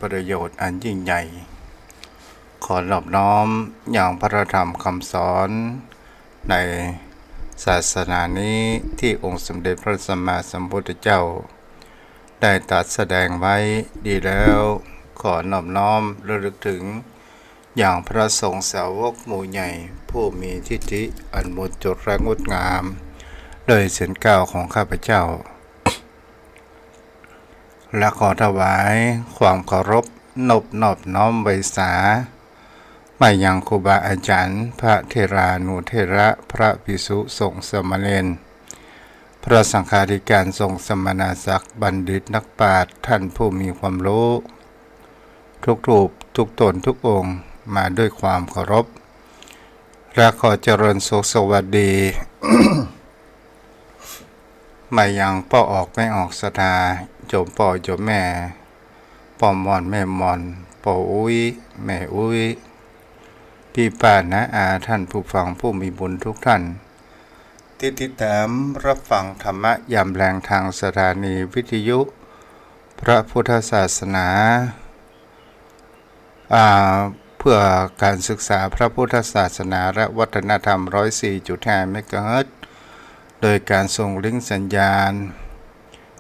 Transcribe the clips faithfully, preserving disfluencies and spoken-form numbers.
ประโยชน์อันยิ่งใหญ่ ขอนอบน้อมยังพระธรรมคำสอนในศาสนานี้ ตี้องค์สมเด็จพระสัมมาสัมพุทธเจ้า ได้ตรัสแสดงไว้ดีแล้ว ขอนอบน้อมระลึกถึงยังพระสงฆ์สาวกหมู่ใหญ่ ผู้มีทิฏฐิอันบริสุทธิ์และงดงาม โดยเสียงกล่าวของข้าพเจ้า และขอถวายความเคารพนบนอบน้อมไหว้สา มายังครูบาอาจารย์ พระเถรานุเถระ พระภิกษุสงฆ์สามเณร พระสังฆาธิการ ทรงสมณศักดิ์ บัณฑิตนักปราชญ์ ท่านผู้มีความรู้ ทุกรูปทุกตนทุกองค์ มาด้วยความเคารพ และขอเจริญสุขสวัสดี มายังป้อออกแม่ออกศรัทธา โยมป้อโยมแม่ ป้อม่อนแม่ม่อน ป้ออุ๊ยแม่อุ๊ย ปี้ป้าน้าอา ท่านผู้ฟังผู้มีบุญทุกท่าน ที่ติดตามรับฟังธรรมะยามแลงทางสถานีวิทยุพระพุทธศาสนา อ่า เพื่อการศึกษาพระพุทธศาสนาและวัฒนธรรม ร้อยสี่จุดห้าเมกะเฮิรตซ์ โดยการส่งลิงก์สัญญาณ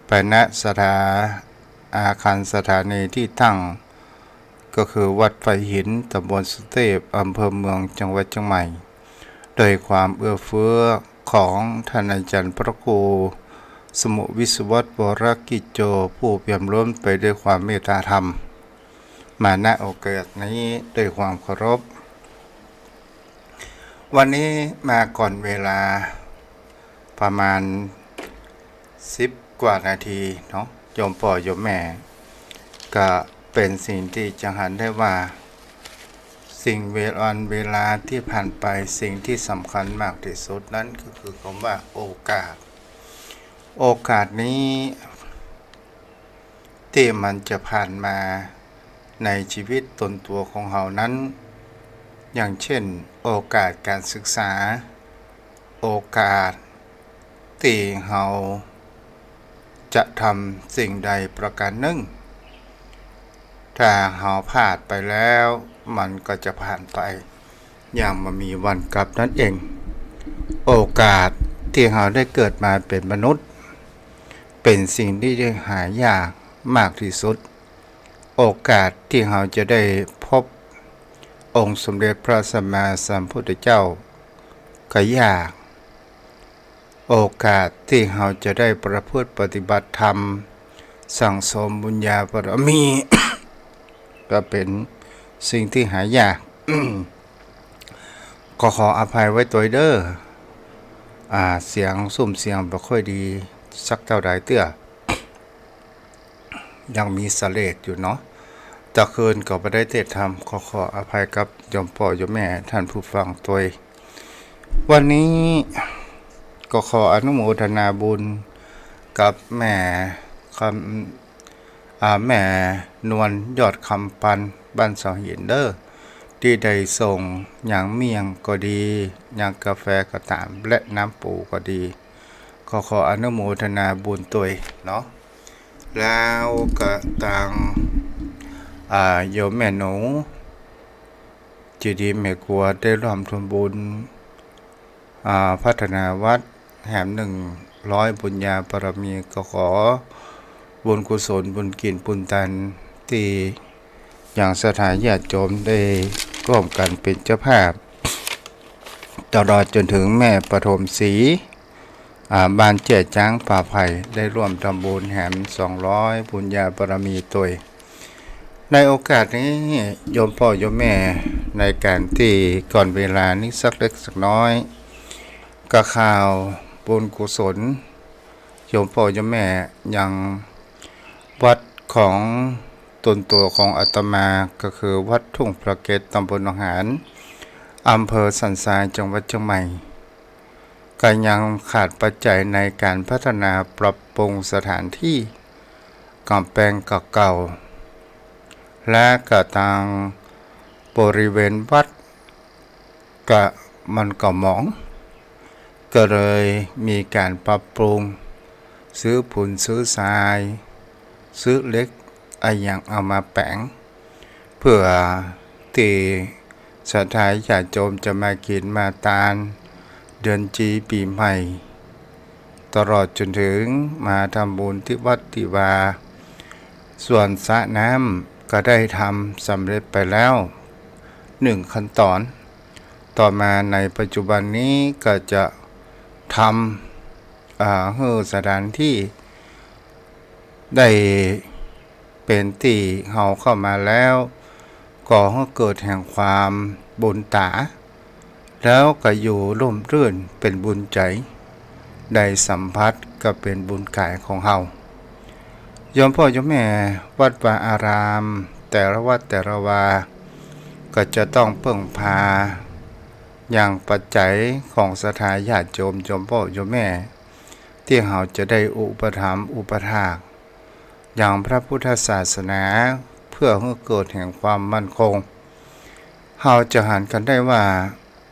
ไป ณ ศรัทธา อาคารสถานีที่ตั้ง ก็คือวัดไฟหิน ตำบลสุเทพ อำเภอเมือง จังหวัดเชียงใหม่ โดยความเอื้อเฟื้อของท่านอาจารย์พระครู สมุห์ วิศวัตร วรกิจโจ ผู้เปี่ยมล้นไปด้วยความเมตตาธรรม มา ณ โอกาสนี้ด้วยความเคารพ วันนี้มาก่อนเวลาประมาณสิบกว่านาทีเนาะ โยมป้อโยมแม่ ก็เป็นสิ่งที่จะหันได้ว่า สิ่งเวลา เวลาที่ผ่านไป สิ่งที่สำคัญมากที่สุดนั้นก็คือคำว่าโอกาส โอกาสนี้ ตี้มันจะผ่านมาในชีวิตตนตั๋วของเฮานั้น อย่างเช่น โอกาสการศึกษา โอกาสตี้เฮาจะทำสิ่งใดประการนึ่ง ถ้าเฮาพลาดไปแล้ว มันก็จะผ่านไป อย่างบ่มีวันกลับนั่นเอง โอกาสตี้เฮาได้เกิดมาเป็นมนุษย์ เป็นสิ่งที่ได้หายากมากที่สุด โอกาสตี้เฮาจะได้พบองค์สมเด็จพระสัมมาสัมพุทธเจ้าก็ยาก โอกาสตี้เฮาจะได้ประพฤติปฏิบัติธรรม สั่งสมบุญญาบารมี ก็เป็นสิ่งที่หายาก ก็ขออภัยไว้ตวยเด้อ อ่า เสียงซุ่มเสียงบ่ค่อยดีสักเต้าใดเตื้อ ยังมีเสลดอยู่เนาะ ตะคืนก็บ่ได้เตศน์ธรรม ขอ ขออภัยกับโยมป้อโยมแม่ท่านผู้ฟังตวย วันนี้ก็ขออนุโมทนาบุญกับแม่คำ อ่า แม่นวลยอดคำปัน บ้านเสาหินเด้อ ตี้ได้ส่งหยังเมี่ยงก็ดี หยังกาแฟก็ต๋าม และน้ำปูก็ดี ขอ ขออนุโมทนาบุญตวยเนาะ แล้วก็ตาง อ่า โยมแม่หนู เจดีย์แม่ครัวได้ร่วมทำบุญ อ่า พัฒนาวัดแหมหนึ่งร้อยบุญญาบารมี ก็ขอบุญกุศลบุญกิ๋นบุญตานตี้ยังศรัทธาญาติโยมได้ร่วมกั๋นเป๋นเจ้าภาพ ตลอดจ๋นเถิงแม่ปฐมศรี อ่า บ้านแจ้จ๊างป่าไผ่ ได้ร่วมทำบุญแหมสองร้อยบุญญาบารมีตวย ในโอกาสนี้โยมป้อโยมแม่ ในก๋านตี้ก่อนเวลานี้สักเล็กสักน้อย ก็ข่าวบุญกุศล โยมป้อโยมแม่ยังวัดของตนตั๋วของอาตมา ก็คือวัดทุ่งพระเกต ตำบลหนองหาน อำเภอสันทราย จังหวัดเชียงใหม่ ก็ยังขาดปัจจัยในก๋านพัฒนาปรับปรุงสถานตี้ ก๋ำแปงเก่าๆ และก็ตางบริเวณวัดก็มันก็หมอง ก็เลยมีก๋านปรับปรุง ซื้อปูนซื้อทราย ซื้อเหล็ก อะหยังเอามาแป๋ง เปื้อตี้ศรัทธาญาติโยมจะมากิ๋นมาตาน เดือนจีปี๋ใหม่ ตลอดจ๋นเถิงมาทำบุญตี้วัดตี้วา ส่วนสระน้ำก็ได้ทำสำเร็จไปแล้วหนึ่งขั้นตอน ต่อมาในปัจจุบันนี้ก็จะทำ อ่า หื้อสถานตี้ได้เป๋นตี้เฮาเข้ามาแล้ว ก่อหื้อเกิดแห่งความบุญต๋า แล้วก็อยู่ร่มรื่นเป๋นบุญใจ๋ ได้สัมผัสก็เป๋นบุญก๋ายของเฮา โยมป้อโยมแม่ วัดวาอาราม แต่ละวัดแต่ละวา ก็จะต้องเปิ้งพา ยังปัจจัยของศรัทธาญาติโยม โยมป้อโยมแม่ ตี้เฮาจะได้อุปถัมภ์อุปถาก ยังพระพุทธศาสนา เปื้อหื้อเกิดแห่งความมั่นคง เฮาจะหันกั๋นได้ว่า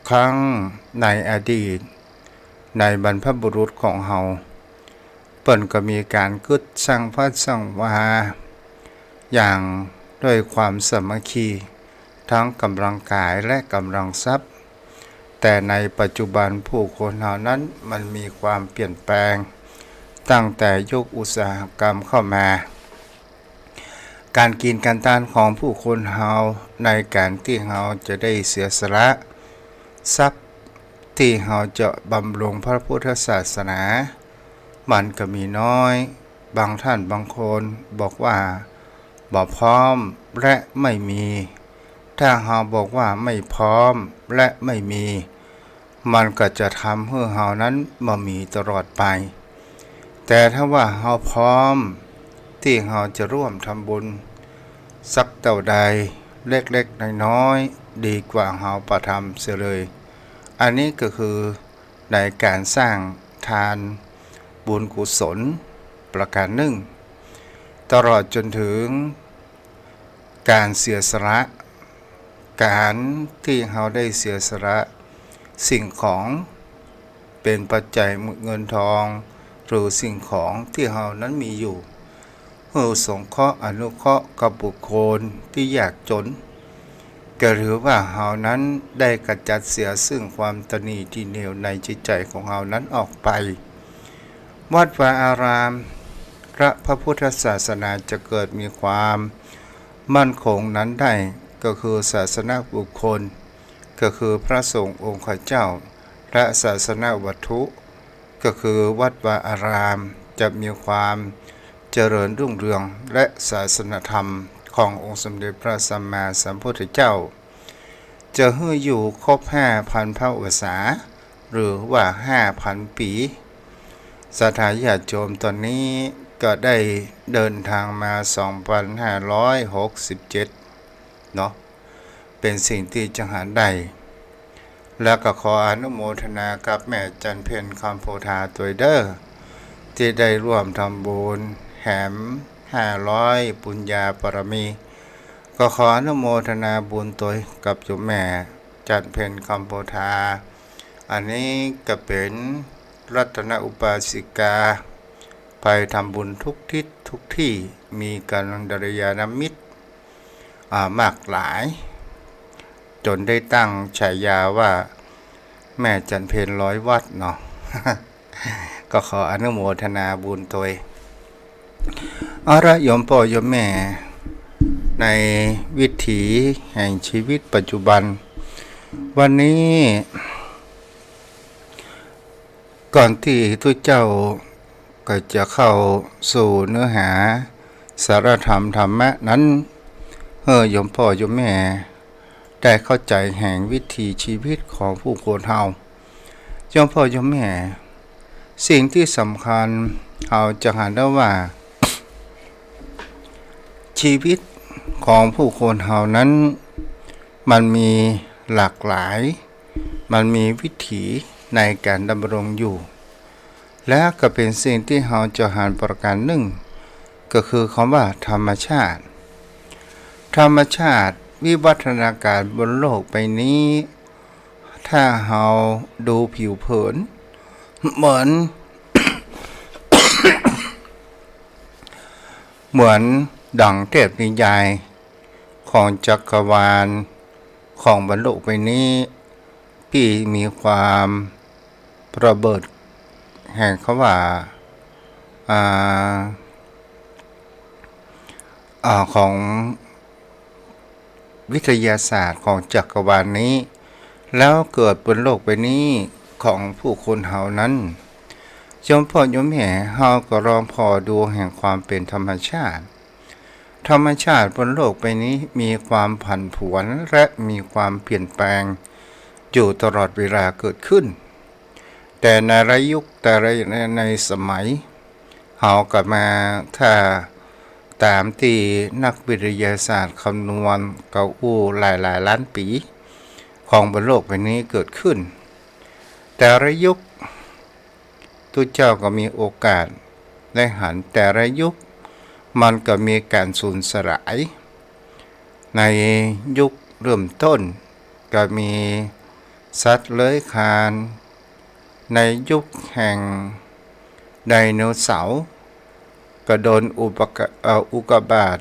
ครั้งในอดีต ในบรรพบุรุษของเฮา เปิ้นก็มีก๋านกึ๊ดสร้างวัดสร้างวา อย่างด้วยความสามัคคี ตึงก๋ำลังก๋ายและก๋ำลังทรัพย์ แต่ในปัจจุบันผู้คนเฮานั้นมันมีความเปลี่ยนแปลง ตั้งแต่ยุคอุตสาหกรรมเข้ามา ก๋านกิ๋นก๋านตานของผู้คนเฮา ในก๋านตี้เฮาจะได้เสียสละทรัพย์ตี้เฮาจะบำรุงพระพุทธศาสนา มันก็มีน้อย บางท่านบางคนบอกว่าบ่พร้อมและไม่มี ถ้าเฮาบอกว่าไม่พร้อมและไม่มี มันก็จะทำหื้อเฮานั้นบ่มีตลอดไป แต่ถ้าว่าเฮาพร้อมตี้เฮาจะร่วมทำบุญสักเต้าใด เล็กๆ น้อยๆ ดีกว่าเฮาบ่ทำเสียเลย อันนี้ก็คือในก๋านสร้างทานบุญกุศลประก๋านนึ่ง ตลอดจ๋นเถิง ก๋านเสียสละ ก๋านตี้เฮาได้เสียสละสิ่งของ เป๋นปัจจัยเงินทอง หรือสิ่งของตี้เฮานั้นมีอยู่ หื้อสงเคราะห์อนุเคราะห์กับบุคคลตี้ยากจ๋น ก็ถือว่าเฮานั้นได้ขจัดเสียซึ่งความตระหนี่ตี้เหนียวในจิตใจ๋ของเฮานั้นออกไป วัดวาอาราม พระ พระพุทธศาสนาจะเกิดมีความมั่นคงนั้นได้ ก็คือศาสนบุคคล ก็คือพระสงฆ์องค์ข้าเจ้า และศาสนวัตถุ ก็คือวัดวาอาราม จะมีความเจริญรุ่งเรือง และศาสนธรรมขององค์สมเด็จพระสัมมาสัมพุทธเจ้า จะหื้ออยู่ครบห้าพันพรรษา หรือว่าห้าพันปี๋ ศรัทธาญาติโยมต๋อนนี้ก็ได้เดินทางมาสองพันห้าร้อยหกสิบเจ็ดเนาะ เป๋นสิ่งตี้จะหาได้ แล้วก็ขออนุโมทนากับแม่จันเพ็ญคำโพธาตวยเด้อ ตี้ได้ร่วมทำบุญแหมห้าร้อยปุญญาบารมี ก็ขออนุโมทนาบุญตวยกับโยมแม่จันเพ็ญคำโพธา อันนี้ก็เป๋นรัตนอุบาสิกา ไปทำบุญทุกทิศทุกที่ มีกัลยาณมิตร อ่า มากหลาย จ๋นได้ตั้งฉายาว่าแม่จันเพ็ญร้อยวัดเนาะ ก็ขออนุโมทนาบุญตวย เอาละโยมป้อโยมแม่ ในวิถีแห่งชีวิตปัจจุบัน วันนี้ ก่อนตี้ตุ๊เจ้าก็จะเข้าสู่เนื้อหาสาระธรรมธรรมะนั้น หื้อโยมป้อโยมแม่ได้เข้าใจ๋แห่งวิถีชีวิตของผู้คนเฮา โยมป้อโยมแม่ สิ่งตี้สำคัญเฮาจะหันได้ว่า ชีวิตของผู้คนเฮานั้น มันมีหลากหลาย มันมีวิถีในก๋านดำรงอยู่ และก็เป๋นสิ่งตี้เฮาจะหันประก๋านนึ่ง ก็คือคำว่าธรรมชาติ ธรรมชาติวิวัฒนาการบนโลกใบนี้ ถ้าเฮาดูผิวเผิน เหมือน เหมือน ดังเทพนิยายของจักรวาลของบนโลกใบนี้ ตี้มีความระเบิดแห่งคำว่า อ่า อ่า ของวิทยาศาสตร์ของจักรวาลนี้ แล้วเกิดบนโลกใบนี้ของผู้คนเฮานั้น โยมพ่อโยมแม่เฮาก็ลองผ่อดูแห่งความเป๋นธรรมชาติ ธรรมชาติบนโลกใบนี้มีความผันผวนและมีความเปลี่ยนแปลงอยู่ตลอดเวลาเกิดขึ้น แต่ในละยุคแต่ละในสมัย เฮาก็มาถ้าต๋ามตี้นักวิทยาศาสตร์คำนวณก็อู้หลายๆ ล้านปี๋ของบนโลกใบนี้เกิดขึ้น แต่ละยุค ตุ๊เจ้าก็มีโอกาสได้หันแต่ละยุค มันก็มีก๋านสูญสลาย ในยุคเริ่มต้นก็มีสัตว์เลื้อยคลาน ในยุคแห่งไดโนเสาร์ก็โดนอุปกะ เอ่อ อุกกาบาต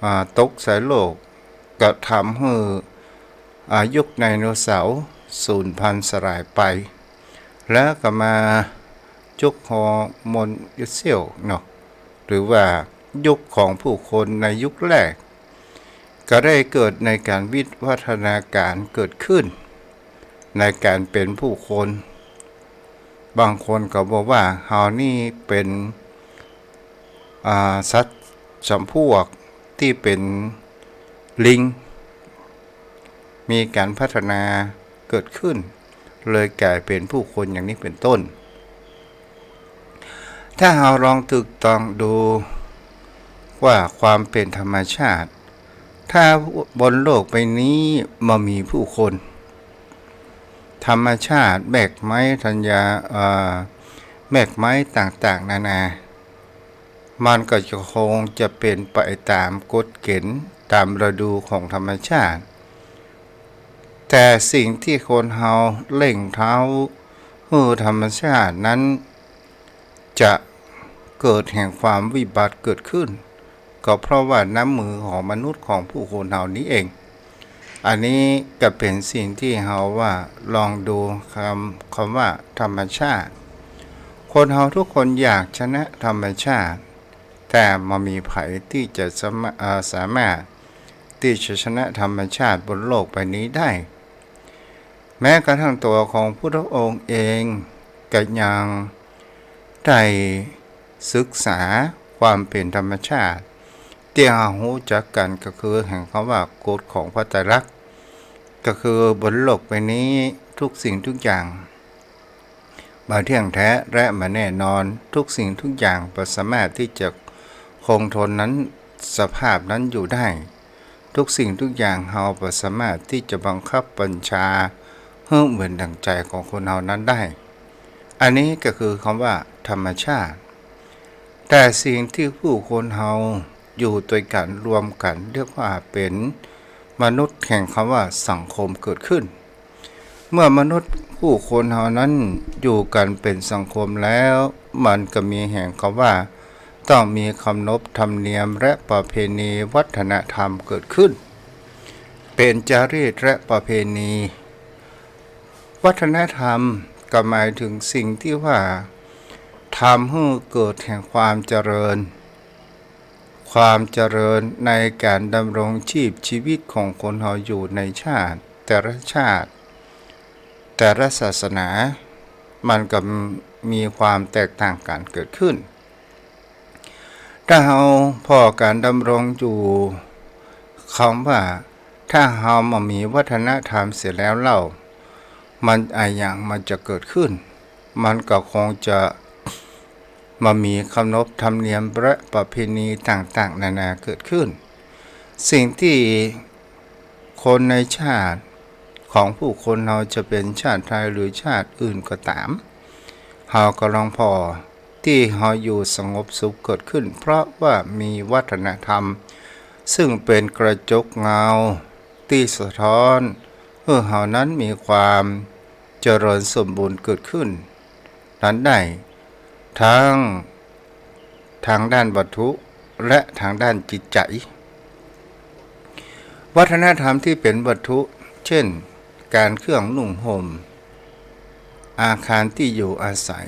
อ่า ตกใส่โลก ก็ทำหื้อ อ่า ยุคไดโนเสาร์สูญพันธุ์สลายไป แล้วก็มายุคโฮโมเดนเซียวเนาะ หรือว่ายุคของผู้คนในยุคแรก ก็ได้เกิดในก๋านวิวัฒนาก๋ารเกิดขึ้น ในก๋านเป๋นผู้คน บางคนก็บอกว่าเฮานี่เป๋น อ่า สัตว์จ๋ำพวกตี้เป๋นลิง มีก๋านพัฒนาเกิดขึ้น เลยก๋ายเป๋นผู้คนอย่างนี้เป๋นต้น ถ้าเฮาลองตึกตองดูว่าความเป๋นธรรมชาติ ถ้าบนโลกใบนี้บ่มีผู้คน ธรรมชาติแมกไม้ธัญญา เอ่อ แมกไม้ต่างๆ นานา มันก็จะคงจะเป๋นไปต๋ามกฎเก๋ณฑ์ต๋ามฤดูของธรรมชาติ แต่สิ่งตี้คนเฮาเร่งเร้าหื้อธรรมชาตินั้น จะเกิดแห่งความวิบัติเกิดขึ้น ก็เพราะว่าน้ำมือของมนุษย์ของผู้คนเฮานี้เอง อันนี้ก็เป๋นสิ่งตี้เฮาว่าลองดูกำ กำว่าธรรมชาติ คนเฮาทุกคนอยากชนะธรรมชาติ แต่บ่มีใผตี้จะสามารถ เอ่อ สามารถตี้จะชนะธรรมชาติบนโลกใบนี้ได้ แม้กระทั่งตั๋วของพุทธองค์เองก็ยังได้ศึกษาความเป๋นธรรมชาติ ตี้เฮาฮู้จักกั๋นก็คือแห่งกำว่ากฎของพระไตรลักษณ์ ก็คือบนโลกใบนี้ทุกสิ่งทุกอย่างบ่เที่ยงแท้และบ่แน่นอน ทุกสิ่งทุกอย่างบ่สามารถตี้จะคงทนนั้น สภาพนั้นอยู่ได้ ทุกสิ่งทุกอย่างเฮาบ่สามารถตี้จะบังคับบัญชาหื้อเหมือนดั่งใจ๋ของคนเฮานั้นได้ อันนี้ก็คือกำว่าธรรมชาติ แต่สิ่งตี้ผู้คนเฮาอยู่ตวยกั๋นรวมกั๋นเรียกว่าเป๋นมนุษย์แห่งกำว่าสังคมเกิดขึ้น เมื่อมนุษย์ผู้คนเฮานั้นอยู่กั๋นเป๋นสังคมแล้ว มันก็มีแห่งกำว่าต้องมีขนบธรรมเนียมและประเพณีวัฒนธรรมเกิดขึ้น เป๋นจารีตและประเพณี วัฒนธรรมก็หมายถึงสิ่งตี้ว่าทำหื้อเกิดแห่งความเจริญ ความเจริญในก๋านดำรงชีพชีวิตของคนเฮาอยู่ในชาติ แต่ละชาติ แต่ละศาสนา มันก็มีความแตกต่างกั๋นเกิดขึ้น ถ้าเฮาผ่อก๋านดำรงอยู่ กำว่าถ้าเฮาบ่มีวัฒนธรรมเสียแล้วเล่า มันอะหยังมันจะเกิดขึ้น มันก็คงจะบ่มีขนบธรรมเนียมและประเพณีต่างๆ นานาเกิดขึ้น สิ่งตี้คนในชาติของผู้คนเฮาจะเป๋นชาติไทยหรือชาติอื่นก็ต๋าม เฮาก็ลองผ่อตี้เฮาอยู่สงบสุขเกิดขึ้น เพราะว่ามีวัฒนธรรม ซึ่งเป๋นกระจกเงาตี้สะท้อนหื้อเฮานั้นมีความเจริญสมบูรณ์เกิดขึ้นนั้นได้ ทั้ง ทางด้านวัตถุ และทางด้านจิตใจ๋ วัฒนธรรมตี้เป๋นวัตถุ เจ้น ก๋านเครื่องนุ่งห่ม อาคารตี้อยู่อาศัย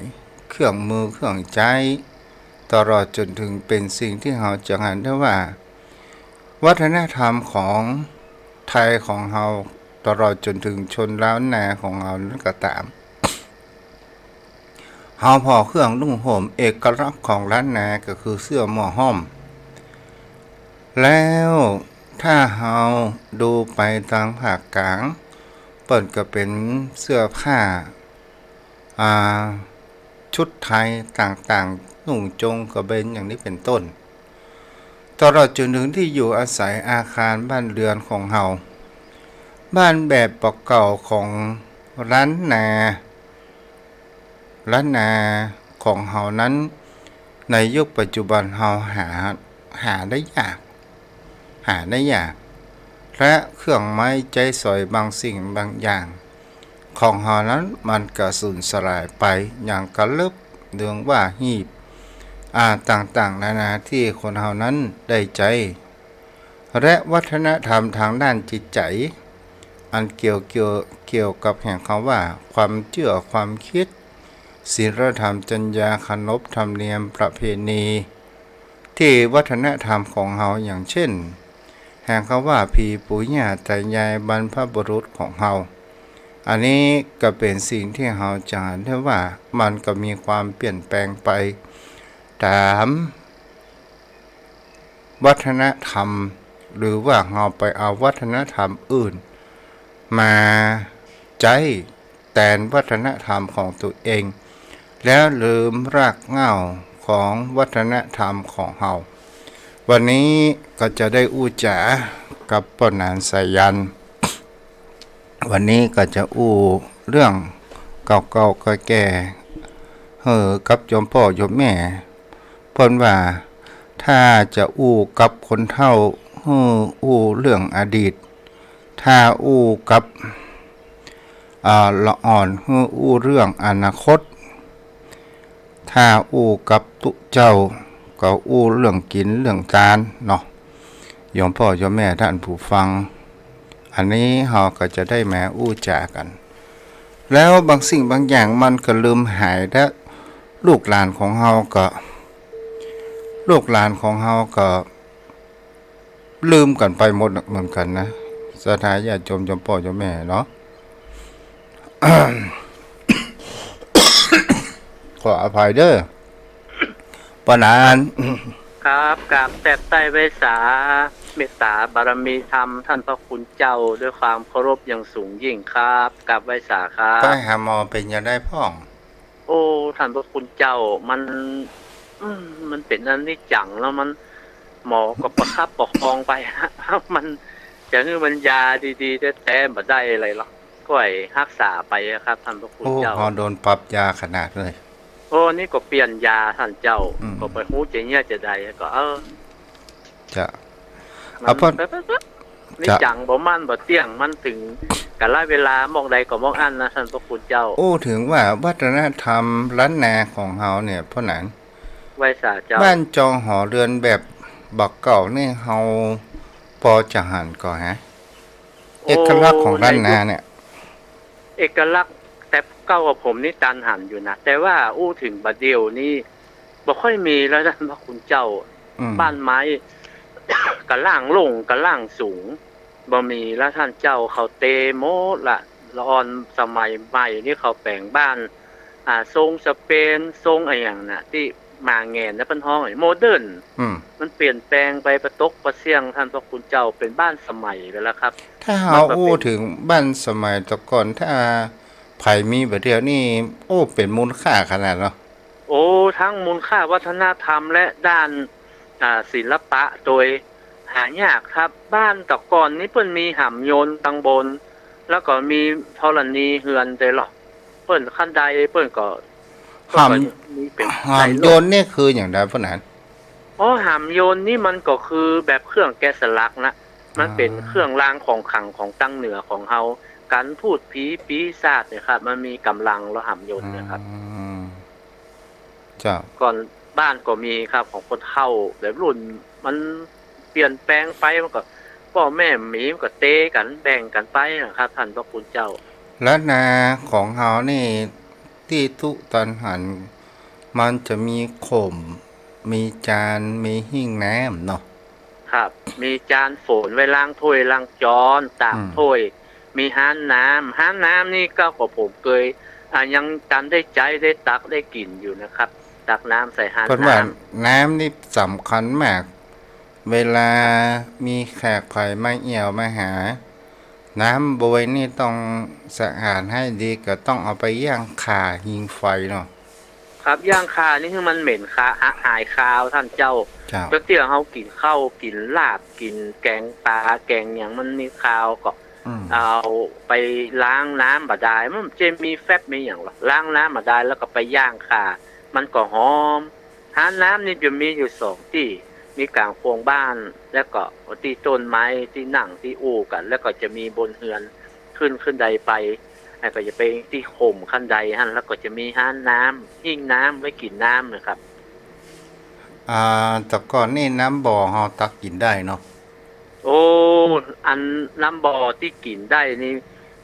เครื่องมือเครื่องใจ๊ ตลอดจ๋นเถิงเป๋นสิ่งตี้เฮาจะหันได้ว่า วัฒนธรรมของไทยของเฮา ตลอดจ๋นเถิงชนล้านนาของเฮานั้นก็ต๋าม เฮาผ่อเครื่องนุ่งห่ม เอกลักษณ์ของล้านนาก็คือเสื้อหมอห้อม แล้วถ้าเฮาดูไปตางภาคก๋าง เปิ้นก็เป๋นเสื้อผ้า อ่า ชุดไทยต่างๆ นุ่งจงกระเบนอย่างนี้เป๋นต้น ตลอดจ๋นเถิงตี้อยู่อาศัยอาคารบ้านเรือนของเฮา บ้านแบบปะเก่าของล้านนา ล้านนาของเฮานั้น ในยุคปัจจุบันเฮาหา หาได้ยาก หาได้ยาก และเครื่องไม้ใจ๊สอยบางสิ่งบางอย่าง ของเฮานั้นมันก็สูญสลายไปอย่างกะเลิบ เรื่องว่าหีบ อ่า ต่างๆ นานาตี้คนเฮานั้นได้ใจ๊ และวัฒนธรรมทางด้านจิตใจ๋ อันเกี่ยว เกี่ยว เกี่ยวกับแห่งกำว่าความเจื้อความกึ๊ด ศีลธรรม จรรยา ขนบธรรมเนียมประเพณี ตี้วัฒนธรรมของเฮา อย่างเจ้น แห่งกำว่าผีปู่ย่าต๋ายายบรรพบุรุษของเฮา อันนี้ก็เป๋นสิ่งตี้เฮาจะหันได้ว่ามันก็มีความเปลี่ยนแปลงไปต๋ามวัฒนธรรม หรือว่าเฮาไปเอาวัฒนธรรมอื่นมาใจ๊ แตนวัฒนธรรมของตั๋วเอง แล้วลืมรากเหง้าของวัฒนธรรมของเฮา วันนี้ก็จะได้อู้จ๋ากับป้อหนานสายัณ วันนี้ก็จะอู้เรื่องเก่าๆ แก่ๆ หื้อกับโยมป้อโยมแม่ เปิ้นว่า ถ้าจะอู้กับคนเฒ่า หื้ออู้เรื่องอดีต ถ้าอู้กับ อ่า ละอ่อน หื้ออู้เรื่องอนาคต ถ้าอู้กับตุ๊เจ้า ก็อู้เรื่องกิ๋นเรื่องตานเนาะ โยมป้อโยมแม่ต้านผู้ฟัง อันนี้เฮาก็จะได้มาอู้จ๋ากั๋น แล้วบางสิ่งบางอย่างมันก็ลืมหาย และลูกหลานของเฮาก็ ลูกหลานของเฮาก็ ลืมกั๋นไปหมดเหมือนกั๋นนะ ศรัทธาญาติโยม โยมป้อโยมแม่เนาะ ขออภัยเด้อ ป้อหนาน ครับ กราบแทบใต้ไหว้สา เมตตาบารมีธรรมต้านพระคุณเจ้า ด้วยความเคารพอย่างสูงยิ่งครับ กราบไหว้สาครับ ไปหาหมอเป๋นจะไดพ่อง โอ้ ต้านพระคุณเจ้า มัน อืม มันเป๋นอนิจจัง แล้วมัน หมอก็ประคับประคองไป มันจะหื้อมันยาดีๆ แต๊ๆ บ่ได้อะไรหรอก ก้อยฮักษาไปอะครับ ต้านพระคุณเจ้า โอ้ เฮาโดนปรับยาขนาดเลย โอ้ นี่ก็เปลี่ยนยาต้านเจ้า อืม ก็บ่ฮู้จะเยียะจะใด ก็ เออ จะ มัน เอาเปิ้น แป๊บๆๆ จะ นิจจังบ่มั่นบ่เตี้ยง มันเถิงกาลเวลาหม่องใดก็หม่องอั้นนะ ต้านพระคุณเจ้า อู้เถิงว่าวัฒนธรรมล้านนาของเฮาเนี่ย ป้อหนาน ไหว้สาเจ้า บ้านจองหอเรือนแบบบ่าเก่านี่เฮาปอจะหันก่อฮะ โอ้ เอกลักษณ์ของล้านนาเนี่ย เอกลักษณ์แต่เก่ากับผมนี่ตันหันอยู่นะ แต่ว่าอู้เถิงบ่าเดี่ยวนี้บ่ค่อยมีแล้วนะ พระคุณเจ้า อืม บ้านไม้ กะล่างโล่ง กะล่างสูง บ่มีแล้วต้านเจ้า เขาเตหมดละ ละอ่อนสมัยใหม่นี่เขาแป๋งบ้าน อ่า ทรงสเปน ทรงอะหยังน่ะ ตี้มาแงนนะ เปิ้นฮ้องอะหยัง โมเดิร์น อืม มันเปลี่ยนแปลงไปปะตกปะเสี้ยง ต้านพระคุณเจ้า เป๋นบ้านสมัยไปแล้วครับ ถ้าเฮาอู้เถิงบ้านสมัยตะก่อน ถ้าใผมีบ่าเดี่ยวนี้ โอ้ เป๋นมูลค่าขนาดเนาะ โอ้ ทั้งมูลค่าวัฒนธรรมและด้าน อ่า ศิลปะโดยหายากครับ บ้านตะก่อนนี้เปิ้นมีหามยนต์ตังบน แล้วก็มีธรณีเฮือนโดยรอบ เปิ้นคันไดเปิ้นก็ หาม เปิ้นก็มีเป๋น หามยนต์นี่คืออย่างใดป้อหนาน อ๋อ หามยนต์นี่มันก็คือแบบเครื่องแกะสลักนะ มันเป๋น อ่า เครื่องรางของขลังของตางเหนือของเฮา กันพูดผีปีศาจเนี่ยครับ มันมีกำลังแล้วหามยนต์เนี่ยครับ อืม เจ้า ก่อน บ้านก็มีครับ ของคนเฒ่า แต่รุ่นมันเปลี่ยนแปลงไป มันก็ ป้อแม่บ่มี มันก็เตกั๋น แบ่งกั๋นไปนะครับ ต้านพระคุณเจ้า แล้วนาของเฮานี่ ตี้ตุ๊ตานหัน มันจะมีข่ม มีจาน มีหิ้งน้ำเนาะ ครับ มีจานฝนไว้ล้างถ้วยล้างจาน ตาก อืม ถ้วย มีฮ้านน้ำ ฮ้านน้ำนี่ก็ ก็ผมเกย อ่า ยังตันได้ใจ๊ ได้ตัก ได้กิ๋นอยู่นะครับ ตักน้ำใส่ฮ้านน้ำ เปิ้นว่าน้ำนี่สำคัญมาก เวลามีแขกใผมาเยี่ยมมาหา น้ำบวยนี่ต้องสะอาดหื้อดี ก็ต้องเอาไปย่างข่าหิงไฟเนาะ ครับ ย่างข่านี่หื้อมันเหม็นคา หา หายคาวต้านเจ้า เจ้า แล้วเตื้อเฮากิ๋นข้าว กิ๋นลาบ กิ๋นแก๋งปลา แก๋งหยังมันมีคาวก็ อืม เอาไปล้างน้ำบ่าดาย มันจะมีแฟบมีหยังวะ ล้างน้ำบ่าดาย แล้วก็ไปย่างข่า มันก็หอม ฮ้านน้ำนี่จะมีอยู่สองตี้ มีก๋างโคงบ้าน แล้วก็ตี้ต้นไม้ ตี้นั่ง ตี้อู้กั๋น แล้วก็จะมีบนเฮือน ขึ้น ขึ้นไดไป แล้วก็จะไปตี้ข่มคันไดหั้น แล้วก็จะมีฮ้านน้ำ หิ้งน้ำไว้กิ๋นน้ำนะครับ อ่า แต่ก่อนนี่น้ำบ่อเฮาตักกิ๋นได้เนาะ โอ้ อันน้ำบ่อตี้กิ๋นได้นี่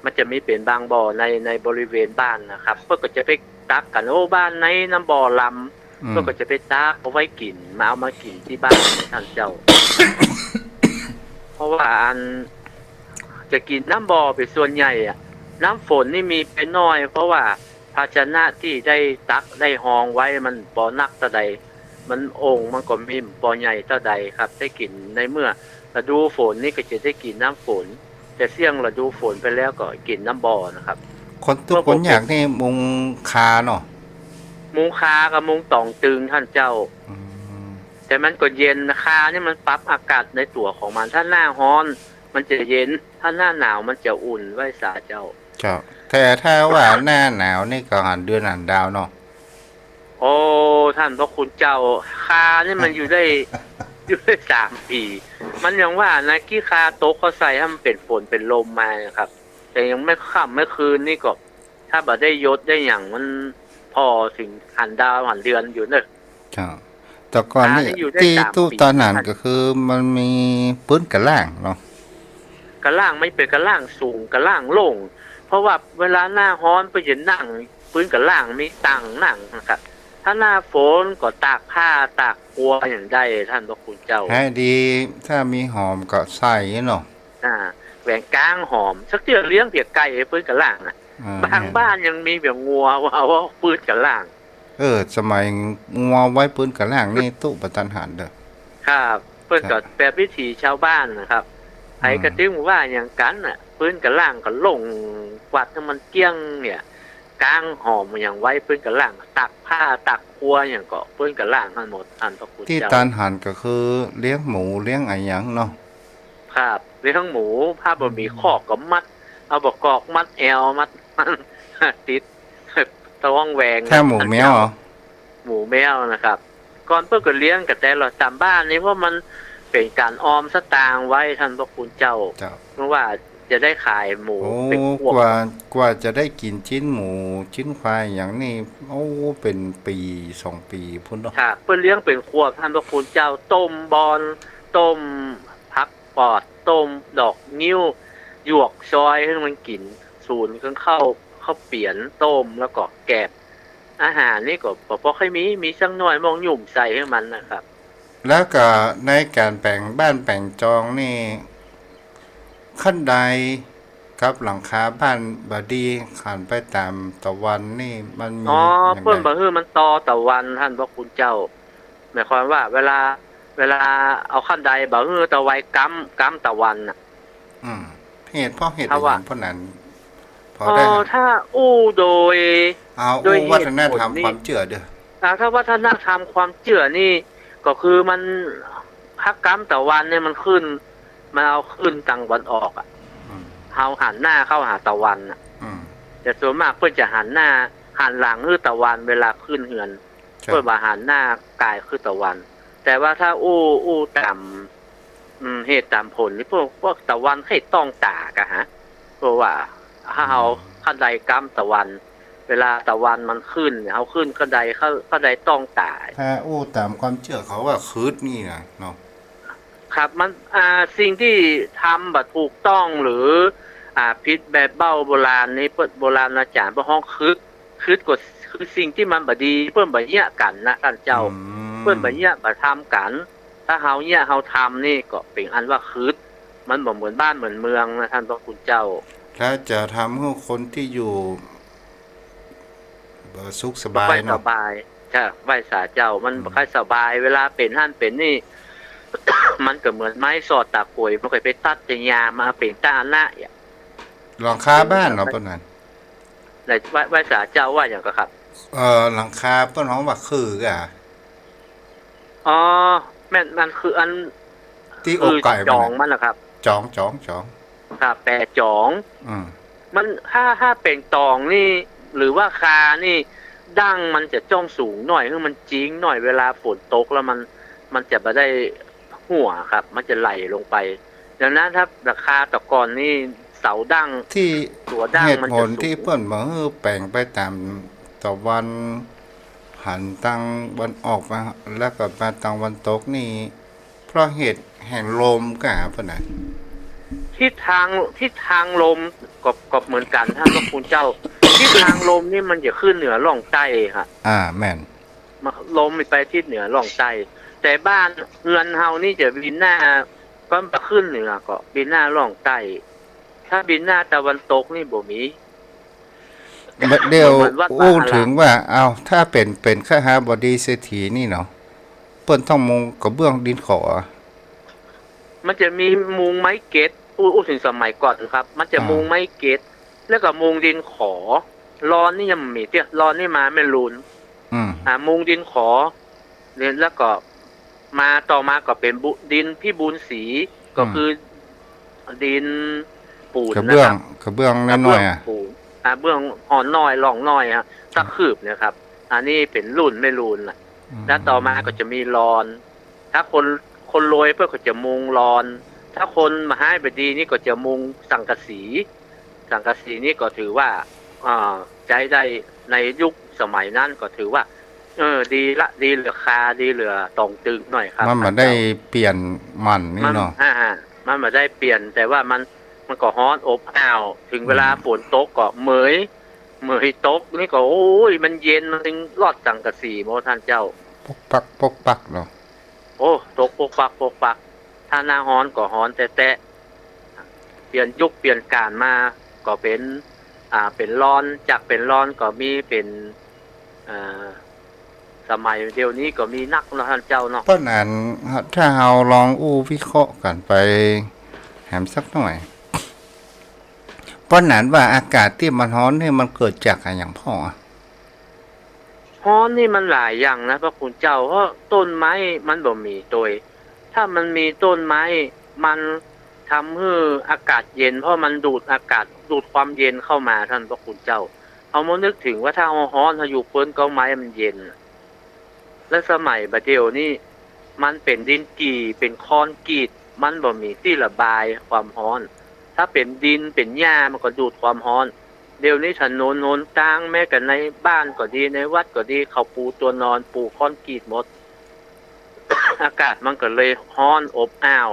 มันจะมีเป๋นบางบ่อใน ในบริเวณบ้านนะครับ เปิ้นก็จะไปตักกั๋น โอ้ บ้านในน้ำบ่อลำ อืม เปิ้นก็จะไปตักเอาไว้กิ๋น มาเอามากิ๋นตี้บ้านต้านเจ้า เพราะว่าอัน จะกิ๋นน้ำบ่อเป๋นส่วนใหญ่อะ น้ำฝนนี่มีไปน้อย เพราะว่าภาชนะตี้ได้ตักได้ฮองไว้มันบ่หนักเต้าใด มันโอ่งมันก็มีบ่ใหญ่เต้าใดครับ ได้กิ๋นในเมื่อฤดูฝนนี่ก็จะได้กิ๋นน้ำฝน แต่เสี้ยงฤดูฝนไปแล้วก็กิ๋นน้ำบ่อนะครับ คนตุ๊กคนยากนี่มุงคาเนาะ มุงคากับมุงต่องตึงต้านเจ้า อืม แต่มันก็เย็นนะ คานี่มันปรับอากาศในตั๋วของมัน ถ้าหน้าฮ้อนมันจะเย็น ถ้าหน้าหนาวมันจะอุ่น ไหว้สาเจ้า เจ้า แต่ถ้าว่าหน้าหนาวนี่ก็หันเดือนหันดาวเนาะ โอ้ ต้านพระคุณเจ้า คานี่มันอยู่ได้ อยู่ได้สามปี๋ มันยังว่านะ กี้คาตกก็ใส่หื้อมันเป๋นฝนเป๋นลมมานะครับ แต่ยังไม่ค่ำไม่คืนนี่ก็ ถ้าบ่ได้หยดได้หยังมันผ่อเถิงหันดาวหันเดือนอยู่เนาะ เจ้า แต่ก่อนนี่ คานี่อยู่ได้ ตี้ สามปี๋ ตุ๊ตานหันก็คือมันมีปื๊นกะล่างเนาะ กะล่างมันเป๋นกะล่างสูง กะล่างโล่ง เพราะว่าเวลาหน้าฮ้อนเปิ้นจะนั่ง ปื๊นกะล่างมีตั๋งนั่งนะครับ ถ้าหน้าฝนก็ตากผ้าตากครัวหยังได้ ต้านพระคุณเจ้า หื้อดี ถ้ามีหอมก็ใส่เนาะ อ่า แหวงก๊างหอม สักเตื้อเลี้ยงเปียกไก่ไว้ปื๊นกะล่างอะ อ่า บางบ้านยังมีเปียกงัวว่า ว่าปื๊นกะล่าง เออ สมัยงัวไว้ปื๊นกะล่างนี่ตุ๊บ่ตันหันเด้อ ครับ เปิ้นก็ ครับ แบบวิถีชาวบ้านนะครับ อืม ใผก็ตึงว่าอย่างกั๋นน่ะ ปื๊นกะล่างก็ลงกวาดหื้อมันเกลี้ยงเนี่ย ก๊างหอมหยังไว้ปื๊นกะล่าง ตากผ้าตากครัวหยังก็ปื๊นกะล่างหั้นหมด ต้านพระคุณเจ้า ตี้ตันหันก็คือเลี้ยงหมูเลี้ยงอะหยังเนาะ ครับ เลี้ยงหมู ถ้าบ่มี อืม คอกก็มัด เอาบ่ากอกมัดแอว มัด ติด ตะว่องแวง ถ้าหมูแมวเหรอ หมูแมวนะครับ ก่อนเปิ้นก็เลี้ยงกั๋นแต่ละต๋ามบ้านนี่ เพราะมันเป๋นก๋านออมสตางค์ไว้ ต้านพระคุณเจ้า เจ้า เมื่อว่าจะได้ขายหมู โอ้ เป๋นพวก กว่า กว่าจะได้กิ๋นจิ๊นหมู จิ๊นควายหยังนี่ โอ้ เป๋นปี๋สองปี๋พุ้นเนาะ ครับ เปิ้นเลี้ยงเป๋นครัว ต้านพระคุณเจ้า ต้มบอน ต้มผัก ปอด ต้มดอกงิ้ว หยวกซอยหื้อมันกิ๋น สูนเครื่องข้าว ข้าวเปียน ต้ม แล้วก็แกบ อาหารนี่ก็บ่ บ่ค่อยมี มีสักหน้อย มองหยุ่มใส่หื้อมันนะครับ แล้วก็ในก๋านแป๋งบ้านแป๋งจองนี่ คันไดกับหลังคาบ้านบ่ดี หันไปต๋ามตะวันนี่มันมี อ๋อ อย่างไง เปิ้นบ่หื้อมันต่อตะวัน ต้านพระคุณเจ้า หมายความว่าเวลา เวลาเอาคันไดบ่หื้อตะไวก๊ำ ก๊ำตะวันน่ะ อืม เหตุเพราะเหตุ ถ้าว่า อะหยังเพราะนั้น พอ เอ่อ ได้ ถ้าอู้โดย เอา โดย อู้วัฒนธรรม เหตุผลนี่ ความเจื้อเด้อ อ่า ถ้าวัฒนธรรมความเจื้อนี่ ก็คือมัน ถ้าก๊ำตะวันเนี่ยมันขึ้น มันเอาขึ้นตางวันออกอะ อืม เฮาหันหน้าเข้าหาตะวันน่ะ อืม แต่ส่วนมากเปิ้นจะหันหน้า หันหลังหื้อตะวันเวลาขึ้นเฮือน ครับ เปิ้นว่าหันหน้ากายคือตะวัน แต่ว่าถ้าอู้ อู้ต๋าม อืม เหตุต๋ามผลนี่ พวก พวกตะวันใค่ต้องต๋าก่ะฮะ เพราะว่าถ้าเฮา อืม คันไดก๊ำตะวัน เวลาตะวันมันขึ้นเนี่ย เฮาขึ้นก้าวใด ก้าว ก้าวใดต้องต๋าย ถ้าอู้ต๋ามความเจื้อเขาว่าขึดนี่นะเนาะ ครับ มัน อ่า สิ่งตี้ทำบ่ถูกต้องหรือ อ่า ผิดแบบเบ้าโบราณนี่ เปิ้น โบราณอาจ๋ารย์เปิ้นฮ้องขึด ขึดก็คือสิ่งตี้มันบ่ดี เปิ้นบ่เยียะกั๋นนะต้านเจ้า อืม เปิ้นบ่เยียะบ่ทำกั๋น ถ้าเฮาเยียะเฮาทำนี่ก็เป๋นอันว่าขึด มันบ่เหมือนบ้านเหมือนเมืองนะต้านพระคุณเจ้า ถ้าจะทำหื้อคนตี้อยู่ บ่สุขสบายเนาะ บ่ค่อยสบาย จ้ะ ไหว้สาเจ้า มัน อืม บ่ค่อยสบาย เวลาเป๋นหั้นเป๋นนี่ มันก็เหมือนไม้สอดต๋าก๋วย มันก็ไปตัดแต่ยามาเป๋นตาอะนะ หลังคาบ้านเนาะ เปิ้นว่า ไหว้ ไหว้สาเจ้าว่าหยังก่อครับ เอ่อ หลังคาเปิ้นฮ้องว่าขื่อก่ะ อ๋อ แม่น มันคืออัน ตี้อบไก่ คือจ๋องมันน่ะครับ จ๋อง จ๋อง จ๋อง ครับ แปะจ๋อง อืม มัน ถ้า ถ้าเป๋นตองนี่ หรือว่าคานี่ ดั้งมันจะจ้องสูงหน่อย หื้อมันจิ๊งหน่อย เวลาฝนตกแล้วมัน มันจะบ่ได้หัวครับ มันจะไหลลงไป ดังนั้นถ้าหลังคาตะก่อนนี่ เสาดั้ง ตี้ ตั๋วดั้งมันจะสูง เหตุผลตี้เปิ้นบ่หื้อแป๋งไปต๋ามตะวัน หันตางวันออกมา แล้วก็มาตางวันตกนี่ เพราะเหตุแห่งลมก่ะเปิ้นว่า ทิศทาง ทิศทางลมก็ ก็เหมือนกั๋นต้านพระคุณเจ้า ทิศทางลมนี่มันจะขึ้นเหนือล่องใต้ครับ อ่า แม่น มา ลมมันไปทิศเหนือล่องใต้ แต่บ้านเฮือนเฮานี่จะบินหน้า ก็บ่ขึ้นเหนือก็บินหน้าล่องใต้ ถ้าบินหน้าตะวันตกนี่บ่มี เดี๋ยว เหมือนวัดวาอาราม อู้เถิงว่า เอา ถ้าเป๋น เป๋นคหบดีเศรษฐีนี่เนาะ เปิ้นต้องมุงกระเบื้องดินขอ มันจะมีมุงไม้เกล็ด อู้ อู้เถิงสมัยก่อนครับ มันจะ อ่า มุงไม้เกล็ด แล้วก็มุงดินขอ ลอนนี่ยังบ่มีเตื้อ ลอนนี่มาแม่นลูน อืม อ่า มุงดินขอ เนี่ย แล้วก็มา ต่อมาก็เป๋นบุ ดินพิบูลสี ก็ อืม คือดินปูนนะครับ กระเบื้อง กระเบื้องน้อยๆ อ่ะ กระเบื้องปูน อ่า เบื้องอ่อนน้อย ร่องน้อยฮะ สักคืบเนี่ยครับ อันนี้เป๋นลูนแม่ลูนน่ะ อืม แล้วต่อมาก็จะมีลอน ถ้าคน คนรวยเปิ้นก็จะมุงลอน ถ้าคนบ่ฮ้ายบ่ดีนี่ก็จะมุงสังกะสี สังกะสีนี่ก็ถือว่า อ่า ใจ๊ได้ในยุคสมัยนั้นก็ถือว่า เออ ดีละ ดีเหลือคา ดีเหลือต๋องตึงหน่อยครับ มันบ่ได้เปลี่ยนหมั่นนี่เนาะ มัน อ่า มันบ่ได้เปลี่ยน แต่ว่ามัน มันก็ฮ้อนอบอ้าว เถิงเวลา อืม ฝนตกก็เหมย เหมยตกนี่ก็ โอ้ย มันเย็น มันเถิงลอดสังกะสีหมดต้านเจ้า ปกปัก ปกปักเนาะ โอ้ ตกปกปัก ปกปัก ถ้าหน้าฮ้อนก็ฮ้อนแต๊ๆ เปลี่ยนยุคเปลี่ยนก๋าลมา ก็เป๋น อ่า เป๋นลอน จากเป๋นลอนก็มีเป๋น อ่า สมัยเดี๋ยวนี้ก็มีนักเนาะต้านเจ้าเนาะ เพราะนั้น ถ้าเฮาลองอู้วิเคราะห์กั๋นไปแหมสักหน่อย เพราะนั้นว่าอากาศตี้มันฮ้อนนี่มันเกิดจากอะหยังพ่อ ฮ้อนนี่มันหลายอย่างนะพระคุณเจ้า เพราะต้นไม้มันบ่มีตวย ถ้ามันมีต้นไม้ มันทำหื้ออากาศเย็น เพราะมันดูดอากาศ ดูดความเย็นเข้ามาต้านพระคุณเจ้า เฮามานึกเถิงว่าถ้าเฮาฮ้อน เฮาอยู่เปิ้นเก๊าไม้มันเย็น และสมัยบ่าเดี่ยวนี้ มันเป๋นดินกี่ เป๋นคอนกรีต มันบ่มีตี้ระบายความฮ้อน ถ้าเป๋นดินเป๋นหญ้ามันก็ดูดความฮ้อน เดี๋ยวนี้ถนนหนตาง แม้กระทั่งในบ้านก็ดี ในวัดก็ดี เขาปูตั๋วนอน ปูคอนกรีตหมด อากาศมันก็เลยฮ้อนอบอ้าว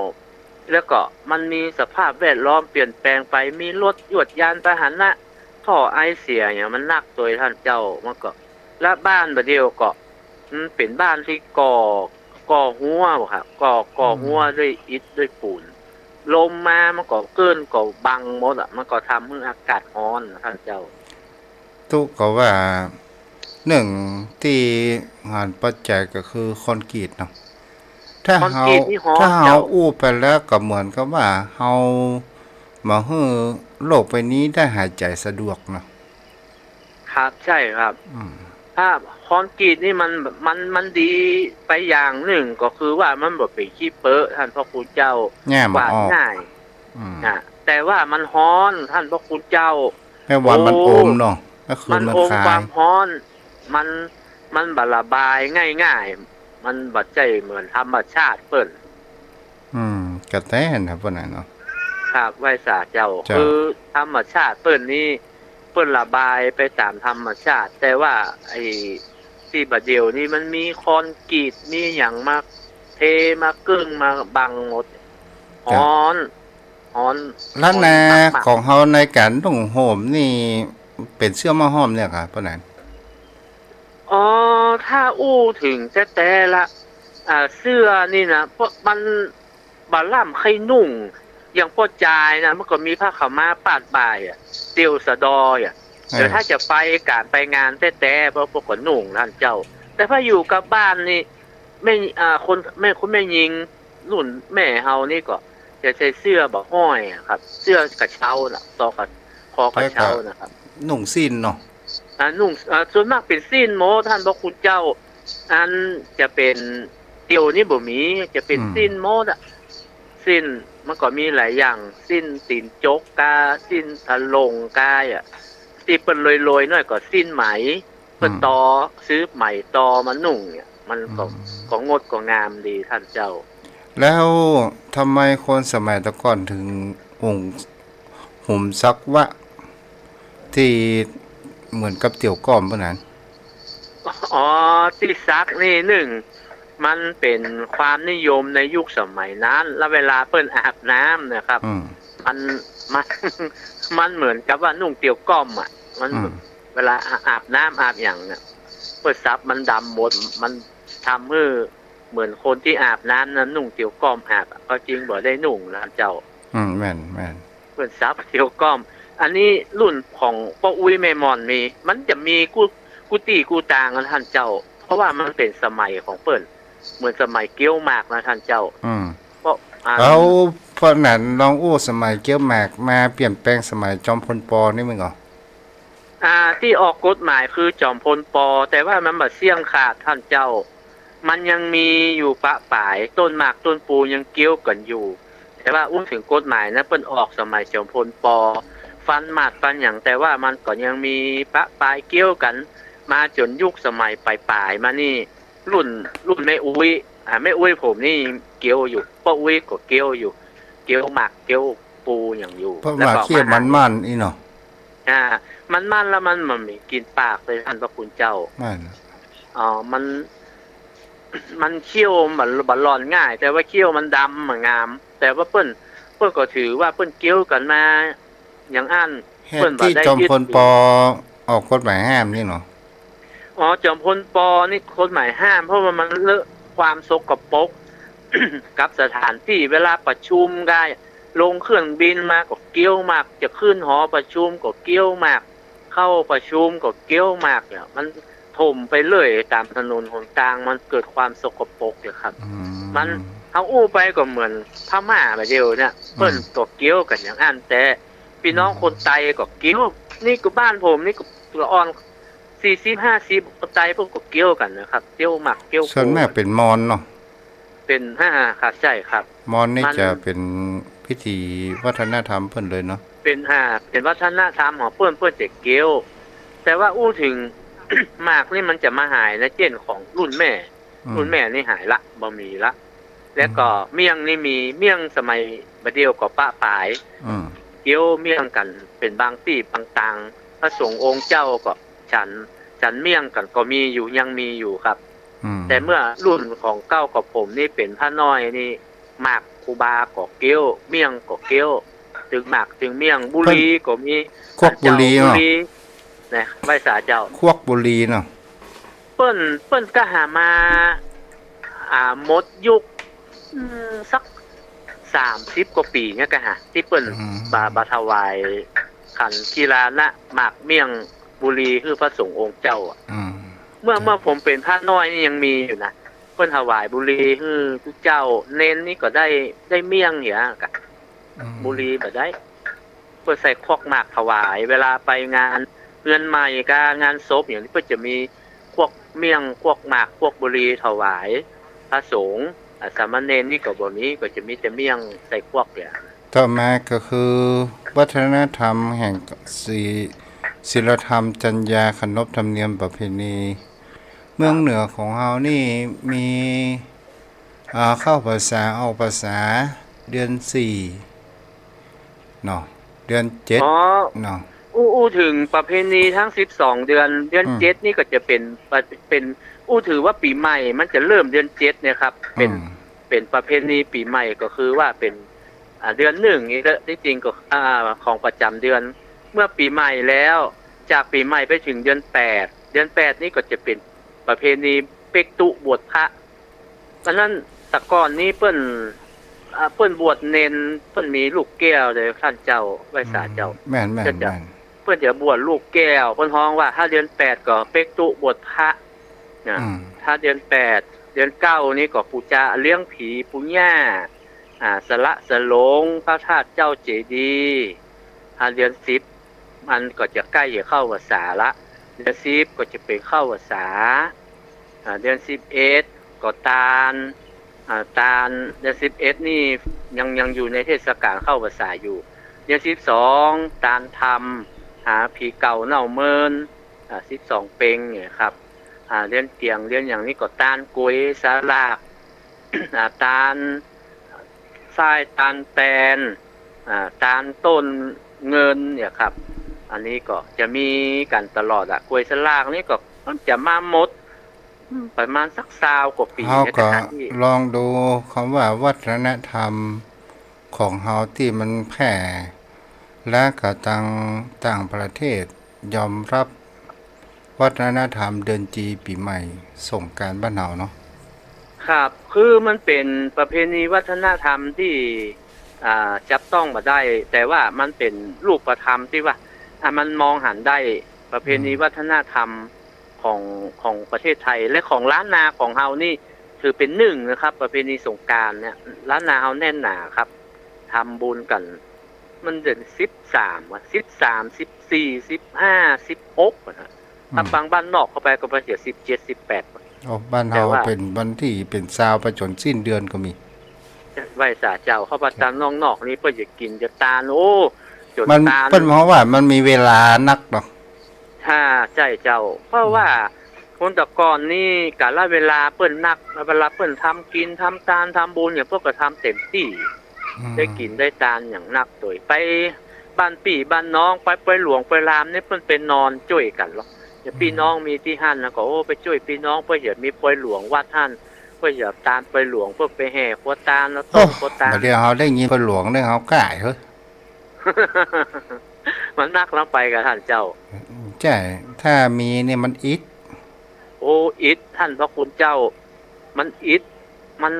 แล้วก็มันมีสภาพแวดล้อมเปลี่ยนแปลงไป มีรถยวดยานพาหนะ ท่อไอเสียหยังมันนักตวยต้านเจ้า มันก็ และบ้านบ่าเดี่ยวก็ มันเป๋นบ้านตี้ก่อ ก่อฮั้วบ่ครับ ก่อ ก่อ อืม ฮั้วด้วยอิฐด้วยปูน ลมมามันก็เกินก็บังหมดอะ มันก็ทำหื้ออากาศฮ้อนนะต้านเจ้า ตุ๊ก็ว่า นึ่งตี้หันปัจจัยก็คือคอนกรีตเนาะ ถ้าเฮา คอนกรีตนี่ฮ้อน ถ้าเฮา เจ้า อู้ไปแล้วก็เหมือนกับว่าเฮาบ่หื้อโลกใบนี้ได้หายใจสะดวกเนาะ ครับ ใช่ครับ อืม ถ้าคอนกรีตนี่มัน มัน มันดีไปอย่างนึ่งก็คือว่ามันบ่เป๋นขี้เปอะ ต้านพระคุณเจ้า แง่บ่ออก กวาดง่าย อืม นะ แต่ว่ามันฮ้อน ต้านพระคุณเจ้า แม่ว่ามัน โอ้ อมเนาะ ก็คือ มัน มันอม คาย ความฮ้อน มัน มันบ่ระบายง่ายๆ มันบ่ใจ้เหมือนธรรมชาติเปิ้น อืม กระแตนะเปิ้นน่ะเนาะ ครับ ไหว้สาเจ้า เจ้า คือธรรมชาติเปิ้นนี่ เปิ้นระบายไปต๋ามธรรมชาติ แต่ว่าไอ้ตี้บ่าเดี่ยวนี้มันมีคอนกรีต มีหยังมาเท มาเกิ่ง มาบังหมด เจ้า ฮ้อน ฮ้อน ฮ้อนมากๆ แล้วนาของเฮาในก๋านนุ่งห่มนี่เป๋นเสื้อหม้อห้อมเนี่ยก่า ป้อหนาน อ๋อ ถ้าอู้เถิงแต๊ๆ ละ อ่า เสื้อนี่นะ เพราะมันบ่ล้ำใค่นุ่ง อย่างป้อจายนะ มันก็มีผ้าขาวม้าปาดบ่ายอะ เตียวสะดอยอะ เออ แต่ถ้าจะไปก๋านไปงานแต๊ๆ ป้อ ป้อก็นุ่ง ต้านเจ้า แต่ถ้าอยู่กับบ้านนี่ แม่ อ่า คน แม่ คนแม่ญิง รุ่นแม่เฮานี่ก็จะใส่เสื้อบ่าฮ้อยอะครับ เสื้อกระเช้าน่ะ ซอกกระ คอกระเช้านะครับ แล้วก็นุ่งสิ้นเนาะ อ่า นุ่ง อ่า ส่วนมากเป๋นสิ้นหมด ต้านพระคุณเจ้า อันจะเป๋นเดี่ยวนี้บ่มี จะเป๋น อืม สิ้นหมดอะ สิ้นมันก็มีหลายอย่าง สิ้นตี๋นจกกา สิ้นทะลงกาอะ ตี้เปิ้นรวยๆ หน้อยก็สิ้นไหม เปิ้น อืม ตอ ซื้อไหมตอมานุ่งเนี่ย มันก็ อืม ก็งดก็งามดี ต้านเจ้า แล้วทำไมคนสมัยแต่ก่อนเถิงห่ม ห่มซักวะ ตี้เหมือนกับเตี่ยวก้อมป้อหนาน อ๋อ ตี้ซักนี่นึ่ง มันเป๋นความนิยมในยุคสมัยนั้น แล้วเวลาเปิ้นอาบน้ำนะครับ อืม มัน มัน มันเหมือนกับว่านุ่งเตี่ยวก้อมอะ มัน อืม เวลาอาบน้ำอาบหยังเนี่ย เปิ้นซับมันดำหมด มันทำหื้อเหมือนคนตี้อาบน้ำนั้นนุ่งเตี่ยวก้อมอาบอะ ก็จึงบ่ได้นุ่งนะเจ้า อืม แม่น แม่น เปิ้นซับเตี่ยวก้อม อันนี้รุ่นของป้ออุ๊ยแม่หม่อนมี มันจะมีกู้ กู้ตี้กู้ตางอะต้านเจ้า เพราะว่ามันเป๋นสมัยของเปิ้น เหมือนสมัยเกี้ยวหมากนะต้านเจ้า อืม เพราะ อ่า แล้วป้อหนานลองอู้สมัยเกี้ยวหมากมาเปลี่ยนแปลงสมัยจอมพล ป. นี่มั่งก่อ อ่า ตี้ออกกฎหมายคือจอมพล ป. แต่ว่ามันบ่เสี้ยงขาดต้านเจ้า มันยังมีอยู่ปะป๋าย ต้นหมากต้นปูยังเกี้ยวกั๋นอยู่ แต่ว่าอู้เถิงกฎหมายนะ เปิ้นออกสมัยจอมพล ป. ฟันหมากฟันหยัง แต่ว่ามันก็ยังมีปะป๋ายเกี้ยวกั๋น มาจ๋นยุคสมัยป๋ายๆ มานี่ รุ่น รุ่นแม่อุ๊ย อ่า แม่อุ๊ยผมนี่เกี้ยวอยู่ ป้ออุ๊ยก็เกี้ยวอยู่ เกี้ยวหมากเกี้ยวปูหยังอยู่ เพราะ แล้วก็ ว่าเขี้ยวมันม่านอี้เนาะ อ่า มันม่านแล้วมันบ่มีกลิ่นปากเลย ต้านพระคุณเจ้า ม่าน อ๋อ มัน มันเขี้ยวมันบ่ร่อนง่าย แต่ว่าเขี้ยวมันดำมันงาม แต่ว่าเปิ้น เปิ้นก็ถือว่าเปิ้นเกี้ยวกั๋นมาอย่างอั้น แฮะ เปิ้นบ่ได้ยึดถือ ตี้จอมพล ป. ออกกฎหมายห้ามนี่เนาะ อ๋อ จอมพล ป. นี่กฎหมายห้าม เพราะว่ามันเลอะความสกปรก กับสถานตี้ เวลาประชุมก็ ลงเครื่องบินมาก็เกี้ยวหมาก จะขึ้นหอประชุมก็เกี้ยวหมาก เข้าประชุมก็เกี้ยวหมากเนี่ย มันถมไปเรื่อยต๋ามถนนหนตาง มันเกิดความสกปรกเลยครับ อืม มัน เฮาอู้ไปก็เหมือนพม่าบ่าเดี่ยวเนี่ย อืม เปิ้นก็เกี้ยวกั๋นอย่างอั้น แต่ปี้น้อง อืม คนไตก็เกี้ยว นี่ก็บ้านผมนี่ก็ละอ่อน สี่สิบ ห้าสิบ คนไตเปิ้นก็เกี้ยวกั๋นนะครับ เกี้ยวหมากเกี้ยวปู ส่วนมากเป๋นมอญเนาะ เป๋น ฮ่า ครับ ใจ้ครับ มอญนี่ มัน จะเป๋นพิธีวัฒนธรรมเปิ้นเลยเนาะ เป๋น อ่า เป๋นวัฒนธรรมของเปิ้น เปิ้นจะเกี้ยว แต่ว่าอู้เถิง หมากนี่มันจะมาหายนะ เจ้นของรุ่นแม่ อืม รุ่นแม่นี่หายละ บ่มีละ แล้วก็ อืม เมี่ยงนี่มี เมี่ยงสมัยบ่าเดี่ยวก็ปะป๋าย อืม เกี้ยวเมี่ยงกั๋นเป๋นบางตี้บางตาง พระสงฆ์องค์เจ้าก็ฉัน ฉันเมี่ยงกั๋นก็มีอยู่ ยังมีอยู่ครับ อืม แต่เมื่อรุ่นของเก๊ากับผมนี่เป๋นพระน้อยนี่ หมากครูบาก็เกี้ยว เมี่ยงก็เกี้ยว ตึงหมากตึงเมี่ยง บุหรี่ก็มี ควักบุหรี่เนาะ บุหรี่ นะ ไหว้สาเจ้า ควักบุหรี่เนาะ เปิ้น เปิ้นก็หามา อ่า หมดยุค อืม สัก สามสิบ กว่าปี๋เนี่ยก็หา ตี้เปิ้น อืม บ่า บ่าถวายขันทีละนะ หมากเมี่ยงบุหรี่หื้อพระสงฆ์องค์เจ้าอะ อืม เมื่อ ครับ เมื่อผมเป๋นพระน้อยนี่ยังมีอยู่นะ เปิ้นถวายบุหรี่หื้อตุ๊เจ้า เณรนี่ก็ได้ ได้เมี่ยงเหียกะ อืม บุหรี่บ่ได้ เปิ้นใส่ควักหมากถวาย เวลาไปงานเฮือนใหม่กา งานศพอย่างนี้ เปิ้นจะมีควักเมี่ยง ควักหมาก ควักบุหรี่ถวายพระสงฆ์ อ่า สามเณรนี่ก็บ่มี ก็จะมีแต่เมี่ยงใส่ควักเนี่ย ต่อมาก็คือวัฒนธรรมแห่งศีล ศีลธรรม จรรยา ขนบธรรมเนียมประเพณี เมืองเหนือของเฮานี่มี อ่า เข้าพรรษา ออกพรรษา เดือนสี่ เนาะ เดือนเจ็ด อ๋อ เนาะ อู้ อู้เถิงประเพณีตึงสิบสองเดือน เดือน อืม เจ็ดนี่ก็จะเป๋น เป๋น อู้ถือว่าปี๋ใหม่มันจะเริ่มเดือนเจ็ดเนี่ยครับ เป๋น อืม เป๋นประเพณีปี๋ใหม่ก็คือว่าเป๋น อ่า เดือนนึ่งนี่แหละ ตี้จริงก็ อ่า ของประจ๋ำเดือน เมื่อปี๋ใหม่แล้ว จากปี๋ใหม่ไปเถิงเดือนแปด เดือนแปดนี่ก็จะเป๋นประเพณีเป๊กตุ๊บวชพระ อันนั้นแต่ก่อนนี้เปิ้น อ่า เปิ้นบวชเณร เปิ้นมีลูกแก้วเลยต้านเจ้า ไหว้สาเจ้า อืม แม่นๆ ก็จะ แม่น เปิ้นจะบวชลูกแก้ว เปิ้นฮ้องว่าถ้าเดือนแปดก็เป๊กตุ๊บวชพระนะ อืม ถ้าเดือนแปด เดือนเก้านี่ก็ปู๋จาเลี้ยงผีปู่ย่า อ่า สละสลง พระธาตุเจ้าเจดีย์ ถ้าเดือนสิบ มันก็จะใก้จะเข้าพรรษาละ เดือนสิบก็จะเป๋นเข้าพรรษา อ่า เดือนสิบเอ็ดก็ตาน อ่า ตาน เดือนสิบเอ็ดนี่ยัง ยังอยู่ในเทศกาลเข้าพรรษาอยู่ เดือนสิบสอง ตานธรรม หาผีเก่าเน่าเมิน อ่า สิบสองเป็งเนี่ยครับ อ่า เดือนเกียง เดือนหยังนี่ก็ตานก๋วยสลาก อ่า ตานทราย ตานแตน อ่า ตานต้นเงินเนี่ยครับ อันนี้ก็จะมีกั๋นตลอดอะ ก๋วยสลากนี่ก็มันจะมาหมด อืม ประมาณสักซาวกว่าปี๋ เฮาก็ ในสถานที่ ลองดูกำว่าวัฒนธรรมของเฮาตี้มันแพร่ และก็ต่าง ต่างประเทศยอมรับวัฒนธรรมเดือนจีปี๋ใหม่สงกรานต์บ้านเฮาเนาะ ครับ คือมันเป๋นประเพณีวัฒนธรรมตี้ อ่า จับต้องบ่ได้ แต่ว่ามันเป๋นรูปธรรมตี้ว่า อ่า มันมองหันได้ ประเพณี อืม วัฒนธรรมของ ของประเทศไทย และของล้านนาของเฮานี่ถือเป๋นนึ่งนะครับ ประเพณีสงกรานต์เนี่ย ล้านนาเฮาแน่นหนาครับ ทำบุญกั๋น มันเดือนสิบสามวะ สิบสาม สิบสี่ สิบห้า สิบหกอะนะ ถ้า อืม บางบ้านนอกเข้าไปก็ไปเสียสิบเจ็ด สิบแปด โอ้ บ้านเฮา แต่ว่า เป๋นวันตี้เป๋นซาวไปจ๋นสิ้นเดือนก็มี ไหว้สาเจ้า เข้าไปตานนอกๆ นี่เปิ้นจะกิ๋นจะตาน โอ้ จ๋น มัน ตาน เปิ้นเพราะว่ามันมีเวลานักเนาะ อ่า ใจ้เจ้า เพราะว่า อืม คนแต่ก่อนนี่กาลเวลาเปิ้นนัก เวลาเปิ้นทำกิ๋นทำตานทำบุญอย่างเปิ้นก็ทำเต๋มตี้ อืม ได้กิ๋นได้ตานอย่างนักโตย ไปบ้านปี้บ้านน้อง ไปปอยหลวงปอยลามนี่เปิ้นไปนอนจ้วยกั๋นลอ อย่าง อืม ปี้น้องมีตี้หั้นนะก็ โอ้ ไปจ้วยปี้น้อง เปิ้นจะมีปอยหลวงวัดหั้น เปิ้นจะตานปอยหลวง เปิ้นไปแห่ครัวตานแล้วต้ม โอ้ ครัวตาน บ่าเดี่ยวเฮาได้ยินปอยหลวงเนี่ยเฮาก้ายเฮ้ย มันนักลำไปก่ะต้านเจ้า ใจ้ ถ้ามีเนี่ยมันอิด โอ้ อิด ต้านพระคุณเจ้า มันอิด มัน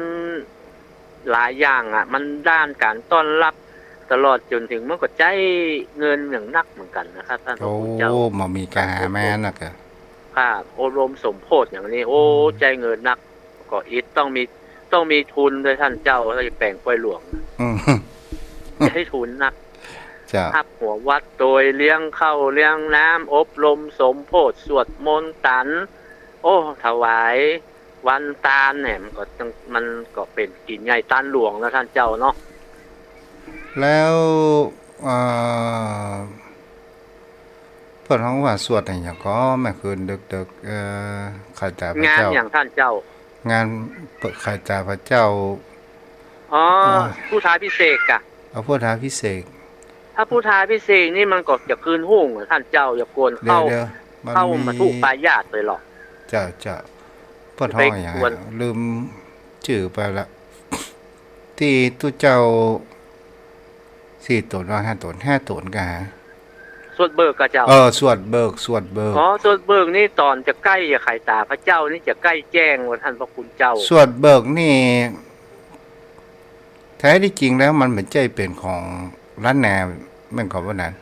หลายอย่างอะ มันด้านก๋านต้อนฮับ ตลอดจ๋นเถิงมันก็ใจ๊เงินอย่างนักเหมือนกั๋นนะครับ ต้านพระคุณเจ้า โอ้ บ่มีก้าหามานักอะ ครับ อบรมสมโภชอย่างนี้ โอ้ อืม ใจ๊เงินนัก ก็อิด ต้องมี ต้องมีทุนด้วยต้านเจ้า ถ้าจะแป๋งปอยหลวง อืม ใจ๊ทุนนัก เจ้า ฮับหัววัดโตย เลี้ยงข้าวเลี้ยงน้ำ อบรมสมโภช สวดมนต์ตัน โอ้ ถวายวันตานเนี่ย มันก็ต้อง มันก็เป๋นกิ๋นใหญ่ตานหลวงนะต้านเจ้าเนาะ แล้ว เอ่อ เปิ้นฮ้องว่าสวดอะหยังก่อ แม่คืนดึกๆ เอ่อ ไขตาพระเจ้า งานหยังต้านเจ้า งานไขตาพระเจ้า อ๋อ อ่า พุทธาภิเษกอะ เอาพุทธาภิเษก ถ้าพุทธาภิเษกนี่มันก็จะคืนฮุ่งอะต้านเจ้า อย่ากวนเข้า เดี๋ยวๆ มันมี เข้ามัทธุปายาตเลยหรอก เจ้า เจ้า เปิ้นฮ้องอะหยัง ไปกวน ลืมจื้อไปละ ตี้ตุ๊เจ้า สี่ต๋นว่าห้าต๋น ห้าต๋นก่ะฮะ สวดเบิกก่ะเจ้า เออ สวดเบิก สวดเบิก อ๋อ สวดเบิกนี่ต๋อนจะใก้จะไขตาพระเจ้านี่จะใก้แจ้งว่าต้านพระคุณเจ้า สวดเบิกนี่ แท้ตี้จริงแล้วมันบ่ใจ้เป๋นของล้านนา แม่นก่อว่านั้น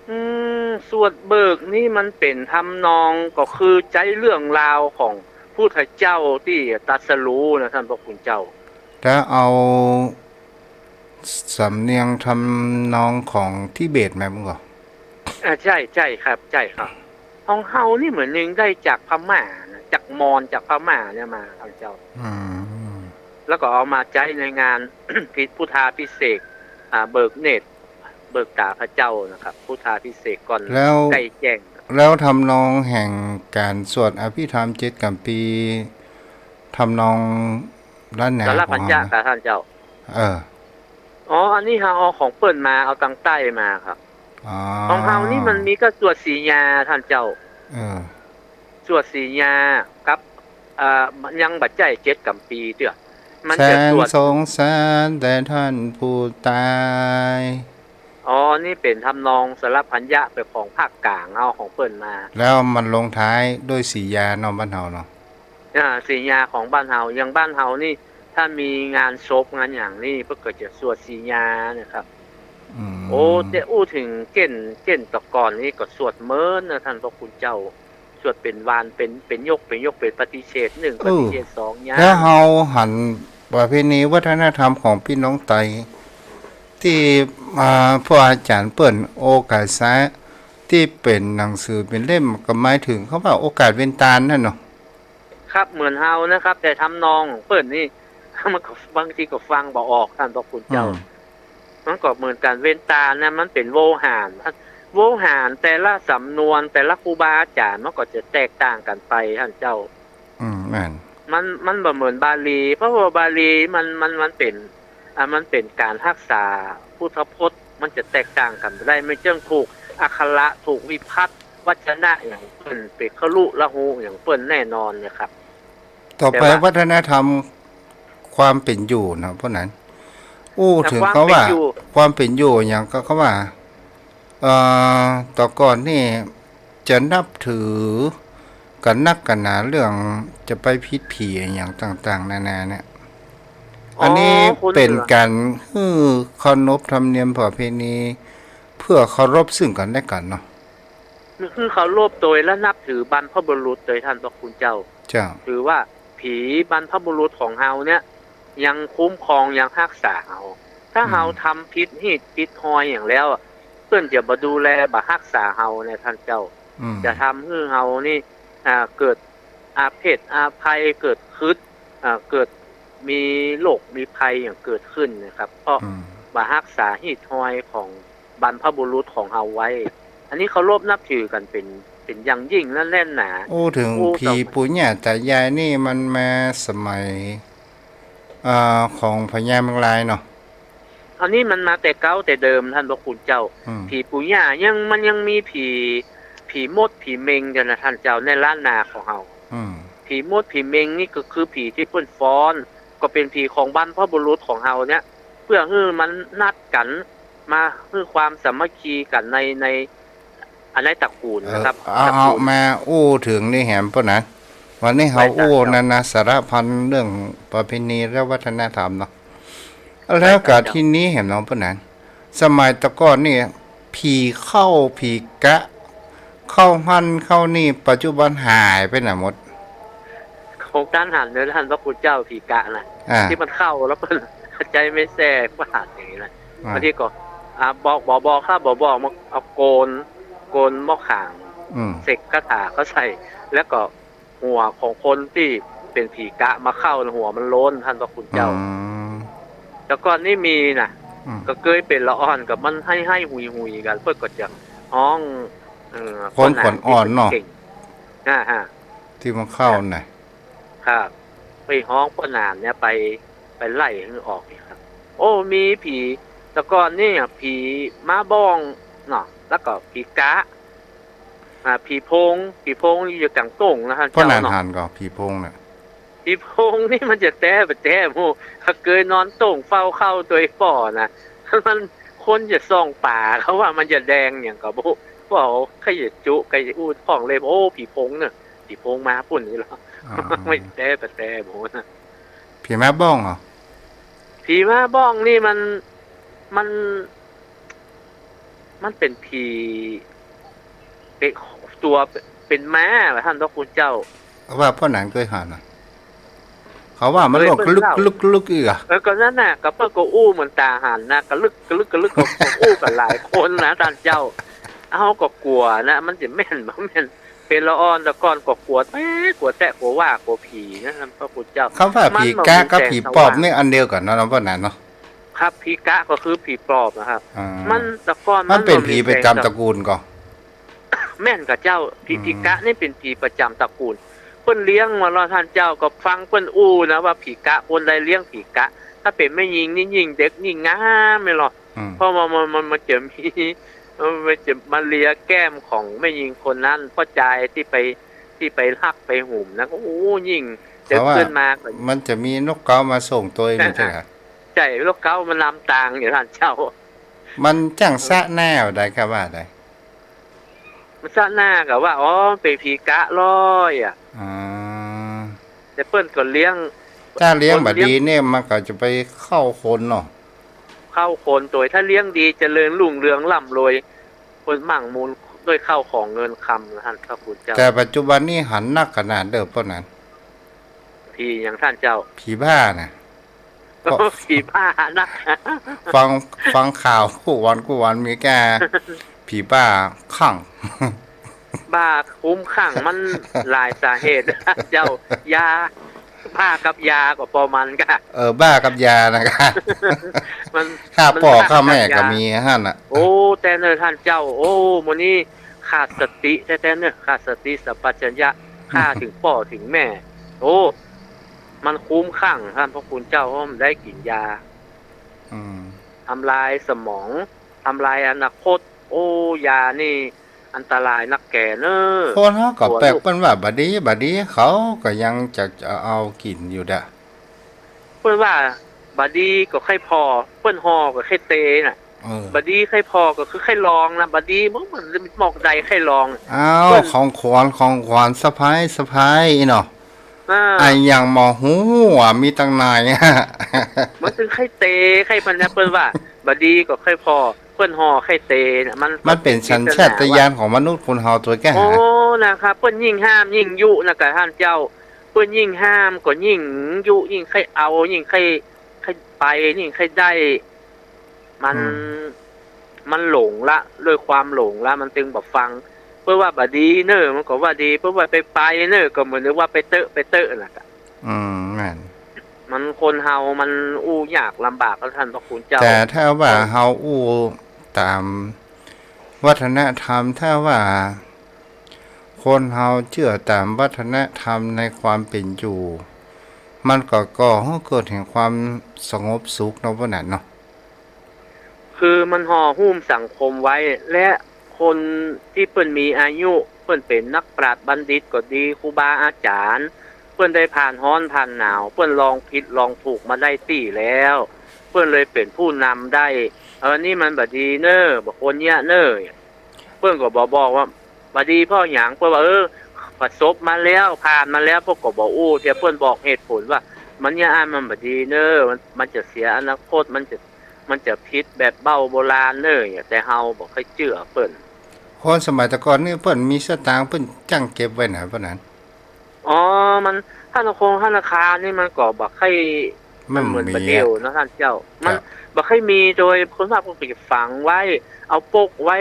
อืม สวดเบิกนี่มันเป๋นทำนอง ก็คือใจ๊เรื่องราวของพุทธเจ้าตี้ตรัสรู้นะต้านพระคุณเจ้า ถ้าเอาสำเนียงทำนองของทิเบตแม่นบ่ก่อ อ่า ใจ้ ใจ้ครับ ใจ้ครับ ของเฮานี่เหมือนยังได้จากพม่านะ จากมอญ จากพม่าเนี่ยมา ต้านเจ้า อืม แล้วก็เอามาใจ๊ในงาน พิ- พุทธาภิเษก อ่า เบิกเนตร เบิกต๋าพระเจ้านะครับ พุทธาภิเษกก่อน แล้ว ใก้แจ้ง แล้วทำนองแห่งก๋านสวดอภิธรรมเจ็ดกัมภีร์ ทำนองล้านนา สารพัญจะ ของเฮานะ ครับต้านเจ้า เออ อ๋อ อันนี้เฮาเอาของเปิ้นมา เอาตางใต้มาครับ อ๋อ ของเฮานี่มันมีก็สวดสีญาต้านเจ้า เออ สวดสีญากับ เอ่อ ยังบ่ใจ้เจ็ดก๋ำปี๋เตื้อ มันจะสวด แสนสงสารแต่ท่านผู้ตาย อ๋อ นี่เป๋นทำนองสรรพญะเป๋นของภาคก๋างเอาของเปิ้นมา แล้วมันลงท้ายด้วยสีญาเนาะบ้านเฮาเนาะ อ่า สีญาของบ้านเฮา อย่างบ้านเฮานี่ ถ้ามีงานศพงานหยังนี่ เปิ้นก็จะสวดสีญานะครับ อืม โอ้ แต่อู้เถิงเก้น เก้นตะก่อนนี่ก็สวดเมินนะต้านพระคุณเจ้า สวดเป๋นวาน เป๋น เป๋นยก เป๋นยก เป๋นปฏิเชษณ์หนึ่ง เออ ปฏิเชษณ์สอง ยาว แล้วเฮาหันประเพณีวัฒนธรรมของปี้น้องไต ตี้ อ่า พวกอาจ๋ารย์เปิ้นโอกาสซะ ตี้เป๋นหนังสือเป๋นเล่ม ก็หมายเถิงกำว่าโอกาสเว้นตานนั่นเนาะ ครับ เหมือนเฮานะครับ แต่ทำนองของเปิ้นนี่ มันก็บางทีก็ฟังบ่ออกต้านพระคุณเจ้า อืม มันก็เหมือนกั๋น เว้นตานนะ มันเป๋นโวหาร โวหารแต่ละสำนวน แต่ละครูบาอาจ๋ารย์มันก็จะแตกต่างกั๋นไปต้านเจ้า อืม แม่น มัน มันบ่เหมือนบาลี เพราะว่าบาลีมัน มัน มันเป๋น อ่า มันเป๋นก๋านฮักษาพุทธพจน์ มันจะแตกต่างกั๋นบ่ได้ มันจึงถูกอักขระ ถูกวิภัตวจนะอย่างเปิ้น เป๋นครุละหุอย่างเปิ้นแน่นอนเนี่ยครับ ต่อไป แต่ว่าวัฒนธรรมความเป๋นอยู่นะ พวกนั้น อู้เถิงกำว่า ความเป๋นอยู่ ความเป๋นอยู่อย่างก็ กำว่า เอ่อ ตะก่อนนี่จะนับถือกั๋นนักกั๋นหนา เรื่องจะไปผิดผีอะหยังต่างๆ นานาเนี่ย อ๋อ อันนี้ คนเหนือ เป๋นก๋านหื้อเคารพธรรมเนียมประเพณี เพื่อเคารพซึ่งกั๋นและกั๋นเนาะ คือเคารพโตยและนับถือบรรพบุรุษโตยต้านพระคุณเจ้า เจ้า ถือว่าผีบรรพบุรุษของเฮาเนี่ย ยังคุ้มครองยังฮักษาเฮา ถ้า อืม เฮาทำผิดฮีตผิดฮอยอย่างแล้วอะ เปิ้นจะบ่ดูแลบ่ฮักษาเฮาเนี่ยต้านเจ้า อืม จะทำหื้อเฮานี่ อ่า เกิดอาเพศอาภัย เกิดคึด อ่า เกิดมีโรคมีภัยอย่างเกิดขึ้นนะครับ เพราะ อืม บ่ฮักษาฮีตฮอยของบรรพบุรุษของเฮาไว้ อันนี้เคารพนับถือกั๋นเป๋น เป๋นอย่างยิ่งและแน่นหนา อู้เถิง อู้ ผีปู่ย่าต๋ายายนี่มันมาสมัย เอ่อ ของพญาเมืองลายเนาะ อันนี้มันมาแต่เก๊าแต่เดิมต้านพระคุณเจ้า อืม ผีปู่ย่ายัง มันยังมีผี ผีมดผีเม็งเดียวนะต้านเจ้า ในล้านนาของเฮา อืม ผีมดผีเม็งนี่ก็คือผีตี้เปิ้นฟ้อน ก็เป๋นผีของบรรพบุรุษของเฮาเนี่ย เพื่อหื้อมันนัดกั๋น มาหื้อความสามัคคีกั๋นใน ใน อันในตระกูลนะครับ เออ เอา ตระกูล เอามาอู้เถิงนี่แหมป้อหนาน วันนี้เฮาอู้นานาสารพันเรื่องประเพณีและวัฒนธรรมเนาะ แล้วก็ทีนี้แหมเนาะป้อหนาน สมัยตะก่อนนี่ ผีเข้าผีกะ เข้าหั้นเข้านี่ ปัจจุบันหายไปไหนหมด ของต้านหันเนอะ ต้านพระคุณเจ้า ผีกะน่ะ อ่า ตี้มันเข้าแล้วเปิ้นใจ๊ไม้แส้ฟาดอย่างนี้นะ อ่า บางทีก็ อ่า บอก บอก บอก ถ้าบอก บอก มาเอาโกน โกนหม้อข่าง อืม เสกคาถาเข้าใส่ แล้วก็หัวของคนตี้เป๋นผีกะมาเข้า หัวมันโล้น ต้านพระคุณเจ้า อืม แต่ก่อนนี่มีน่ะ อืม ก็เกยเป๋นละอ่อนกับมัน ไห้ๆ หุยๆ กั๋น เปิ้นก็จะฮ้อง เอ่อ คนขวัญอ่อนเนาะ เก่งๆ อ่าฮะ ตี้มันเข้าน่ะ ครับ ไปฮ้องป้อหนานเนี่ย ไป ไปไล่หื้อออกนี่ครับ โอ้ มีผี แต่ก่อนนี่อะ ผีม้าบ้องเนาะ แล้วก็ผีกะ อ่า ผีโพง ผีโพงนี่อยู่ก๋างโต้งนะฮะ ป้อหนาน เจ้าเนาะ หันก่อ ผีโพงน่ะ ผีโพงนี่มันจะแต๊บ่แต๊ โอ้ ข้าเกยนอนโต้งเฝ้าเข้าตวยป้อนะ มัน คนจะส่องป๋า เขาว่ามันจะแดงอย่างก็บ่ ป้อใค่จะจุ ใค่จะอู้พ่องเลย โอ้ ผีโพงเนอะ ผีโพงมาปุ้นนี่เหรอ อ๋อ ไม่แต๊บ่แต๊ โหนะ ผีม้าบ้องเหรอ ผีม้าบ้องนี่มัน มัน มันเป๋นผี เป๋นตั๋ว เป๋นม้าว่ะต้านพระคุณเจ้า ว่าป้อหนานเกยหันน่ะ เขาว่ามันร้องกะลึกกะลึกกะลึกอีกอะ เออ ก็นั่นน่ะ ก็เปิ้นก็อู้เหมือนต๋าหันนะ กะลึกกะลึกกะลึก ก็ ก็อู้กั๋นหลายคนนะต้านเจ้า เฮาก็กั๋วนะ มันจะแม่นบ่แม่น เป๋นละอ่อนแต่ก่อนก็กั๋วแต๊ กั๋วแต๊ กั๋วว่ากั๋วผีนะต้านพระคุณเจ้า คำว่าผีกะกับผีปอบนี่อันเดียวกั๋นเนาะ ป้อหนานเนาะ ครับ ผีกะก็คือผีปอบนะครับ อ่า มันแต่ก่อนมัน มันเป๋นผีประจ๋ำตระกูลก่อ แม่นก่อเจ้า ผี อืม ผีกะนี่เป๋นผีประจ๋ำตระกูล เปิ้นเลี้ยงมาแล้วต้านเจ้า ก็ฟังเปิ้นอู้นะว่าผีกะ คนใดเลี้ยงผีกะ ถ้าเป๋นแม่ญิงนี่ยิ่งเด็กยิ่งงามเลยเหรอ อืม เพราะว่ามัน มัน มันจะมี เออ มันจะมาเลียแก้มของแม่ญิงคนนั้น ป้อจายตี้ไป ตี้ไปฮักไปหุมนะ โอ้ ยิ่งจะ เขาว่า ขึ้นมาก็ มันจะมีนกเขามาส่งตวยนี่ใจ้ก่ะ ใจ้ นกเขามานำตางอยู่ต้านเจ้า มันจ้างสะหน้าได้ก็ว่าได้ มันสะหน้าก็ว่า อ๋อ เป๋นผีกะลอยอะ อ๋อ แต่เปิ้นก็เลี้ยง ถ้าเลี้ยง คนเลี้ยง บ่ดีเนี่ย มันก็จะไปเข้าคนเนาะ เข้าคนตวย ถ้าเลี้ยงดีเจริญรุ่งเรืองร่ำรวย คนมั่งมูลด้วยข้าวของเงินคำนะท่านพระคุณเจ้า แต่ปัจจุบันนี้หันนักขนาดเด้อป้อนั้น ผีหยังต้านเจ้า ผีบ้าน่ะ ก็ ผีบ้านะ ฟัง ฟังข่าวกู้วันกู้วันมีแก่ผีบ้าคลั่ง บ้าคลุ้มคลั่งมันหลายสาเหตุ เจ้า ยา บ้ากับยาก็ปอมันก่ะ เออ บ้ากับยานะก่ะ มัน ข้า มัน ป้อ บ้า ข้าแม่ กับยา ก็มีหั้นน่ะ โอ้ แต่เน่อต้านเจ้า โอ้ มื้อนี้ขาดสติแต๊ๆ เน่อ ขาดสติสัมปชัญญะ ข้าเถิงป้อเถิงแม่ โอ้ มันคลุ้มคลั่งต้านพระคุณเจ้า เพราะมันได้กิ๋นยา อืม ทำลายสมอง ทำลายอนาคต โอ้ ยานี่อันตรายนักแก่เน่อ คนเฮาก็แปลก เปิ้นว่าบ่ดี บ่ดี เขาก็ยังจะ จะเอากิ๋นอยู่เด้อ เปิ้นว่าบ่ดีก็ใค่ผ่อ เปิ้นห่อก็ใค่เตน่ะ เออ บ่ดีใค่ผ่อก็คือใค่ลองนะ บ่ดีมัน มันหมอกใดใค่ลอง อ้าว เปิ้น ของขวัญ ของขวัญ เซอร์ไพรส์ เซอร์ไพรส์เนาะ อ่า อะหยังบ่ฮู้อะ มีตังหลาย มันเถิงใค่เต ใค่มันนะ เปิ้นว่าบ่ดีก็ใค่ผ่อ เปิ้นห่อใค่เตน่ะ มัน มันเป๋นสัญชาตญาณของมนุษย์คนเฮาตวยแก่ โอ้ นะครับ เปิ้นยิ่งห้ามยิ่งยุนะก่ะต้านเจ้า เปิ้นยิ่งห้ามก็ยิ่งยุ ยิ่งใค่เอา ยิ่งใค่ ใค่ไป ยิ่งใค่ได้ มัน อืม มันหลงละ ด้วยความหลงละ มันเถิงบ่ฟัง เปิ้นว่าบ่ดีเน่อ มันก็ว่าดี เปิ้นว่าไปไปเน่อ ก็เหมือนว่าไปเต๊อะ ไปเต๊อะน่ะก่ะ อืม แม่น มันคนเฮามันอู้ยากลำบากนะต้านพระคุณเจ้า แต่ถ้าว่าเฮาอู้ต๋ามวัฒนธรรม ถ้าว่าคนเฮาเจื้อต๋ามวัฒนธรรมในความเป๋นอยู่ มันก็ก่อหื้อเกิดแห่งความสงบสุขเนาะ ป้อนั้นเนาะ คือมันห่อหุ้มสังคมไว้ และคนตี้เปิ้นมีอายุ เปิ้นเป๋นนักปราชญ์บัณฑิตก็ดี ครูบาอาจ๋ารย์ เปิ้นได้ผ่านฮ้อนผ่านหนาว เปิ้นลองผิดลองถูกมาได้ตี้แล้ว เปิ้นเลยเป๋นผู้นำได้ เออ นี่มันบ่ดีเน่อ บ่ควรเยียะเน่อ เปิ้นก็บ่บอกว่าบ่ดีเพราะหยัง เปิ้นว่า เออ ประสบมาแล้ว ผ่านมาแล้ว เปิ้นก็บ่อู้ แต่เปิ้นบอกเหตุผลว่า มันเยียะอั้นมันบ่ดีเน่อ มัน มันจะเสียอนาคต มันจะ มันจะผิดแบบเบ้าโบราณเน่อ แต่เฮาบ่ค่อยเจื้อเปิ้น คนสมัยแต่ก่อนนี่เปิ้นมีสตางค์เปิ้นจั้งเก็บไว้ไหนป้อนั้น อ๋อ มัน ธนาคงธนาคารนี่มันก็บ่ค่อย มัน มันเหมือน บ่มี บ่าเดี่ยวเนาะต้านเจ้า ครับ มันบ่ค่อยมี โดยคนมากเปิ้นก็จะฝังไว้ เอาปกไว้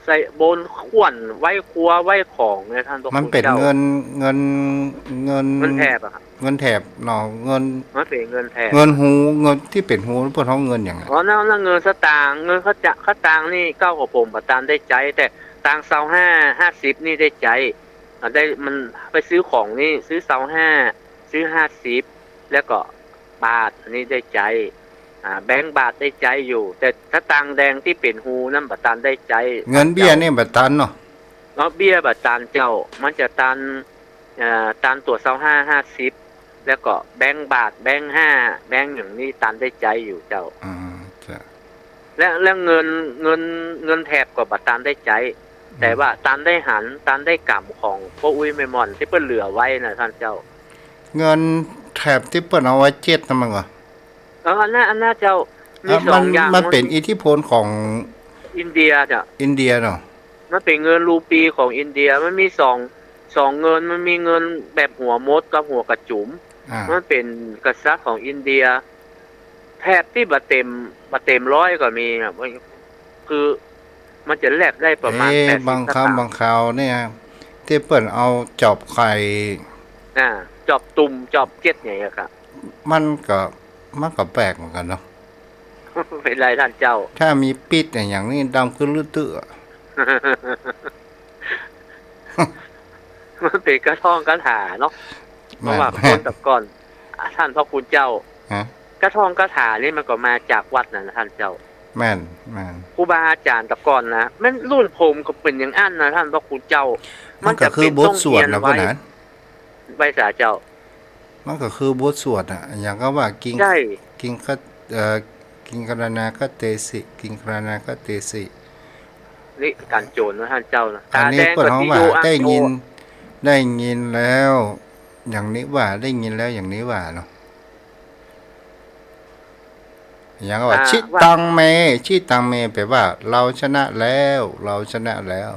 ใส่บนข่วน ไว้ครัวไว้ของเนี่ยต้านพระคุณเจ้า มันเป๋นเงิน เงิน เงิน เงินแถบอะครับ เงินแถบเนาะ เงิน มันเป๋นเงินแถบ เงินฮู เงินตี้เป๋นฮู เปิ้นฮ้องเงินหยังอะ อ๋อ นั่น นั่นเงินสตางค์ เงินเขาจะ สตางค์นี่เก๊ากระป๋มบ่ตันได้ใจ๊ แต่ตางค์ซาวห้า ห้าสิบนี่ได้ใจ๊ อ่า ได้ มันไปซื้อของนี่ ซื้อซาวห้า ซื้อห้าสิบ แล้วก็บาท อันนี้ได้ใจ๊ อ่า แบงก์บาทได้ใจ๊อยู่ แต่สตางค์แดงตี้เป๋นฮูนั้นบ่ตันได้ใจ๊ เงินเบี้ยนี่บ่ตันเนาะ เนาะ เบี้ยบ่ตันเจ้า มันจะตัน เอ่อ ตันตั๋วซาวห้า ห้าสิบ แล้วก็แบงก์บาท แบงก์ห้า แบงก์อย่างนี้ตันได้ใจ๊อยู่เจ้า อืม เจ้า และ และเงิน เงิน เงินแถบก็บ่ตันได้ใจ๊ อืม แต่ว่าตันได้หัน ตันได้ก๋ำของป้ออุ๊ยแม่หม่อนตี้เปิ้นเหลือไว้น่ะต้านเจ้า เงินแถบตี้เปิ้นเอาไว้เจ็ดนั่นมันก่อ เออ อันนั้น อันนั้นเจ้า มี อ่ะ สอง มัน อย่าง มันเป๋นอิทธิพลของอินเดียเจ้า อินเดียเนาะ มันเป๋นเงินรูปีของอินเดีย มันมีสอง สองเงิน มันมีเงินแบบหัวมดกับหัวกระจุ๋ม อ่า มันเป๋นกษัตริย์ของอินเดีย แถบตี้บ่เต็ม บ่เต็มร้อยก็มีอะ มัน คือ มันจะแลบได้ประมาณ เอ๊ะ แปดสิบ บางครั้ง สตางค์ บางคราวเนี่ย ตี้เปิ้นเอาจอบไข่ อ่า จอบตุ่ม จอบเจ็ดอย่างเงี้ยครับ มันก็ มันก็แปลกเหมือนกั๋นเนาะ เป๋นไรต้านเจ้า ถ้ามีปิ๊ดอย่างนี้ดำขึ้นรื้อตื้อ มันเป๋นกาท่องคาถาเนาะ เพราะว่า แม่น คนแต่ก่อน อ่ะ ต้านพระคุณเจ้า ฮะ กาท่องคาถานี่มันก็มาจากวัดนั่นนะต้านเจ้า แม่น แม่น ครูบาอาจ๋ารย์ตะก่อนนะ แม่นรุ่นผมก็เป๋นอย่างอั้นนะ ต้านพระคุณเจ้า มันก็คือบทสวดนะ มันจ๋ำเป๋นต้องเฮียนไว้ เปิ้นนะ ไหว้สาเจ้า มันก็คือบทสวดอะ อย่างก็ว่า กิง ใจ้ กิงคะ เอ่อ กิงครณาคะเตสิ กิงครณาคะเตสิ นี่ก๋านโจ๋นนะต้านเจ้านะ อันนี้ ตาแดง เปิ้นฮ้องว่า ก็สิโยอังโย ได้ยิน ได้ยินแล้วอย่างนี้ว่า ได้ยินแล้วอย่างนี้ว่าเนาะ อย่างว่า อ่า จิตตังเม จิตตังเม แปลว่า เราชนะแล้ว เราชนะแล้ว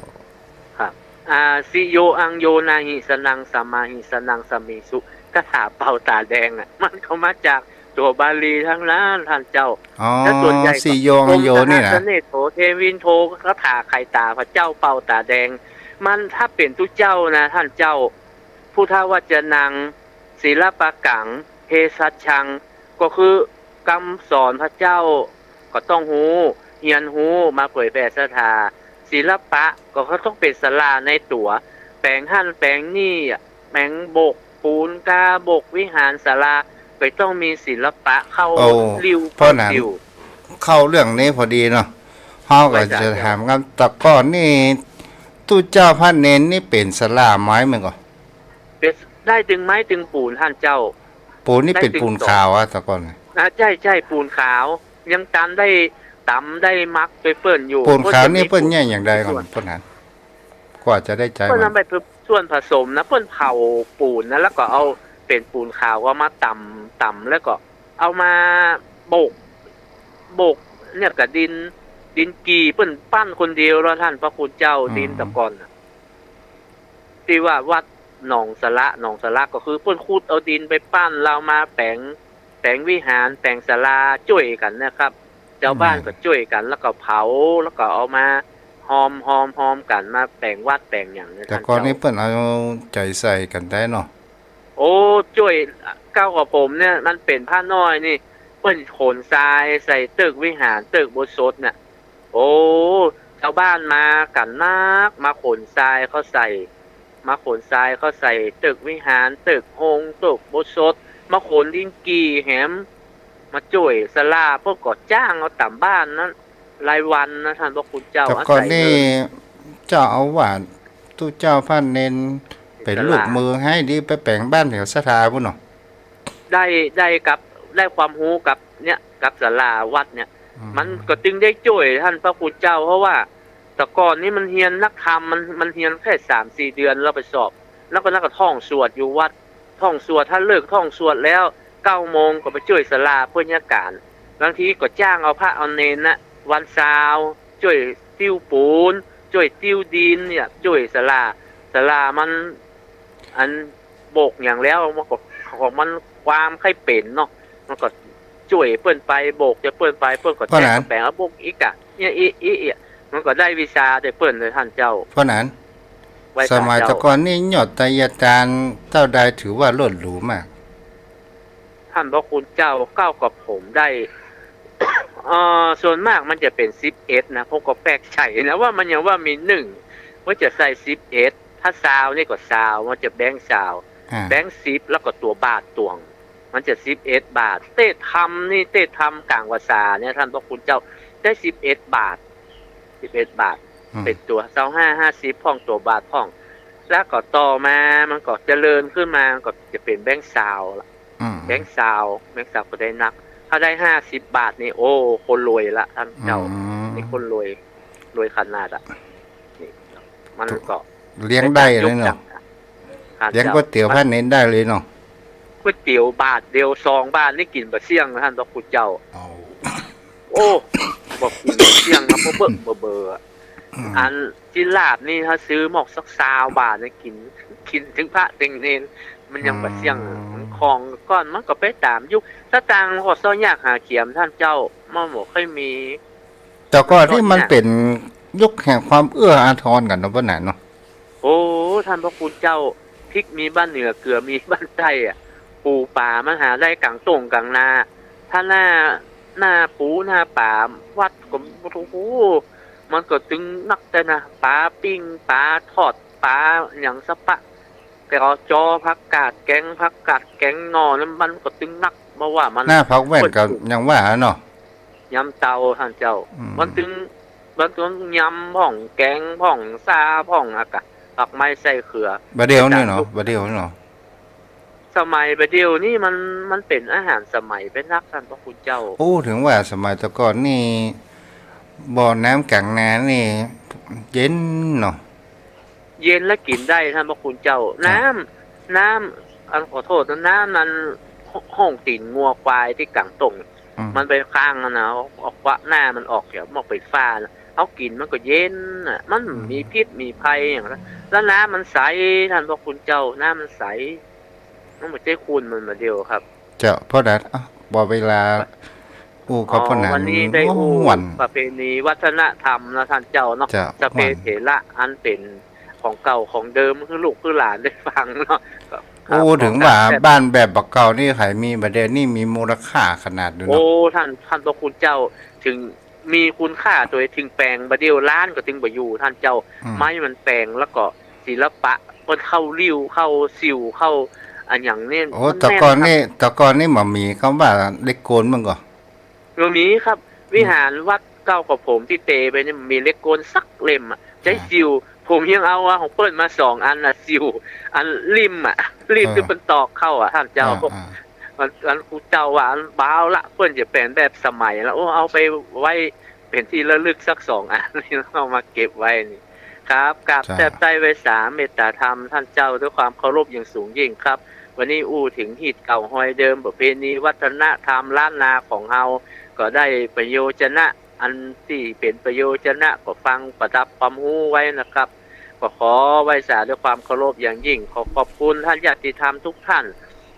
ครับ อ่า สิโยอังโยนาหิสนังสมาหิสนังสมีสุ คาถาเป่าต๋าแดงอะ มันก็มาจากตั๋วบาลีตังนั้นต้านเจ้า อ๋อ แล้วส่วนใหญ่ก็ สิโยอังโยนี่นะ โอมสหัสสเนโถเทวินโท คาถาไขต๋าพระเจ้าเป่าต๋าแดง มันถ้าเป๋นตุ๊เจ้านะต้านเจ้า พุทธวจนัง ศิลปกัง เภสัชชัง ก็คือกำสอนพระเจ้าก็ต้องฮู้ เฮียนฮู้ มาเผยแผ่ศรัทธา ศิลปะก็ต้องเป๋นศาลาในตั๋ว แป๋งหั้นแป๋งนี่ แป๋งบกปูนกา บกวิหารศาลา ก็ต้องมีศิลปะเข้า โอ้ ริ้ว เพราะนั้น เข้าริ้ว เข้าเรื่องนี้พอดีเนาะ เฮาก็จะถามกัน ว่าจะ ตะก่อนนี่ ตุ๊เจ้าพระเณรนี่เป๋นศาลาไม้แม่นก่อ เป๋น ได้ตึงไม้ตึงปูนต้านเจ้า ปูนนี่เป๋นปูนขาวอะ ตะก่อน อ่า ใจ้ ใจ้ ปูนขาว ยังตันได้ต๋ำได้หมักไปเปิ้นอยู่ ปูนขาวนี่เปิ้นแยกอย่างใดก่อน เปิ้นหัน กว่าจะได้ใจ๊มัน เปิ้นเอาไปส่วนผสมนะ เปิ้นเผาปูนนะ แล้วก็เอาเป๋นปูนขาว เอามาต๋ำ ต๋ำ แล้วก็เอามาโบก โบกเนี่ยกับดิน ดินกี่ เปิ้นปั้นคนเดียวแล้วต้านพระคุณเจ้า อืม ดินตะก่อนน่ะ ตี้ว่าวัดหนองสะละ หนองสะละก็คือเปิ้นขุดเอาดินไปปั้น แล้วมาแป๋ง แป๋งวิหาร แป๋งศาลา จ้วยกั๋นนะครับ จาวบ้าน อืม ก็จ้วยกั๋น แล้วก็เผา แล้วก็เอามาฮอม ฮอม ฮอมกั๋น มาแป๋งวัดแป๋งหยังเนี่ย ตะก่อนนี่ ต้านเจ้า เปิ้นเอาใจ๋ใส่กั๋นได้เนาะ โอ้ จ้วย ก้าวกับผมเนี่ย มันเป๋นพระน้อยนี่ เปิ้นขนทรายใส่เติ๊กวิหาร เติ๊กอุโบสถเนี่ย โอ้ จาวบ้านมากั๋นนัก มาขนทรายเข้าใส่ มาขนทรายเข้าใส่เติ๊กวิหาร เติ๊กโฮง เติ๊กอุโบสถ มาขนดินกี่แหม มาจ้วยศาลา เปิ้นก็จ้างเอาต๋ามบ้านนั้น รายวันนะต้านพระคุณเจ้า ตะก่อนนี่ อาศัยเงิน เจ้าอาวาส ตุ๊เจ้าพระเณร เป๋นลูกมือหื้อดี ไปแป๋งบ้านแถวศรัทธาปู้นเนาะ ได้ ได้กับ ได้ความฮู้กับเนี่ย กับศาลาวัดเนี่ย อืม มันก็จึงได้จ้วยต้านพระคุณเจ้า เพราะว่าตะก่อนนี่มันเฮียนนักธรรม มัน มันเฮียนแค่สามสี่เดือนแล้วไปสอบ แล้วก็ แล้วก็ท่องสวดอยู่วัด ท่องสวด ถ้าเลิกท่องสวดแล้ว เก้าโมงก็ไปจ้วยศาลาเปื้อนยาก๋าน บางทีก็จ้างเอาพระเอาเณรนะ วันซาว จ้วยติ้วปูน จ้วยติ้วดินเนี่ย จ้วยศาลา ศาลามัน อันโบกหยังแล้ว มันก็ ของมันความใค่เป๋นเนาะ มันก็จ้วยเปิ้นไป โบกจ้วยเปิ้นไป เปิ้นก็ เพราะนั้น แตะแป๋งเอาโบกอีกอะ เนี่ย อิ อิ อิ มันก็ได้วิชาแต่เปิ้นเลยต้านเจ้า เพราะนั้น ไหว้ สมัย เจ้า ตะก่อนนี่ยอดไตรยาจารย์เต้าใดถือว่าเลิศหรูมาก ต้านพระคุณเจ้า ก้าวกับผมได้ เอ่อ ส่วนมากมันจะเป๋นสิบเอ็ดนะ ผมก็แปลกใจ๋นะ ว่ามันยังว่ามีหนึ่ง ว่าจะใส่สิบเอ็ด ถ้าซาวนี่ก็ซาว มันจะแบงก์ซาว อ่า แบงก์สิบ แล้วก็ตั๋วบาทตวง มันจะสิบเอ็ดบาท เต๊ทำนี่ เต๊ทำก๋างพรรษาเนี่ย ต้านพระคุณเจ้า ได้สิบเอ็ดบาท สิบเอ็ดบาท อืม เป๋นตั๋วซาวห้า ห้าสิบพ่อง ตั๋วบาทพ่อง แล้วก็ต่อมามันก็เจริญขึ้นมา มันก็จะเป๋นแบงก์ซาวละ อืม แบงก์ซาว แบงก์ซาวก็ได้นัก ถ้าได้ห้าสิบบาทนี่ โอ้ คนรวยละต้านเจ้า อืม นี่คนรวย รวยขนาดอะ นี่ มันก็ เลี้ยงได้เลยเนาะ เลี้ยงก๋วยเตี๋ยวพระเณรได้เลยเนาะ ก๋วยเตี๋ยวบาทเดียว สองบาทนี่กิ๋นบ่เสี้ยงนะต้านพระคุณเจ้า เอา โอ้ บ่กิ๋นบ่เสี้ยงนะ บ่เบิ่งบ่เบิ่งอะ อืม อัน จิลาบนี่ถ้าซื้อหมอกสักซาวบาทนี่กิ๋น กิ๋นตึงพระตึงเณร มันยังบ่เสี้ยง อืม มันของก่อนมันก็ไปต๋ามยุค สตางค์ก็ซ้อยยากหาเขียมต้านเจ้า มันบ่ค่อยมี แต่ก่อนนี่มันเป๋นยุคแห่งความเอื้ออาทรกั๋นเนาะ เปิ้นน่ะเนาะ โอ้ ต้านพระคุณเจ้า พริกมีบ้านเหนือ เกลือมีบ้านใต้อะ ปูป๋ามันหาได้ก๋างต้งก๋างนา ถ้าหน้า หน้าปูหน้าป๋า วัดก็ โอ้โห มันก็ตึงนักแต๊นะ ป๋าปิ้ง ป๋าทอด ป๋าหยังสะปะ แกงจอผักกาด แกงผักกาด แกงหน่อ นั้นมันก็ตึงนัก บ่ว่ามัน หน้าผักแว่นก็ยังว่าเนาะ ยำเตาท่านเจ้า อืม มันตึง มันตึงยำพ่อง แก๋งพ่อง ซ่าพ่อง อะกะ ผักไม้ไส้เขือ บ่าเดี่ยวนี้เนาะ บ่าเดี่ยวนี้เนาะ สมัยบ่าเดี่ยวนี้มัน มันเป๋นอาหารสมัยไปนัก ท่านพระคุณเจ้า โอ้ เถิงว่าสมัยแต่ก่อนนี่ บ่อน้ำก๋างนานี่ เย็นเนาะ เย็นและกิ๋นได้ ท่านพระคุณเจ้า ครับ น้ำ น้ำ อันขอโต้ษนะ น้ำมัน ห้องตี๋นงัวควายตี้ก๋างต้ง อืม มันไปค้างอะนะ เอา เอาควักหน้ามันออก เดี๋ยวมันออกไปฟ้านะ เอากิ๋นมันก็เย็นน่ะ มัน อืม มีพิษมีภัยหยังนะ แล้วน้ำมันใส ท่านพระคุณเจ้า น้ำมันใส มันบ่ใจ้ขุ่นเหมือนบ่าเดี่ยวครับ เจ้า เพราะนั้น เอ้า บ่เวลา อู้กับ อ๋อ ป้อหนาน วันนี้ได้อู้ ม่วน ประเพณีวัฒนธรรมนะท่านเจ้าเนาะ เจ้า สพเป ม่วน เถระอันเป๋นของเก่าของเดิมหื้อลูกหื้อหลานได้ฟังเนาะ ครับ โอ้ เถิงว่า ครับ บ้านแบบบ่าเก่านี่ใผมี บ่าเดี่ยวนี้มีมูลค่าขนาดนี้เนาะ โอ้ ท่าน ท่านพระคุณเจ้า เถิงมีคุณค่าตวย เถิงแป๋งบ่าเดี่ยวล้านก็เถิงบ่อยู่ ท่านเจ้า อืม ไม้มันแป๋ง แล้วก็ศิลปะ เปิ้นเข้าลิ่ว เข้าสิว เข้าอะหยังนี่ โอ้ มัน แต่ก่อนนี่ แม่นครับ แต่ก่อนนี่บ่มีกำว่าเหล็กโกนมั้งก่อ บ่มีครับ อืม วิหารวัดเก่าของผมตี้เตไปนี่มีเหล็กโกนสักเล่มอะ ใจ๊ อ่า สิว ผมยังเอาอะของเปิ้นมาสองอันน่ะ สิว อันลิ่มอะ ลิ่ม เออ ตี้เปิ้นตอกเข้าอะ ท่านเจ้า อ่า อ่า อัน อันครูเจ้าว่าอันบ่าวละ เปิ้นจะเป๋นแบบสมัยละ โอ้ เอาไปไว้เป๋นตี้ระลึกสักสองอันนี่ เอามาเก็บไว้นี่ ครับ กราบ เจ้า แทบใต้ไหว้สา เมตตาธรรมท่านเจ้าด้วยความเคารพอย่างสูงยิ่งครับ วันนี้อู้เถิงฮีตเก่าฮอยเดิม ประเพณีวัฒนธรรมล้านนาของเฮา ก็ได้ประโยชนะ อันตี้เป๋นประโยชนะก็ฟังประดับความฮู้ไว้นะครับ ก็ขอไหว้สาด้วยความเคารพอย่างยิ่ง ขอขอบคุณท่านญาติธรรมทุกท่าน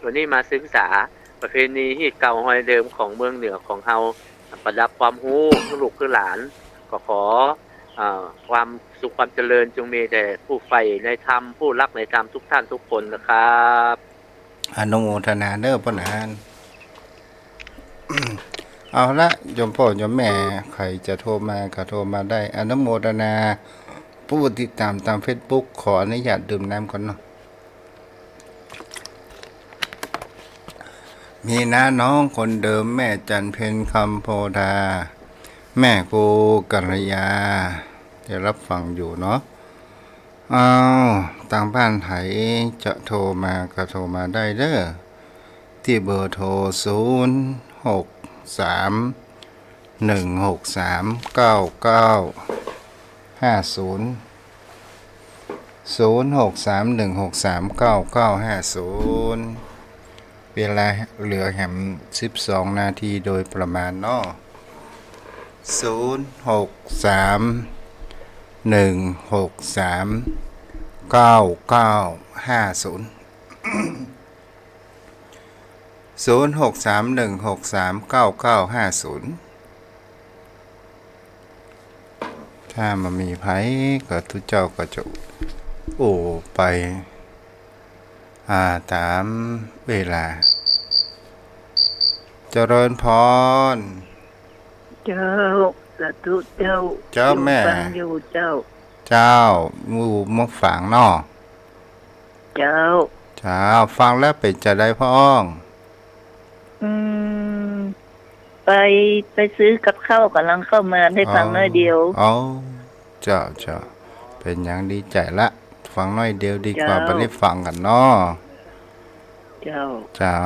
วันนี้มาศึกษาประเพณีฮีตเก่าฮอยเดิมของเมืองเหนือของเฮา ประดับความฮู้หื้อลูกหื้อหลาน ก็ขอ เอ่อ ความสุขความเจริญจงมีแด่ผู้ใฝ่ในธรรม ผู้รักในธรรมทุกท่านทุกคนนะครับ อนุโมทนาเน้อป้อหนาน เอาละ โยมป้อโยมแม่ ใผจะโทรมาก็โทรมาได้ อนุโมทนา ผู้ติดตามตางเฟซบุ๊ก ขออนุญาตดื่มน้ำก่อนเนาะ มีน้าน้องคนเดิม แม่จันเพ็ญ คำโพธา แม่ครูกัลยา ได้รับฟังอยู่เนาะ อ้าว ตางบ้านใผจะโทรมาก็โทรมาได้เน้อ ตี้เบอร์โทร ศูนย์ หก สาม หนึ่ง หก สาม เก้า เก้า ห้า ศูนย์ ศูนย์ หก สาม หนึ่ง หก สาม เก้า เก้า ห้า ศูนย์ เวลาเหลือแหมสิบสองนาทีโดยประมาณเนาะ ศูนย์ หก สาม หนึ่ง หก สาม เก้า เก้า ห้า ศูนย์ ศูนย์ หก สาม หนึ่ง หก สาม เก้า เก้า ห้า ศูนย์ ถ้าบ่มีใผก็ตุ๊เจ้าก็จะอู้ไป อ่า ต๋ามเวลา เจริญพร เจ้า สาธุเจ้า เจ้าแม่ อยู่ฟังอยู่เจ้า เจ้า อู้มาฝากเนาะ เจ้า เจ้า ฟังแล้วเป๋นจาใดพ่อง อืม ไป ไปซื้อกับข้าวก่ำลังเข้ามา ได้ฟังน้อยเดียว อ๋อ เจ้า เจ้า เป๋นหยังดีใจ๋ละ ฟังน้อยเดียวดีกว่า เจ้า บ่ได้ฟังกั๋นเนาะ เจ้า เจ้า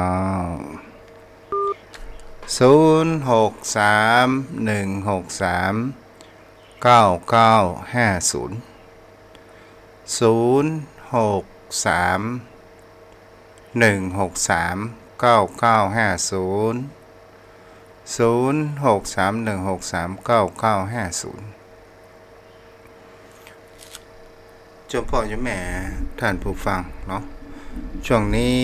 ศูนย์ หก สาม หนึ่ง หก สาม เก้า เก้า ห้า ศูนย์ ศูนย์ หก สาม หนึ่ง หก สาม เก้า เก้า ห้า ศูนย์ ศูนย์ หก สาม หนึ่ง หก สาม เก้า เก้า ห้า ศูนย์ เจ้าพ่อเจ้าแม่ท่านผู้ฟังเนาะ ช่วงนี้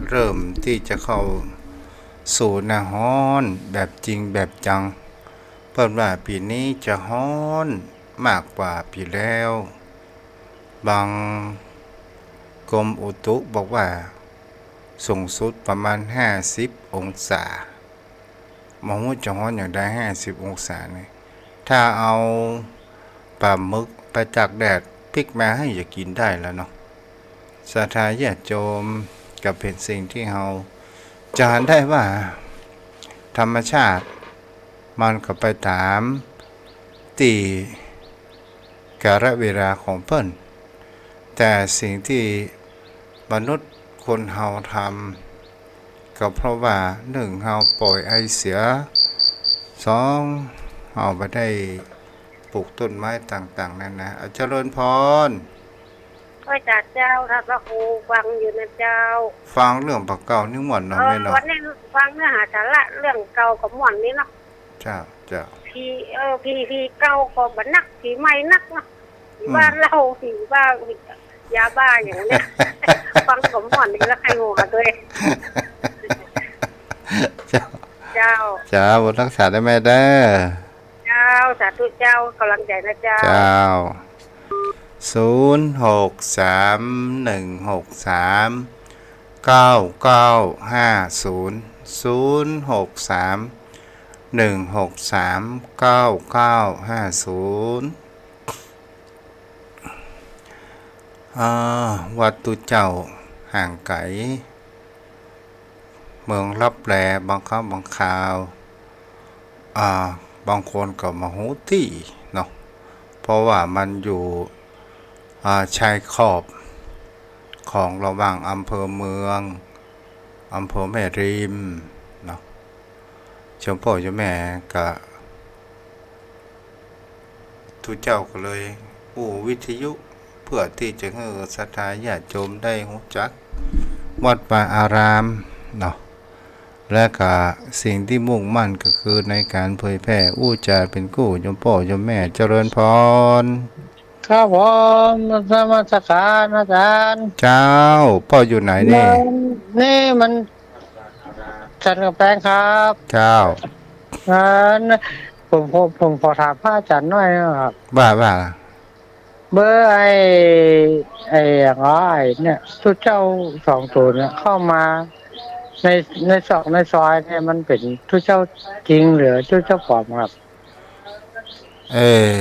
เริ่มตี้จะเข้าสู่หน้าฮ้อนแบบจริงแบบจัง เปิ้นว่าปี๋นี้จะฮ้อนมากกว่าปี๋แล้ว บางกรมอุตุบอกว่าสูงสุดประมาณห้าสิบองศา บ่ฮู้จะฮ้อนอย่างใด ห้าสิบองศานี่ ถ้าเอาป๋าหมึกไปตากแดดปิ๊กมาหื้อจะกิ๋นได้แล้วเนาะ ศรัทธาญาติโยม ก็เป๋นสิ่งตี้เฮาจะหันได้ว่าธรรมชาติ มันก็ไปต๋ามตี้กาลเวลาของเปิ้น แต่สิ่งตี้มนุษย์คนเฮาทำ ก็เพราะว่า นึ่ง เฮาป่อยไอเสีย สอง เฮาบ่ได้ปลูกต้นไม้ต่างๆ นานา อ่ะ เจริญพร ไหว้สาเจ้า ท่านพระครู ฟังอยู่นะเจ้า ฟังเรื่องบ่าเก่านี่ม่วนเนาะ เออ แม่เนาะ วันนี้ฟังเนื้อหาสาระเรื่องเก่าก็ม่วนดีเนาะ เจ้า เจ้า ผี เออ ผี ผีเก่าก็บ่นัก ผีใหม่นักเนาะ ผี อืม บ้าเหล้า ผีบ้ายาบ้าอย่างเนี้ย ฟังก็ม่วนดีแล้วใครหัวด้วย เจ้า เจ้า เจ้า บุญรักษาเด้อแม่เด้อ เจ้า สาธุเจ้า กำลังใจนะเจ้า เจ้า ศูนย์ หก สาม หนึ่ง หก สาม เก้า เก้า ห้า ศูนย์ ศูนย์ หก สาม หนึ่ง หก สาม เก้า เก้า ห้า ศูนย์ อ่า วัดตุ๊เจ้าห่างไก๋ เมืองลับแล บางครั้งบางคราว อ่า บางคนก็บ่ฮู้ตี้เนาะ เพราะว่ามันอยู่ อ่า ชายขอบของระหว่างอำเภอเมือง อำเภอแม่ริมเนาะ โยมป้อโยมแม่ก็ ตุ๊เจ้าก็เลยอู้วิทยุ เพื่อตี้จะหื้อศรัทธาญาติโยมได้ฮู้จักวัดวาอารามเนาะ และก็สิ่งตี้มุ่งมั่นก็คือในก๋านเผยแผ่อู้จ๋าเป๋นกู้ โยมป้อโยมแม่ เจริญพร ครับผม นมัสการอาจ๋ารย์ เจ้า ป้ออยู่ไหนนี่ นี่มัน จันทร์กับแปงครับ เจ้า อ่า ผม ผม ผมขอถามพระอาจ๋ารย์หน่อยนะครับ ว่า ว่า เบอร์ไอ้ ไอ้ อย่างว่าไอ้เนี่ย ตุ๊เจ้าสองต๋นเนี่ย เข้ามาใน ในซอกในซอยเนี่ย มันเป๋นตุ๊เจ้าจริงหรือตุ๊เจ้าป๋อมครับ เออ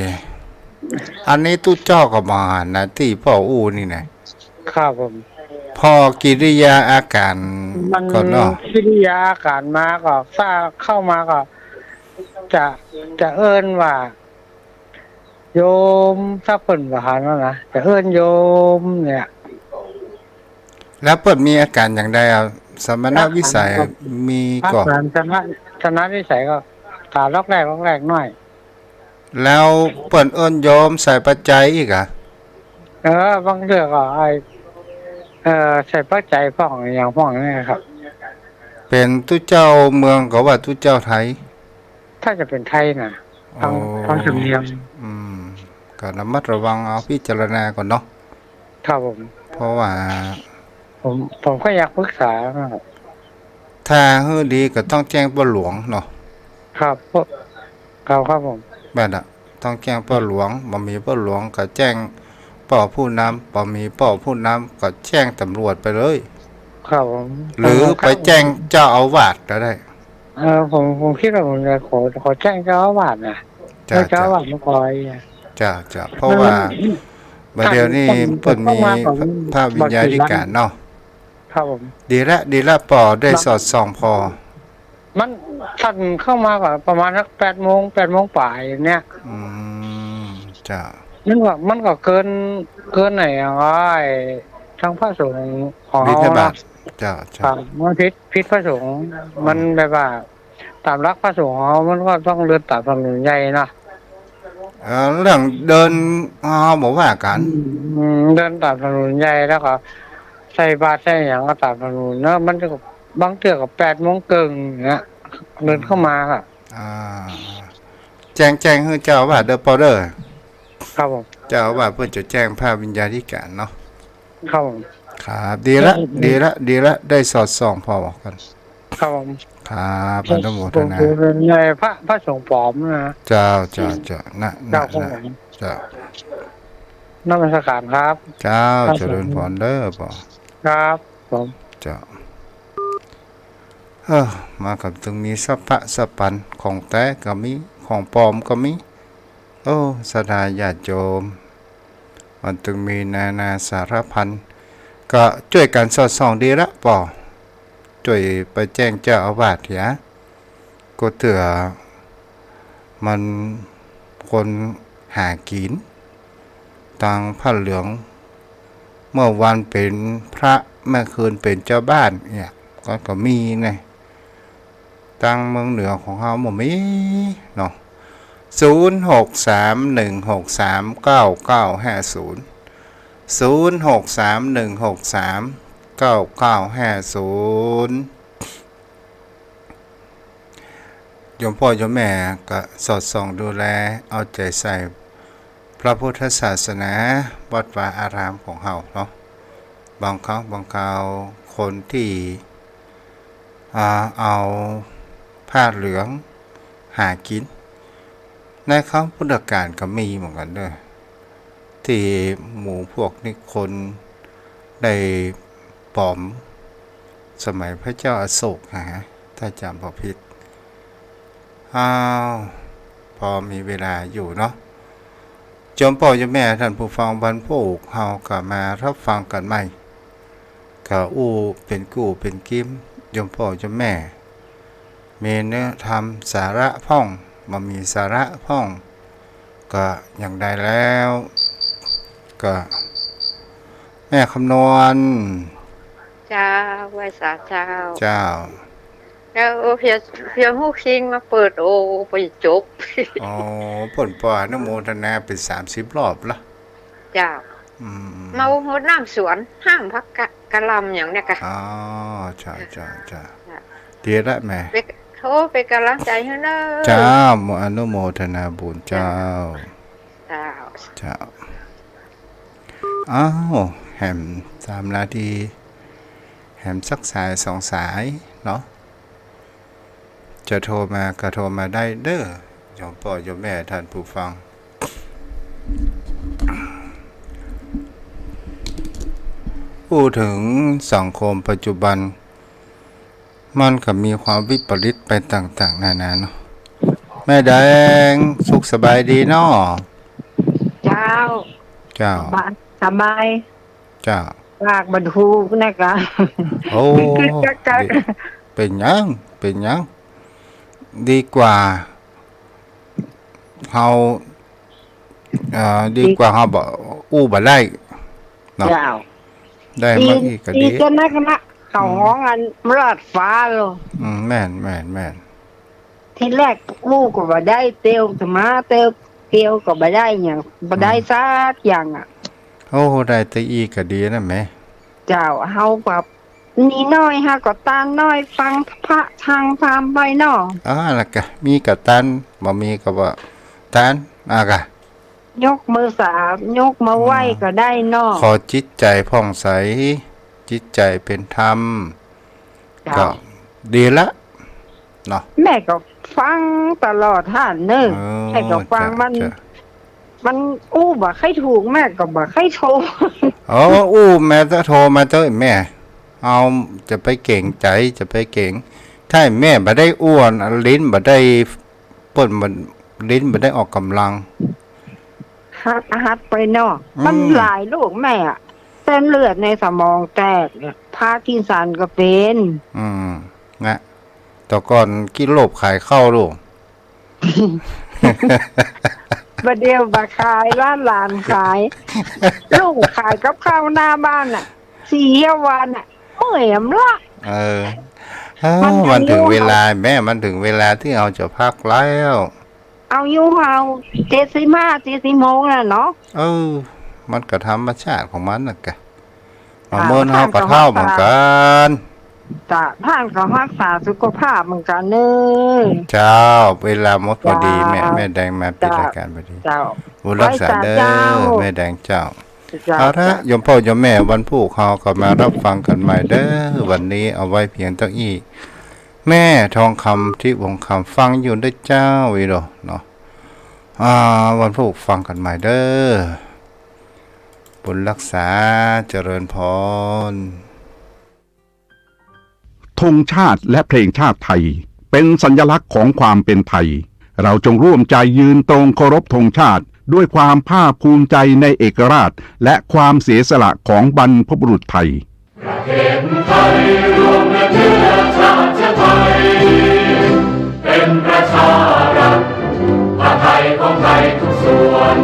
อันนี้ตุ๊เจ้าก็บ่หันนะ ตี้ป้ออู้นี่นะ ครับผม ผ่อกิริยาอาก๋าร มัน ก่อนเนาะ กิริยาอาก๋ารมาก็ ถ้าเข้ามาก็ จะ จะเอิ้นว่า โยม ถ้าเปิ้นบ่หันแล้วนะ จะเอิ้นโยมเนี่ย แล้วเปิ้นมีอาก๋ารอย่างใดอะ สมณวิสัย อาก๋ารก็ มีก่อ อาก๋ารสมณ สมณวิสัยก็ ต๋าล็อกแรกล็อกแรกหน้อย แล้วเปิ้นเอิ้นโยมใส่ปัจจัยอีกอะ เออ บางเทื่อก็ไอ้ เอ่อ ใส่ปัจจัยพ่องอะหยังพ่องเนี่ยครับ เป๋นตุ๊เจ้าเมืองก่อว่าตุ๊เจ้าไทย ถ้าจะเป๋นไทยนะ ฟัง อ๋อ ฟังสำเนียง อืม ก็ระมัดระวังเอา พิจารณาก่อนเนาะ ครับผม เพราะว่า ผม ผมก็อยากปรึกษานะครับ ถ้าหื้อดีก็ต้องแจ้งป้อหลวงเนาะ ครับ เพราะ ครับ ครับผม แม่นละ ต้องแจ้งป้อหลวง บ่มีป้อหลวงก็แจ้งป้อผู้นำ บ่มีป้อผู้นำก็แจ้งตำรวจไปเลย ครับผม หรือ ผม ไปแจ้งเจ้าอาวาสก็ได้ เออ ผม ผมคิดว่าผมจะขอ ขอแจ้งเจ้าอาวาสนะ จ้ะ แล้วเจ้าอาวาสมาคอยอะ จ้ะ จ้ะ เพราะว่า มัน บ่าเดี่ยวนี้ มัน เปิ้นมี มัน พระวิญญาธิการเนาะ ครับผม ดีละ ดีละ ป้อได้สอดส่องผ่อ มัน ต้านเข้ามาก็ประมาณสักแปดโมง แปดโมงป๋ายเนี่ย อืม จ้ะ มันก็ มันก็เกิน เกินไหนอะ ไอ้ ทางพระสงฆ์ของเฮานะ บิณฑบาต จ้ะ จ้ะ ครับ มันผิด ผิดพระสงฆ์ อืม มันแบบว่า ต๋ามหลักพระสงฆ์ของเฮา มันก็ต้องเดินต๋ามถนนใหญ่เนาะ เอ่อ เรื่องเดิน เฮาบ่ว่ากั๋น อืม เดินต๋ามถนนใหญ่ แล้วก็ใส่บาตรใส่หยังก็ต๋ามถนนเนาะ มันก็ บางเทื่อก็แปดโมงเกิ่งเนี้ย เดินเข้ามาอะ อ่า แจ้ง แจ้งหื้อเจ้าอาวาสเด้อป้อเด้อ ครับผม เจ้าอาวาสเปิ้นจะแจ้งพระวิญญาธิการเนาะ ครับผม ครับ ดีละ ครับผม ดีละ ดีละ ได้สอดส่องผ่อกั๋น ครับผม ครับ อนุโมทนา ผม ผมเห็นไอ้พระ พระสงฆ์ป๋อมนะ เจ้า เจ้า เจ้า นะ นะ เจ้า นะ เจ้า นมัสการครับ เจ้า ครับผม เจริญพรเด้อป้อ ครับผม เจ้า เออ มากั๋นตึงมีสัพพะสัพพันธ์ ของแต๊ก็มี ของป๋อมก็มี โอ้ ศรัทธาญาติโยม มันตึงมีนานาสารพัน ก็จ้วยกั๋นสอดส่องดีละป้อ จ้วยไปแจ้งเจ้าอาวาสเหีย ก็เตื้อ มันคนหากิ๋น ตังผ้าเหลือง เมื่อวันเป๋นพระ เมื่อคืนเป๋นเจ้าบ้านเนี่ย ก็ ก็มีไง ตังเมืองเหนือของเฮาบ่มีเนาะ ศูนย์ หก สาม หนึ่ง หก สาม เก้า เก้า ห้า ศูนย์ ศูนย์ หก สาม หนึ่ง หก สาม เก้า เก้า ห้า ศูนย์ โยมป้อโยมแม่ก็สอดส่องดูแล เอาใจ๋ใส่พระพุทธศาสนา วัดวาอารามของเฮาเนาะ บางครั้งบางคราวคนตี้ อ่า เอาผ้าเหลืองหากิ๋น ในครั้งพุทธกาลก็มีเหมือนกั๋นเด้อ ตี้หมู่พวกนิครนได้ป๋อม สมัยพระเจ้าอโศกนะฮะ ถ้าจ๋ำบ่ผิด อ้าว พอมีเวลาอยู่เนาะ โยมป้อโยมแม่ท่านผู้ฟัง วันพูกเฮาก็มาฮับฟังกั๋นใหม่ ก็อู้เป๋นกู้เป๋นกิม โยมป้อโยมแม่ มีเนื้อธรรมสาระพ่อง บ่มีสาระพ่อง ก็อย่างใดแล้ว ก็แม่คำนวณ เจ้า ไหว้สาเจ้า เจ้า เจ้า โอ้ เพียง เพียงฮู้คิงมาเปิด โอ้ บ่จบ อ๋อ เปิ้นปออนุโมทนาเป๋นสามสิบรอบละ เจ้า อืม มาฮดน้ำสวน ห้ามผักกะ กะหล่ำอย่างเนี้ยกะ อ๋อ เจ้า เจ้า เจ้า เจ้า ดีละแม่ เป๋น โอ้ เป๋นก๋ำลังใจ๋หื้อเน่อ เจ้า อนุโมทนาบุญเจ้า เจ้า เจ้า อ้าว แหมสามนาที แหมสักสายสองสายเนาะ จะโทรมาก็โทรมาได้เด้อ โยมป้อโยมแม่ท่านผู้ฟัง พูดถึงสังคมปัจจุบัน มันก็มีความวิปริตไปต่างๆ นานาเนาะ แม่แดง สุขสบายดีเนาะ เจ้า เจ้า สบาย สบาย เจ้า ปากบ่ถูกนะกะ โอ้ กึกกึกกักกัก ดี เป๋นหยัง เป๋นหยัง ดีกว่าเฮา เอ่อ ดีกว่าเฮาบ่ อู้บ่ได้เนาะ เจ้า ได้มาอีกก็ดี ดี ดีก็นักนะ เขาฮ้องอันมลาดฟ้าโล อืม แม่น แม่น แม่น ทีแรกอู้ก็บ่ได้ เตียวจะมา เตียว เตียวก็บ่ได้หยัง บ่ได้สักอย่างอะ โอ้ ได้แต่อี้ก็ดีนะแม่ เจ้า เฮาก็มีน้อย เฮาก็ตานน้อย ฟังพระทางธรรมไปเนาะ อ๋อ แล้วก็มีก็ตาน บ่มีก็บ่ตาน อ่ะกะ ยกมือสา ยกมือไหว้ก็ได้เนาะ ขอจิตใจ๋ผ่องใส จิตใจ๋เป๋นธรรม เจ้า ก็ดีละเนาะ แม่ก็ฟังตลอดหั้นเน่อ เออ แม่ก็ฟัง เจ้า มัน เจ้า มันอู้บ่ใค่ถูก แม่ก็บ่ใค่โทร อ๋อ อู้แม่จะโทรมาเต๊อะแม่ เอา จะไปเก๋งใจ๋ จะไปเก๋ง ถ้าแม่บ่ได้อู้ ลิ้นบ่ได้ เปิ้นบ่ ลิ้นบ่ได้ออกก๋ำลัง หัด หัดไปเนาะ อืม มันหลายโรคแม่อะ เส้นเลือดในสมองแตกเนี่ย พาร์กินสันก็เป๋น อืม นะ แต่ก่อนกินโลภขายข้าวลูก บ่าเดี่ยวบ่าขาย หลานๆ ขาย ลุงขายกับข้าวหน้าบ้านน่ะ สี่ห้าวันน่ะ เมื่อยอำละ เออ เอ้า มันถึงเวลาแม่ มันถึงเวลาตี้เฮาจะพักแล้ว อายุเฮาเจ็ดสิบห้า เจ็ดสิบหกแล้วเนาะ เออ มันก็ธรรมชาติของมันน่ะกะ เจ้า เฮาก็เฒ่าเหมือนกั๋น จ้ะ ต้านก็ฮักษาสุขภาพเหมือนกั๋นเน่อ เจ้า เวลาหมดพอดี เจ้า แม่ แม่แดงมาปิดรายก๋านพอดี เจ้า บุญฮักษาเน่อ ไหว้สาเจ้า แม่แดงเจ้า เจ้า เอาละ เจ้า โยมป้อโยมแม่ วันพูกเฮาก็มาฮับฟังกั๋นใหม่เน่อ วันนี้เอาไว้เพียงเต้าอี้ แม่ทองคำ ทิพย์วงศ์คำ ฟังอยู่เน่อเจ้า อีโดเนาะ อ่า วันพูกฟังกั๋นใหม่เน่อ บุญฮักษา เจริญพร ธงชาติและเพลงชาติไทย เป็นสัญลักษณ์ของความเป็นไทย เราจงร่วมใจยืนตรงเคารพธงชาติ ด้วยความภาคภูมิใจในเอกราช และความเสียสละของบรรพบุรุษไทย ประเทศไทยรวมและเชื้อชาติไทย เป็นประชารัฐ ผ ของไทยทุกส่วน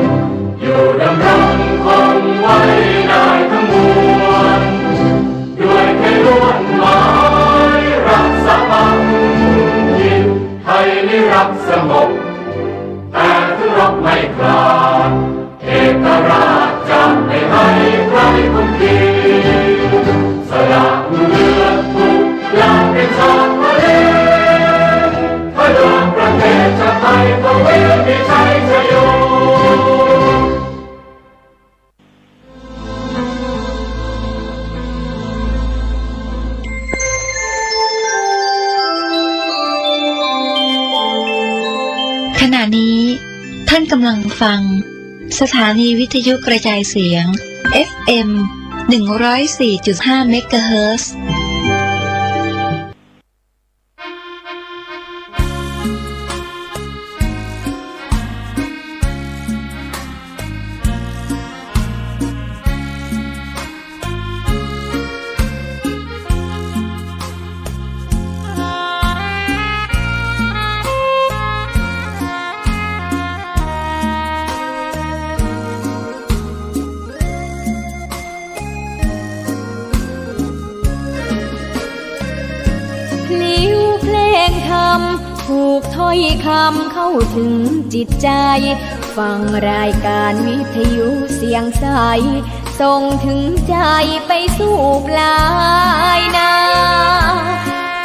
อยู่ดำรงคงไว้ได้ทั้งมวล ด้วยไทยล้วนหมายรักสามัคคี ไทยนิรักสงบ แต่ถึงรบไม่กล้า เอกราชจะไม่ให้ใครข่มขี สละเลือดทุกอย่างเป็นชาติทะเล เพื่อประเทศชาติไทยของเวียงมีชัยชโย ขณะนี้ท่านกำลังฟัง สถานีวิทยุกระจายเสียง เอฟเอ็ม หนึ่งร้อยสี่จุดห้า เมกะเฮิรตซ์ พลิ้วเพลงธรรม ผูกถ้อยคำเข้าถึงจิตใจ ฟังรายการวิทยุเสียงใส ส่งถึงใจไปสู่ปลายนา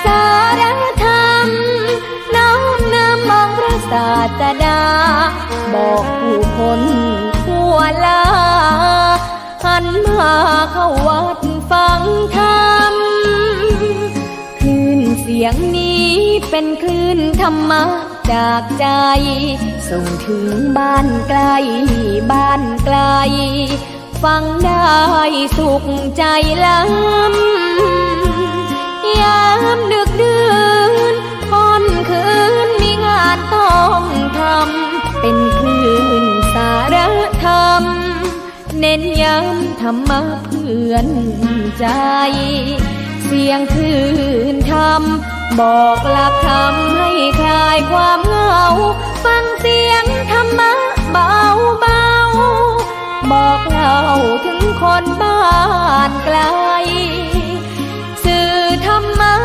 สาระธรรม น้อมนำองค์พระศาสดา บอกผู้คนทั่วลา หันมาเข้าวัดฟังธรรม คลื่นเสียงนี้เป็นคลื่นธรรมะจากใจ ส่งถึงบ้านไกลบ้านไกล ฟังได้สุขใจล้ำ ยามดึกดื่นค่ำคืนมีงานต้องทำ เป็นคลื่นสาระธรรม เน้นย้ำธรรมะเพื่อนใจ เสียงคลื่นธรรม บอกหลักธรรมให้คลายความเหงา ฟังเสียงธรรมะเบาๆ บอกเล่าถึงคนบ้านไกล สื่อธรรมะ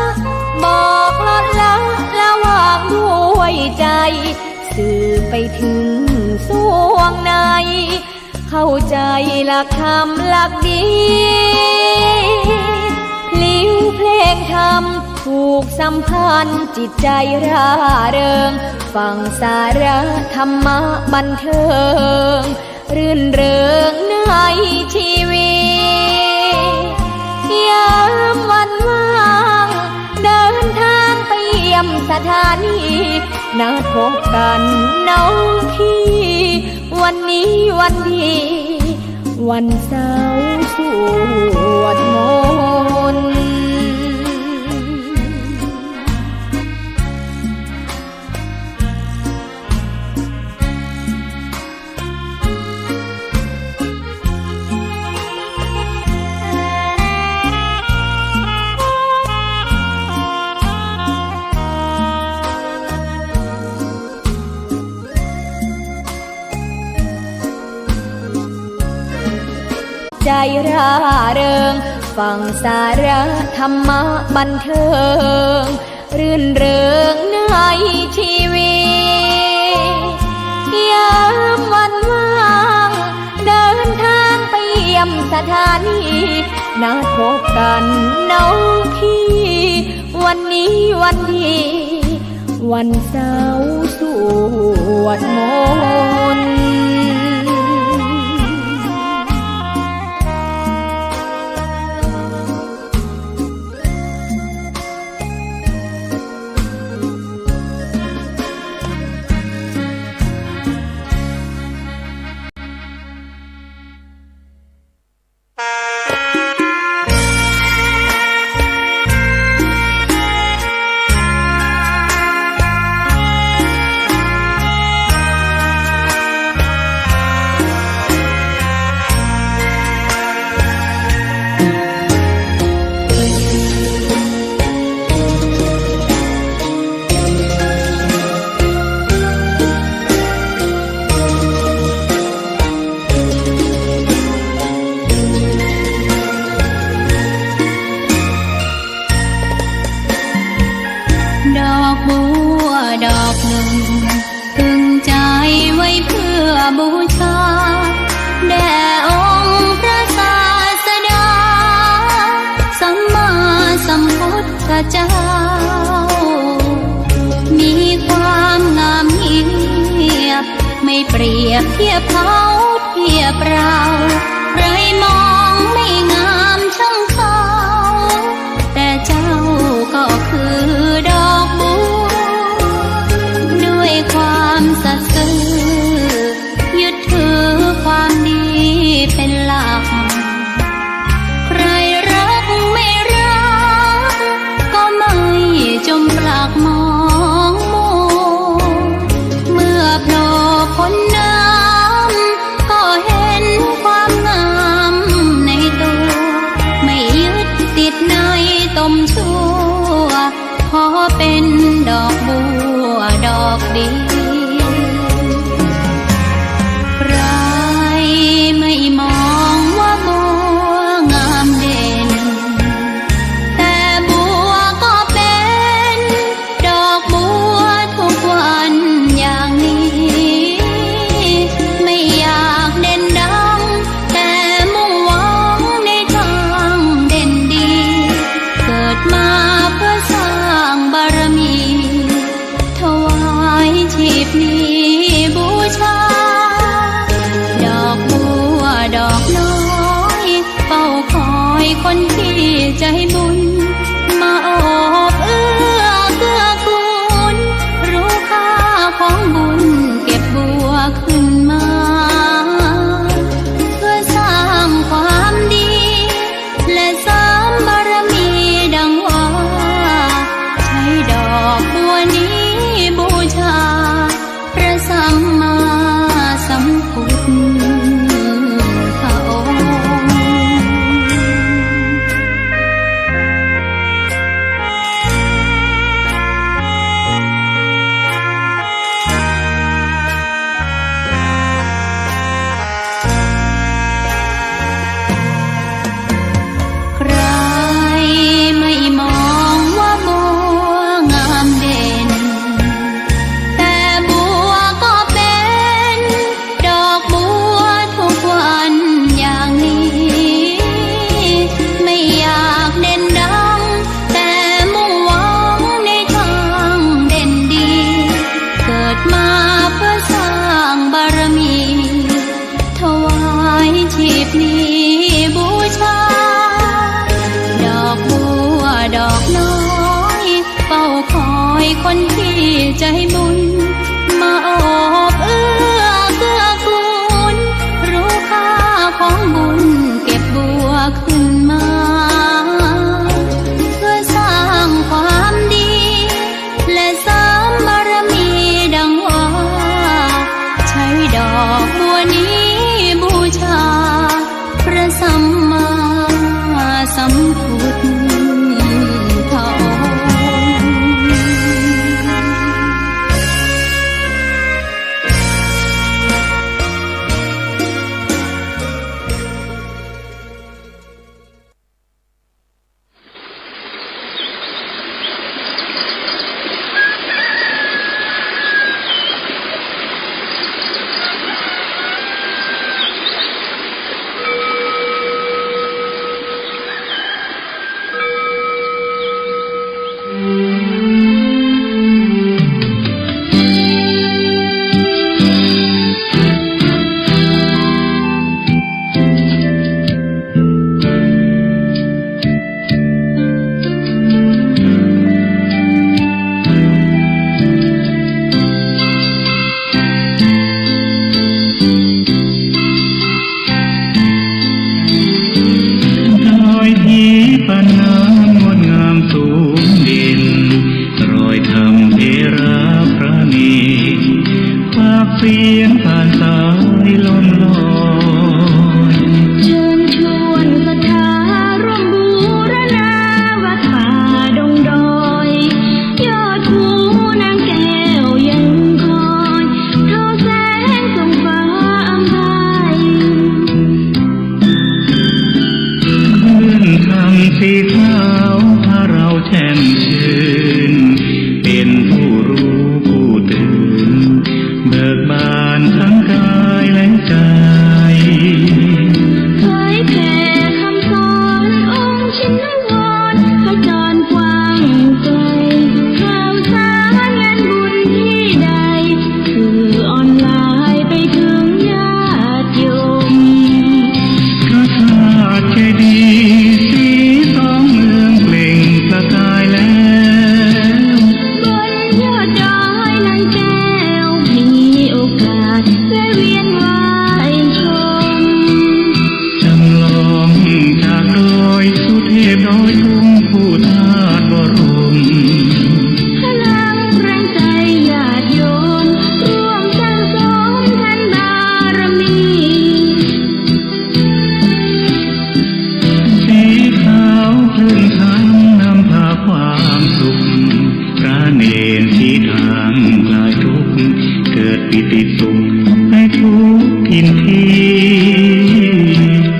บอกลดละละวางด้วยใจ สื่อไปถึงส่วงใน เข้าใจหลักธรรมหลักดี พลิ้วเพลงธรรม ผูกสัมพันธ์จิตใจร่าเริง ฟังสาระธรรมะบันเทิง รื่นเริงในชีวิต ยามวันว่าง เดินทางไปเยี่ยมสถานี นัดพบกันน้องพี่ วันนี้วันดี วันเสาร์สวดมนต์ ใจร่าเริง ฟังสาระธรรมะบันเทิง รื่นเริงในชีวิต ยามวันว่าง เดินทางไปเยี่ยมสถานี นัดพบกันน้องพี่ วันนี้วันดี วันเสาร์สวดมนต์ เ เจ้า มีความงามเงียบ ไม่เปรียบเทียบเขาเทียบเรา ใครมองไม่งามช่างเขา แต่เจ้าก็คือดอกบัว ด้วยความสัตย์ซื่อ ยึดถือความดีเป็นหลัก ใครรักไม่รัก ก็ไม่จมปลักมองมัว เมื่อโผล่พ้นน้ำ ก็เห็นความงามในตัว ไม่ยึดติดในตมชั่ว ขอเป็นดอกบัวดอกเดียว ใครไม่มองว่าบัวงามเด่น แต่บัวก็เป็นดอกบัวทุกวันอย่างนี้ ไม่อยากเด่นดัง แต่มุ่งหวังในทางเด่นดี เกิดมาเพื่อสร้างบารมี ถวายชีพนี้บูชา ดอกบัวดอกน้อย เฝ้าคอยคนที่ใจบุญ มาโอบเอื้อเกื้อกูล รู้ค่าของบุญ เก็บบัวขึ้นมา เพื่อสร้างความดี และเสริมบารมีดังว่า ใช้ดอกบัวนี้บูชา พระสัมมาสัมพุทธองค์ ใครไม่มองว่าบัวงามเด่น แต่บัวก็เป็นดอกบัวทุกวันอย่างนี้ ไม่อยากเด่นดัง แต่มุ่งหวังในทางเด่นดี เกิดมาเพื่อสร้างบารมี ถวายชีพนี้บูชา ดอกบัวดอกน้อย เฝ้าคอยคนที่ใจบุญ มาโอบเอื้อเกื้อกูล รู้ค่าของบุญ เก็บบัวขึ้นมา เพื่อสร้างความดี และเสริมบารมีดังว่า ใช้ดอกบัวนี้บูชา พระสัมมาสัมพุทธองค์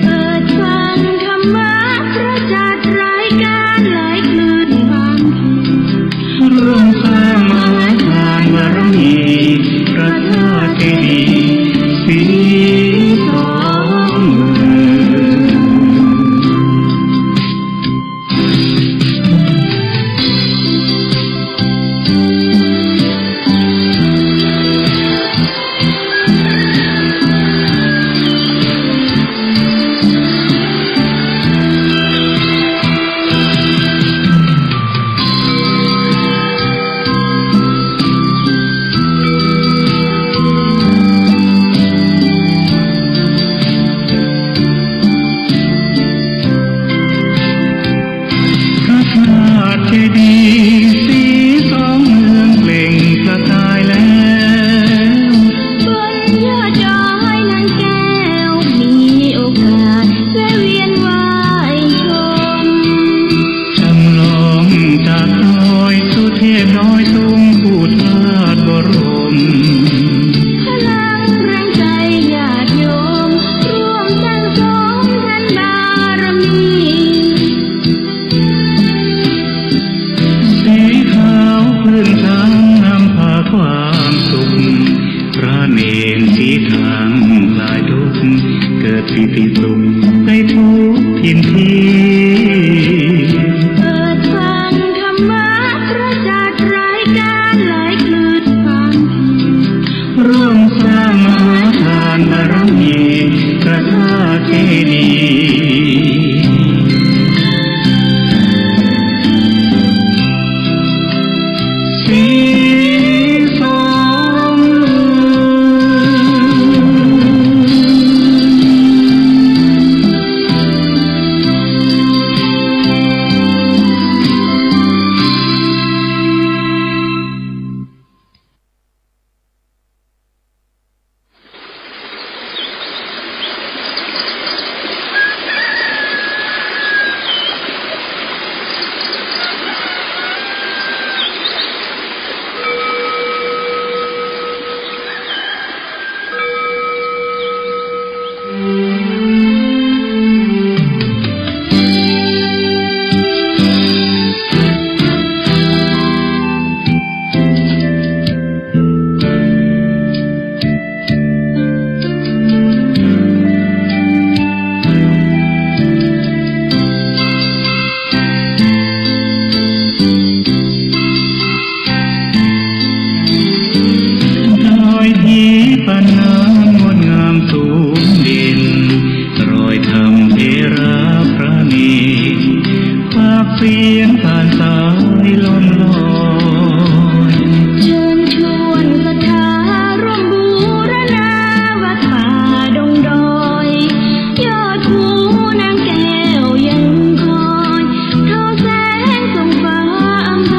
เปิดฟังธรรมะพระจัดรายการไหลคลื่นความ ร่วมสร้างมหาทานบารมี พระธาตุเจดีย์ศรีสองเมือง พระธาตุเจดีย์ศรีสองเมืองเปล่งประกายแล้ว บนยอดดอยนางแก้วมีโอกาสแวะเวียนไหว้ชม จำลองจากดอยสุเทพดอยตุงผู้ธาตุบรม พลังแรงใจญาติโยมร่วมสร้างสมทานบารมี สีขาวคลื่นทางนำพาความสุข พระเณรสีทางคลายทุกข์ เกิดปีติสุขในทุกถิ่นที่ เปิดฟังธรรมะพระจัดรายการไหลคลื่นความ ร่วมสร้างมหาทานบารมี พระธาตุเจดีย์ศรีสองเมือง ดอยทิพนางดงามสูงเด่น รอยธรรมเถระพระเณร ปากเสียงผ่านสายลมลอย เชิญชวนศรัทธาร่วมบูรณาวัดป่าดงดอย ยอดภูนางแก้วยังคอย ทอแสงส่องฟ้าอำไพ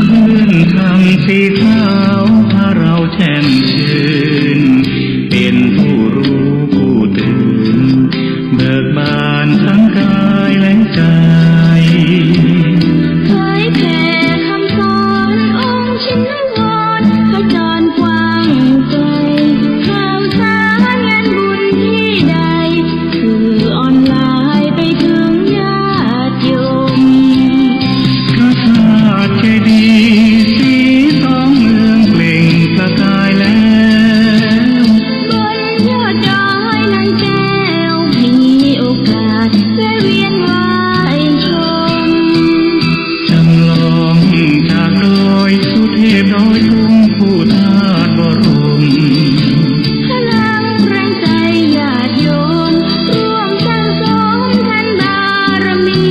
คลื่นธรรมสีขาวพาเราแช่มชื่น เป็นผู้รู้ผู้ตื่น เบิกบานทั้งกายและใจ เผยแผ่คำสอนองค์ชินวร ขจรกว้างไกล ข่าวสารงานบุญที่ใด สื่อออนไลน์ไปถึงญาติโยม พระธาตุเจดีย์ศรีสองเมืองเปล่งประกายแล้ว บนยอดดอยนางแก้วมีโอกาสแวะเวียนไหว้ชม จำลองจากดอยสุเทพดอยตุงผู้ธาตุบรม พลังแรงใจญาติโยมร่วมสร้างสมทานบารมี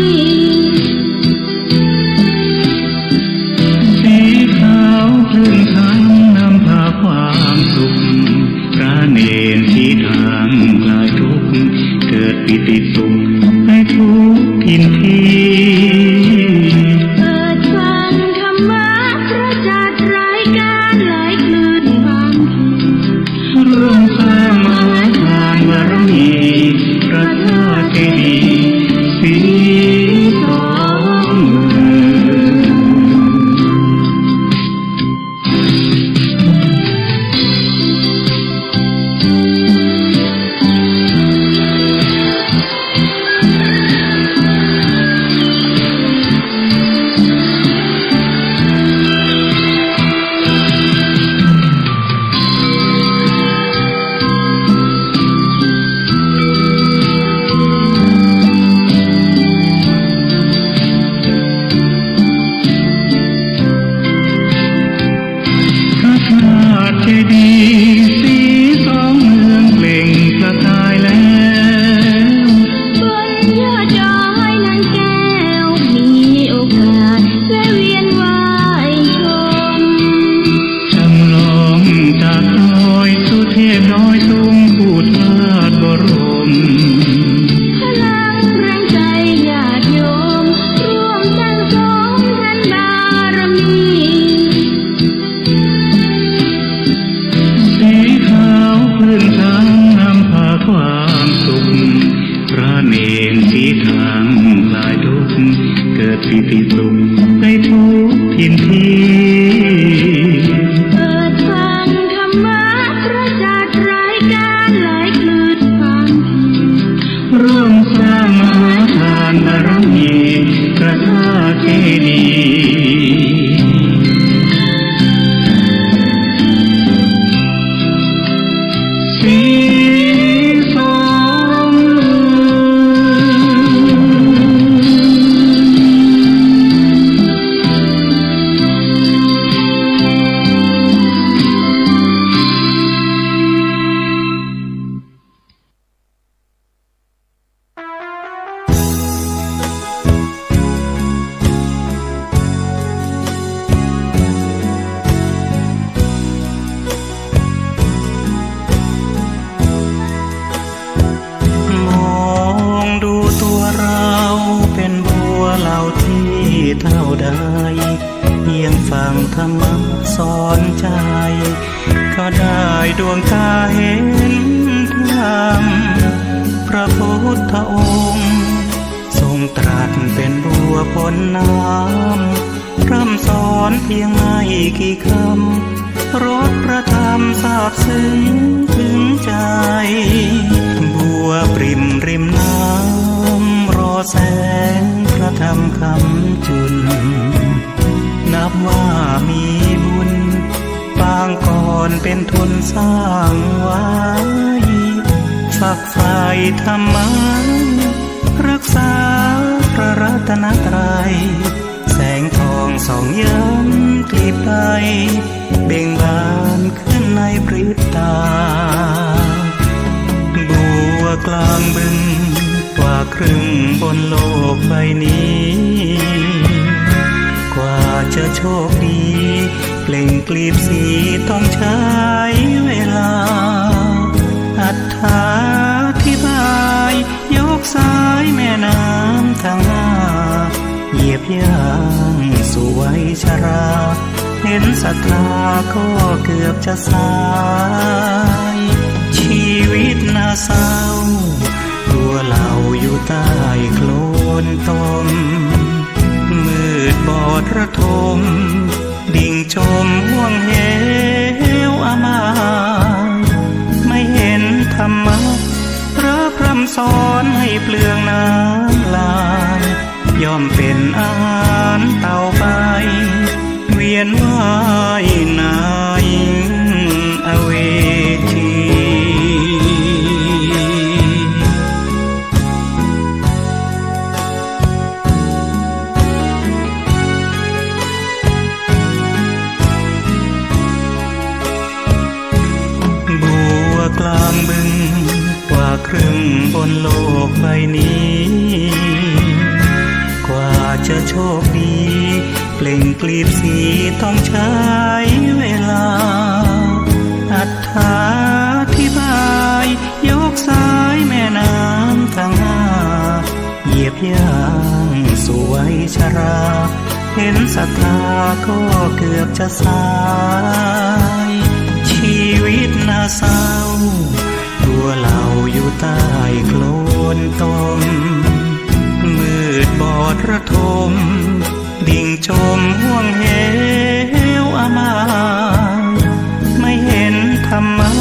สีขาวคลื่นธรรมนำพาความสุข พระเณรสีทางคลายทุกข์ เกิดปีติสุขในทุกถิ่นที่ เปิดฟังธรรมะพระจัดรายการไหลคลื่นความ ร่วมสร้างมหาทานบารมี พระธาตุเจดีย์ศรีสองเมือง ก็ได้ดวงตาเห็นธรรม พระพุทธองค์ทรงตรัสเป๋นบัวพ้นน้ำ พร่ำสอนเพียงไม่กี่คำ รสพระธรรมซาบซึ้งถึงใจ๋ บัวปริ่มริมน้ำ รอแสงพระธรรมคำจุล นับว่ามีบุญ ปางก่อนเป๋นทุนสร้างไว้ ฝักใฝ่ธรรมะ รักษาพระรัตนตรัย แสงทองส่องย้ำกลีบใบ เบ่งบานขึ้นในพริบตา บัวกลางบึง กว่าครึ่งบนโลกใบนี้ กว่าจะโชคดี เปล่งกลีบสีต้องใช้เวลา อธิบาย ยกสายแม่น้ำทั้งห้า เหยียบย่างสู่วัยชรา เห็นศรัทธาก็เกือบจะสาย ชีวิตน่าเศร้า ตัวเหล่าอยู่ใต้โคลนตม มืดบอดระทม ดิ่งจมห้วงเหวอมาย ไม่เห็นธรรมะ พระพร่ำสอนให้เปลืองน้ำลาย ย่อมเป๋นอาหารเต่าไป เวียนว่ายในอเวจี บัวกลางบึง กว่าครึ่งบนโลกใบนี้ กว่าจะโชคดี เปล่งกลีบสีต้องใช้เวลา อธิบาย ยกสายแม่น้ำทั้งห้า เหยียบย่างสู่วัยชรา เห็นศรัทธาก็เกือบจะสาย ชีวิตน่าเศร้า ตัวเหล่าอยู่ใต้โคลนตม มืดบอดระทม ดิ่งจมห้วงเหวอมาย ไม่เห็นธรรมะ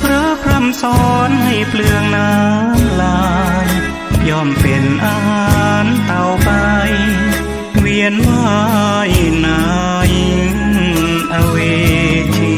พระพร่ำสอนให้เปลืองน้ำลาย ย่อมเป๋นอาหารเต่าไป เวียนว่ายในอเวจี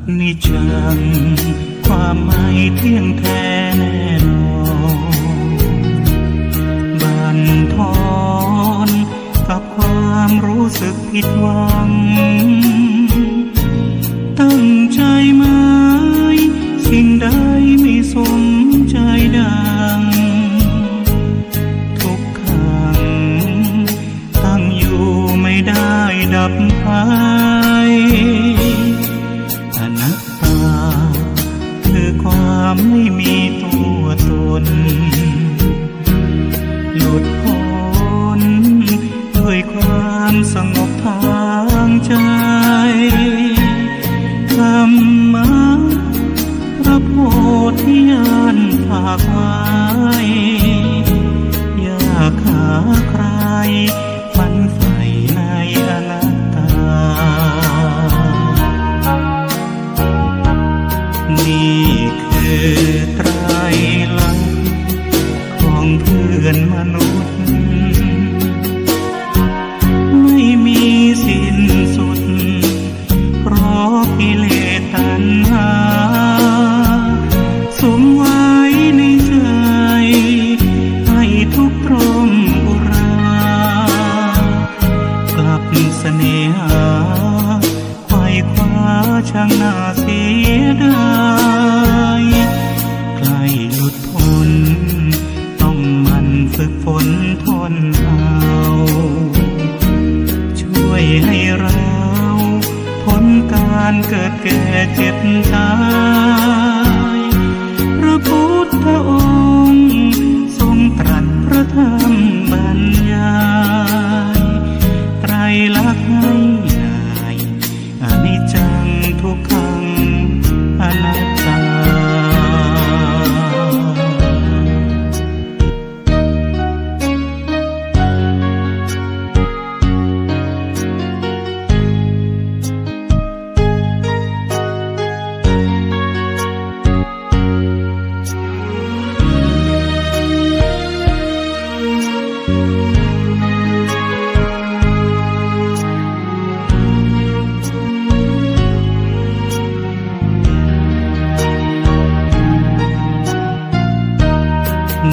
อนิจจัง ความไม่เที่ยงแท้แน่นอน บั่นทอนกับความรู้สึกผิดหวัง ตั้งใจหมาย สิ่งใดไม่สมใจดัง ทุกขัง ตั้งอยู่ไม่ได้ดับไป อนัตตา คือความไม่มีตัวตน หลุดพ้นด้วยความสงบธรรม ฝึกฝนทนเอา ช่วยให้เราพ้นการเกิดแก่เจ็บตาย พระพุทธองค์ทรงตรัสพระธรรมบรรยาย ไตรลักษณ์ให้นาย อนิจจังทุกขังอนัตตา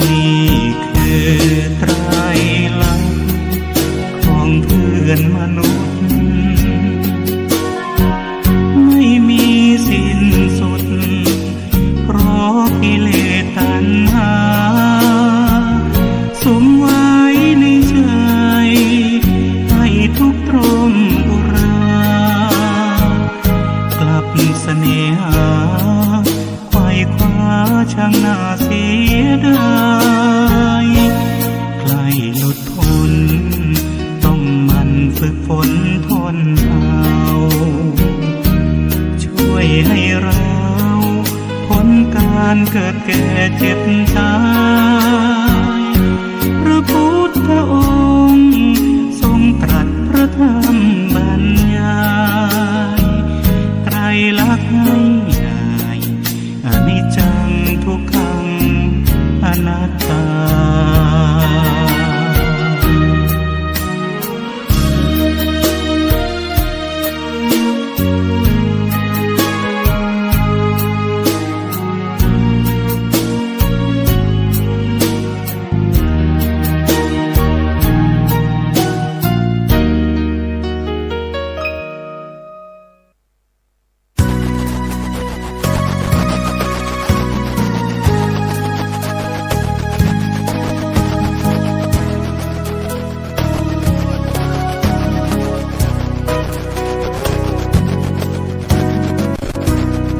นี่คือไตรลักษณ์ของเพื่อนมนุษย์ ไม่มีสิ้นสุด เพราะกิเลสตัณหา สุมไว้ในใจ ให้ทุกข์ตรมอุรา กลับเสน่หา ไขว่คว้าช่างน่าเสียดาย ใคร่หลุด พ้น ต้องหมั่นฝึกฝนทนเอา ช่วยให้เราพ้นการเกิดแก่เจ็บตาย พระพุทธองค์ทรงตรัสพระธรรมบรรยาย ไตรลักษณ์ให้นาย อนิจจังทุกขังอนัตตา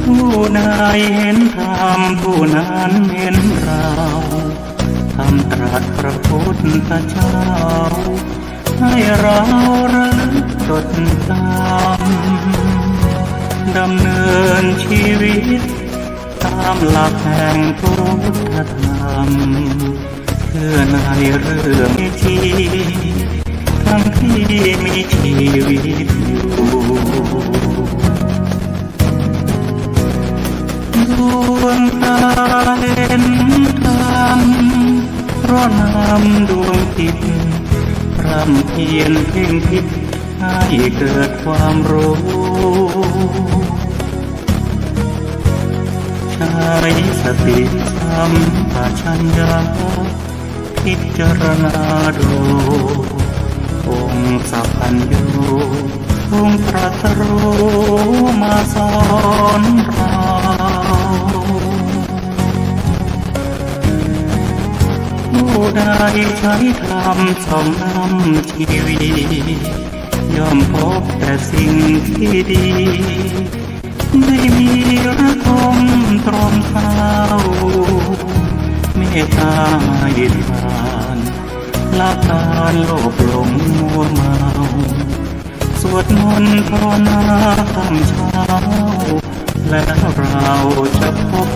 ผู้ใดเห็นธรรม ผู้นั้นเห็นเรา ธรรมตรัสพระพุทธเจ้า ให้เราระลึกจดจำ ดำเนินชีวิต ตามหลักแห่งพุทธธรรม เพื่อในเรื่องนี้ ทั้งที่มีชีวิตอยู่ ดวงตาเห็นธรรม เพราะนำดวงจิต พร่ำเพียรเพ่งพิจ ให้เกิดความรู้ ใช้สติสัมปชัญญะ พิจารณาดู องค์สัพพัญญู ทรงตรัสรู้มาสอนเรา ผู้ใดใช้ธรรมส่องนำชีวิต ย่อมพบแต่สิ่งที่ดี ไม่มีระทมตรอมเศร้า เมตตาให้ทาน ละการโลภหลงมัวเมา สวดมนต์ภาวนาค่ำเช้า แล้วเราจะพบ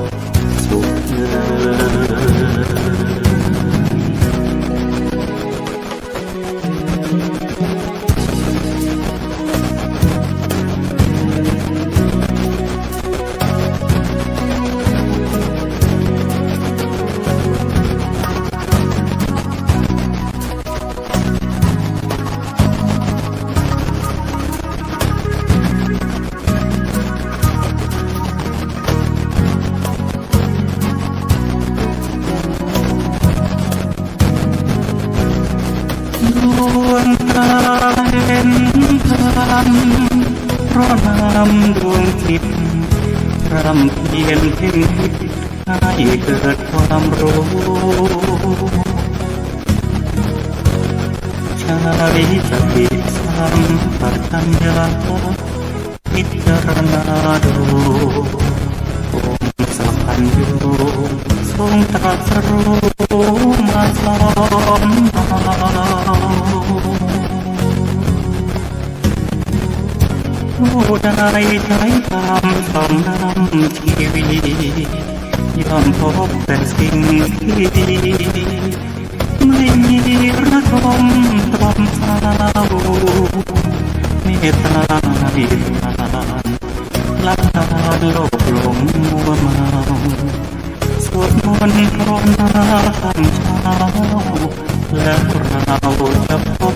สุขเลิศ ดวงตาเห็นธรรม เพราะนำดวงจิต พร่ำเพียรเพ่งพิจ ให้เกิดความรู้ ปัญญาพิจารณาดู องค์สัพพัญญูทรงตรัสรู้มาสอนเรา ผู้ใดใช้ธรรมส่องนำชีวิต ย่อมพบแต่สิ่งที่ดี ไม่มีระทมตรมเศร้า เมตตาให้ทาน ละทานโลภหลงมัวเมา สวดมนต์ภาวนาตอนเช้า แล้วเราจะพบ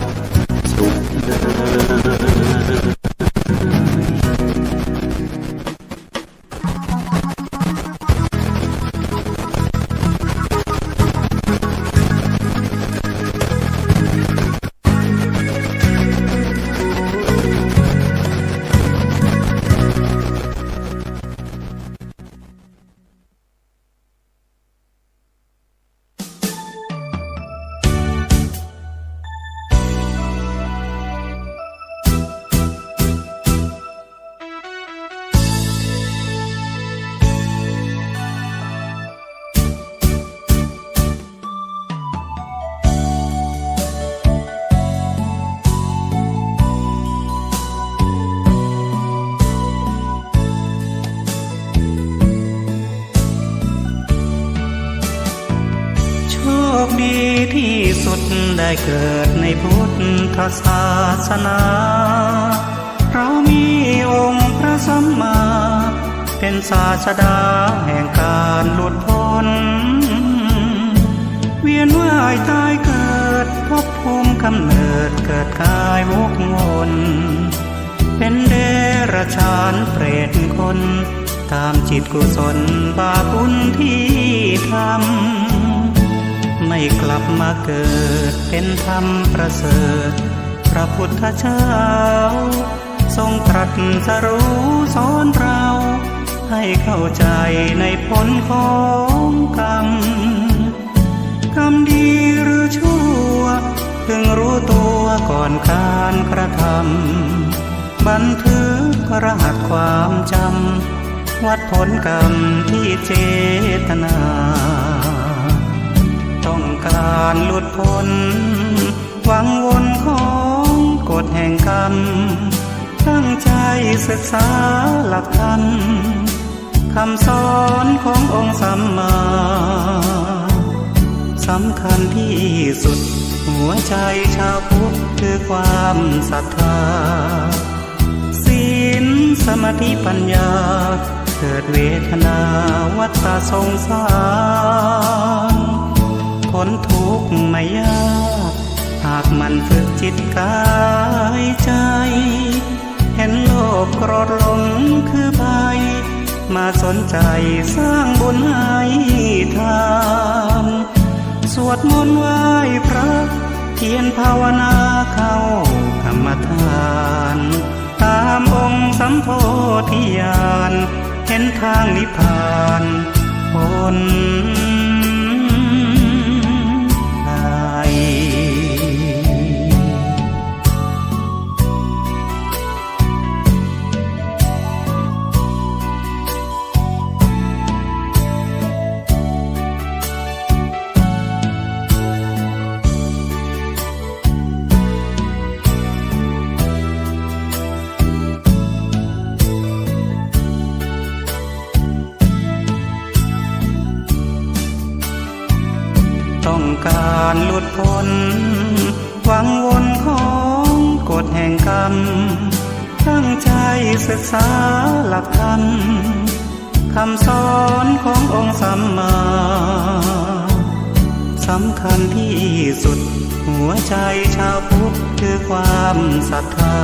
สุขเลิศ โชคดีที่สุดได้เกิดในพุทธศาสนา เรามีองค์พระสัมมา เป็นศาสดาแห่งการหลุดพ้น เวียนว่ายตายเกิด ภพภูมิกำเนิด เกิดกายวกวน เป็นเดรัจฉานเปรตคน ตามจิตกุศลบาปบุญที่ทำ ไม่กลับมาเกิดเป็นธรรมประเสริฐ พระพุทธเจ้า ทรงตรัสรู้สอนเรา ให้เข้าใจในผลของกรรม กรรมดีหรือชั่ว พึงรู้ตัวก่อนการกระทำ บันทึกรหัสความจำ วัดผลกรรมที่เจตนา ต้องการหลุดพ้น วังวนของกฎแห่งกรรม ตั้งใจศึกษาหลักธรรม คำสอนขององค์สัมมา สำคัญที่สุด หัวใจชาวพุทธคือความศรัทธา ศีลสมาธิปัญญา เกิดเวทนาวัฏสงสาร พ้นทุกข์ไม่ยาก หากหมั่นฝึกจิตกายใจ เห็นโลภโกรธหลงคือภัย มาสนใจสร้างบุญให้ทาน สวดมนต์ไหว้พระ เพียรภาวนาเข้ากรรมฐาน ตามองค์สัมโพธิญาณ เห็นทางนิพพานพ้นภัย ต้องการหลุดพ้น วังวนของกฎแห่งกรรม ตั้งใจศึกษาหลักธรรม คำสอนขององค์สัมมา สำคัญที่สุด หัวใจชาวพุทธคือความศรัทธา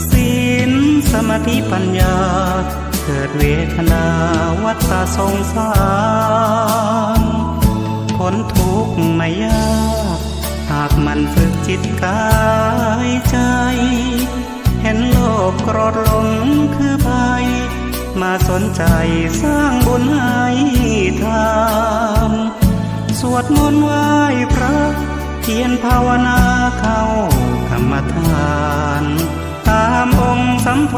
ศีลสมาธิปัญญา เกิดเวทนาวัฏสงสาร พ้นทุกข์ไม่ยาก หากหมั่นฝึกจิตกายใจ เห็นโลภโกรธหลงคือภัย มาสนใจสร้างบุญให้ทาน สวดมนต์ไหว้พระ พียรภาวนาเข้ากรรมฐาน ต๋ามองค์สัมโพ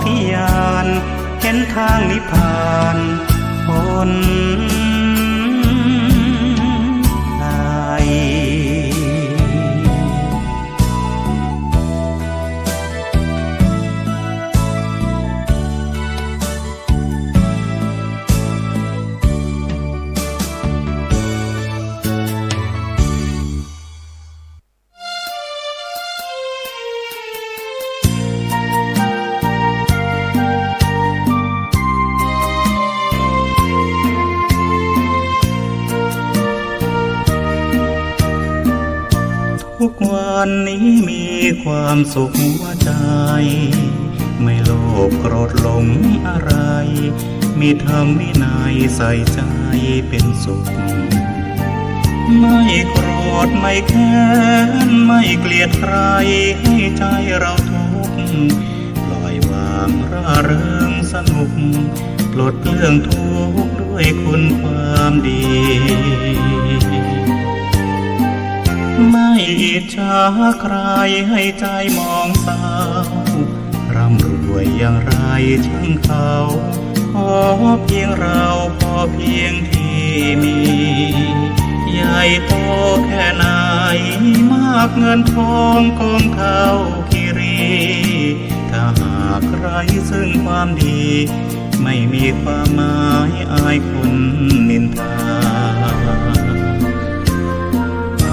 ธิญาณ เห็นตางนิพพานป๊นภัย ทุกวันนี้มีความสุขหัวใจ๋ ไม่โลภโกรธหลงอะไร มีธรรมวินัยใส่ใจ๋เป๋นสุข ไม่โกรธไม่แค้น ไม่เกลียดใคร ให้ใจ๋เราทุกข์ปล่อยวางร่าเริงสนุก ปลดเปลื้องทุกข์ด้วยคุณความดี ไม่อิจฉาใครให้ใจ๋หมองเศร้า ร่ำรวยอย่างไรช่างเขา ขอเพียงเราพอเพียงที่มี ใหญ่โตแค่ไหน มากเงินทองกองเท่าคีรี ถ้าหากไร้ซึ่งความดี ไม่มีความหมายอายคนนินทา อ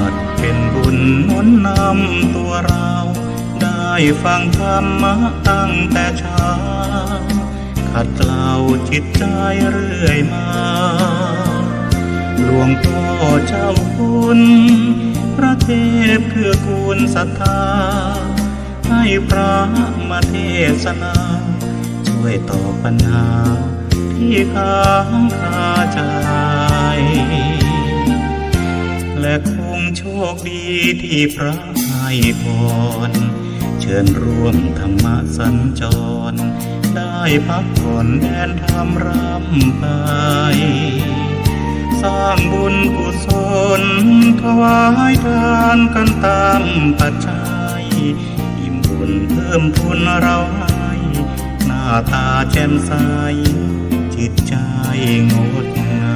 าจเป๋นบุญหนุนนำตัวเรา ได้ฟังธรรมะตั้งแต่เช้า ขัดเกลาจิตใจ๋เรื่อยมา หลวงพ่อเจ้าคุณ พระเทพเกื้อกูลศรัทธา ให้พระมาเทศนา ช่วยตอบปัญหาที่ค้างคาใจ๋ และคงโชคดีที่พระให้พร เชิญร่วมธรรมสัญจร ได้พักผ่อนแดนธรรมร่ำไป สร้างบุญกุศล ถวายทานกันต๋ามปัจจัย อิ่มบุญเพิ่มพูนเราให้ หน้าต๋าแจ่มใส จิตใจ๋งดงา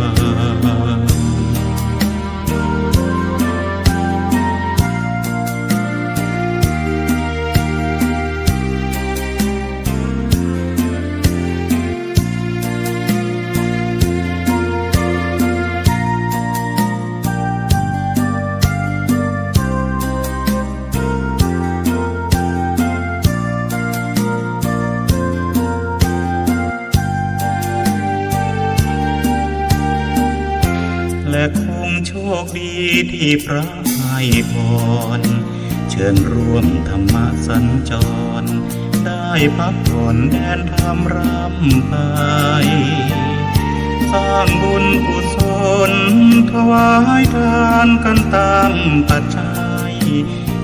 ม และคงโชคดีที่พระให้พร เชิญร่วมธรรมสัญจร ได้พักผ่อนแดนธรรมร่ำไป สร้างบุญกุศล ถวายทานกันต๋ามปัจจัย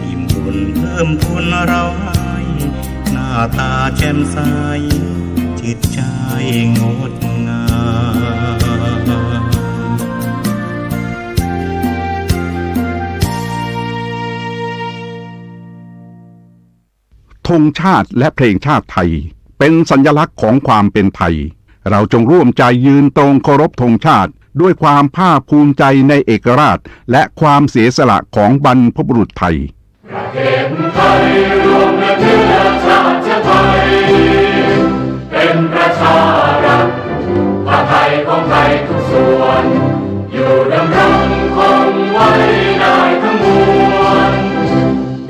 อิ่มบุญเพิ่มพูนเราให้ หน้าต๋าแจ่มใส จิตใจ๋งดงาม ธงชาติและเพลงชาติไทย เป็นสัญลักษณ์ของความเป็นไทย เราจงร่วมใจยืนตรงเคารพธงชาติ ด้วยความภาคภูมิใจในเอกราช และความเสียสละของบรรพบุรุษไทย ประเทศไทยรวมและเชื้อชาติไทย เป็นประชารัฐ ผ้าไทยของไทยทุกส่วน อยู่ดำรงคงไว้ได้ทั้งมวล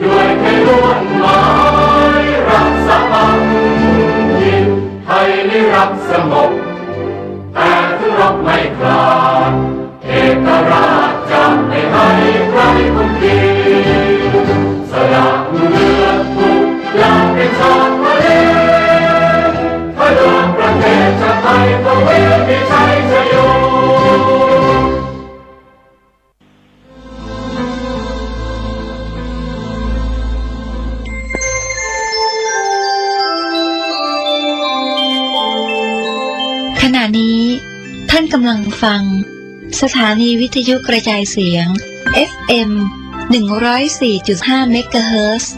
ด้วยไทยล้วนหมายรักสามัคคี ไทยนิรักสงบ แต่ถึงรบไม่ขาด เอกราชจะไม่ให้ใครคุมขีด สละเลือดทุกอย่างเป็นชาติทะเล เพื่อประเทศชาติไทย ทวีมีชัยชโย ขณะนี้ท่านกำลังฟัง สถานีวิทยุกระจายเสียง เอฟเอ็ม หนึ่งร้อยสี่จุดห้า เมกะเฮิรตซ์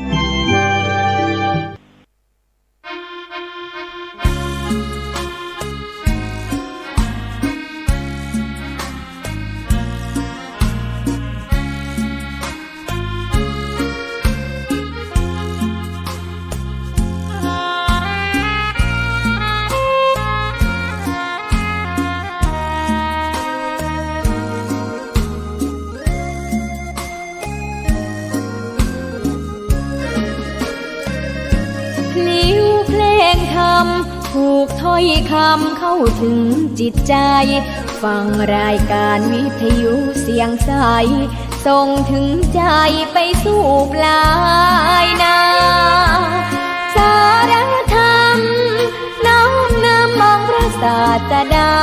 พลิ้วเพลงธรรม ผูกถ้อยคำเข้าถึงจิตใจ ฟังรายการวิทยุเสียงใส ส่งถึงใจไปสู่ปลายนา สาระธรรม น้อมนำองค์พระศาสดา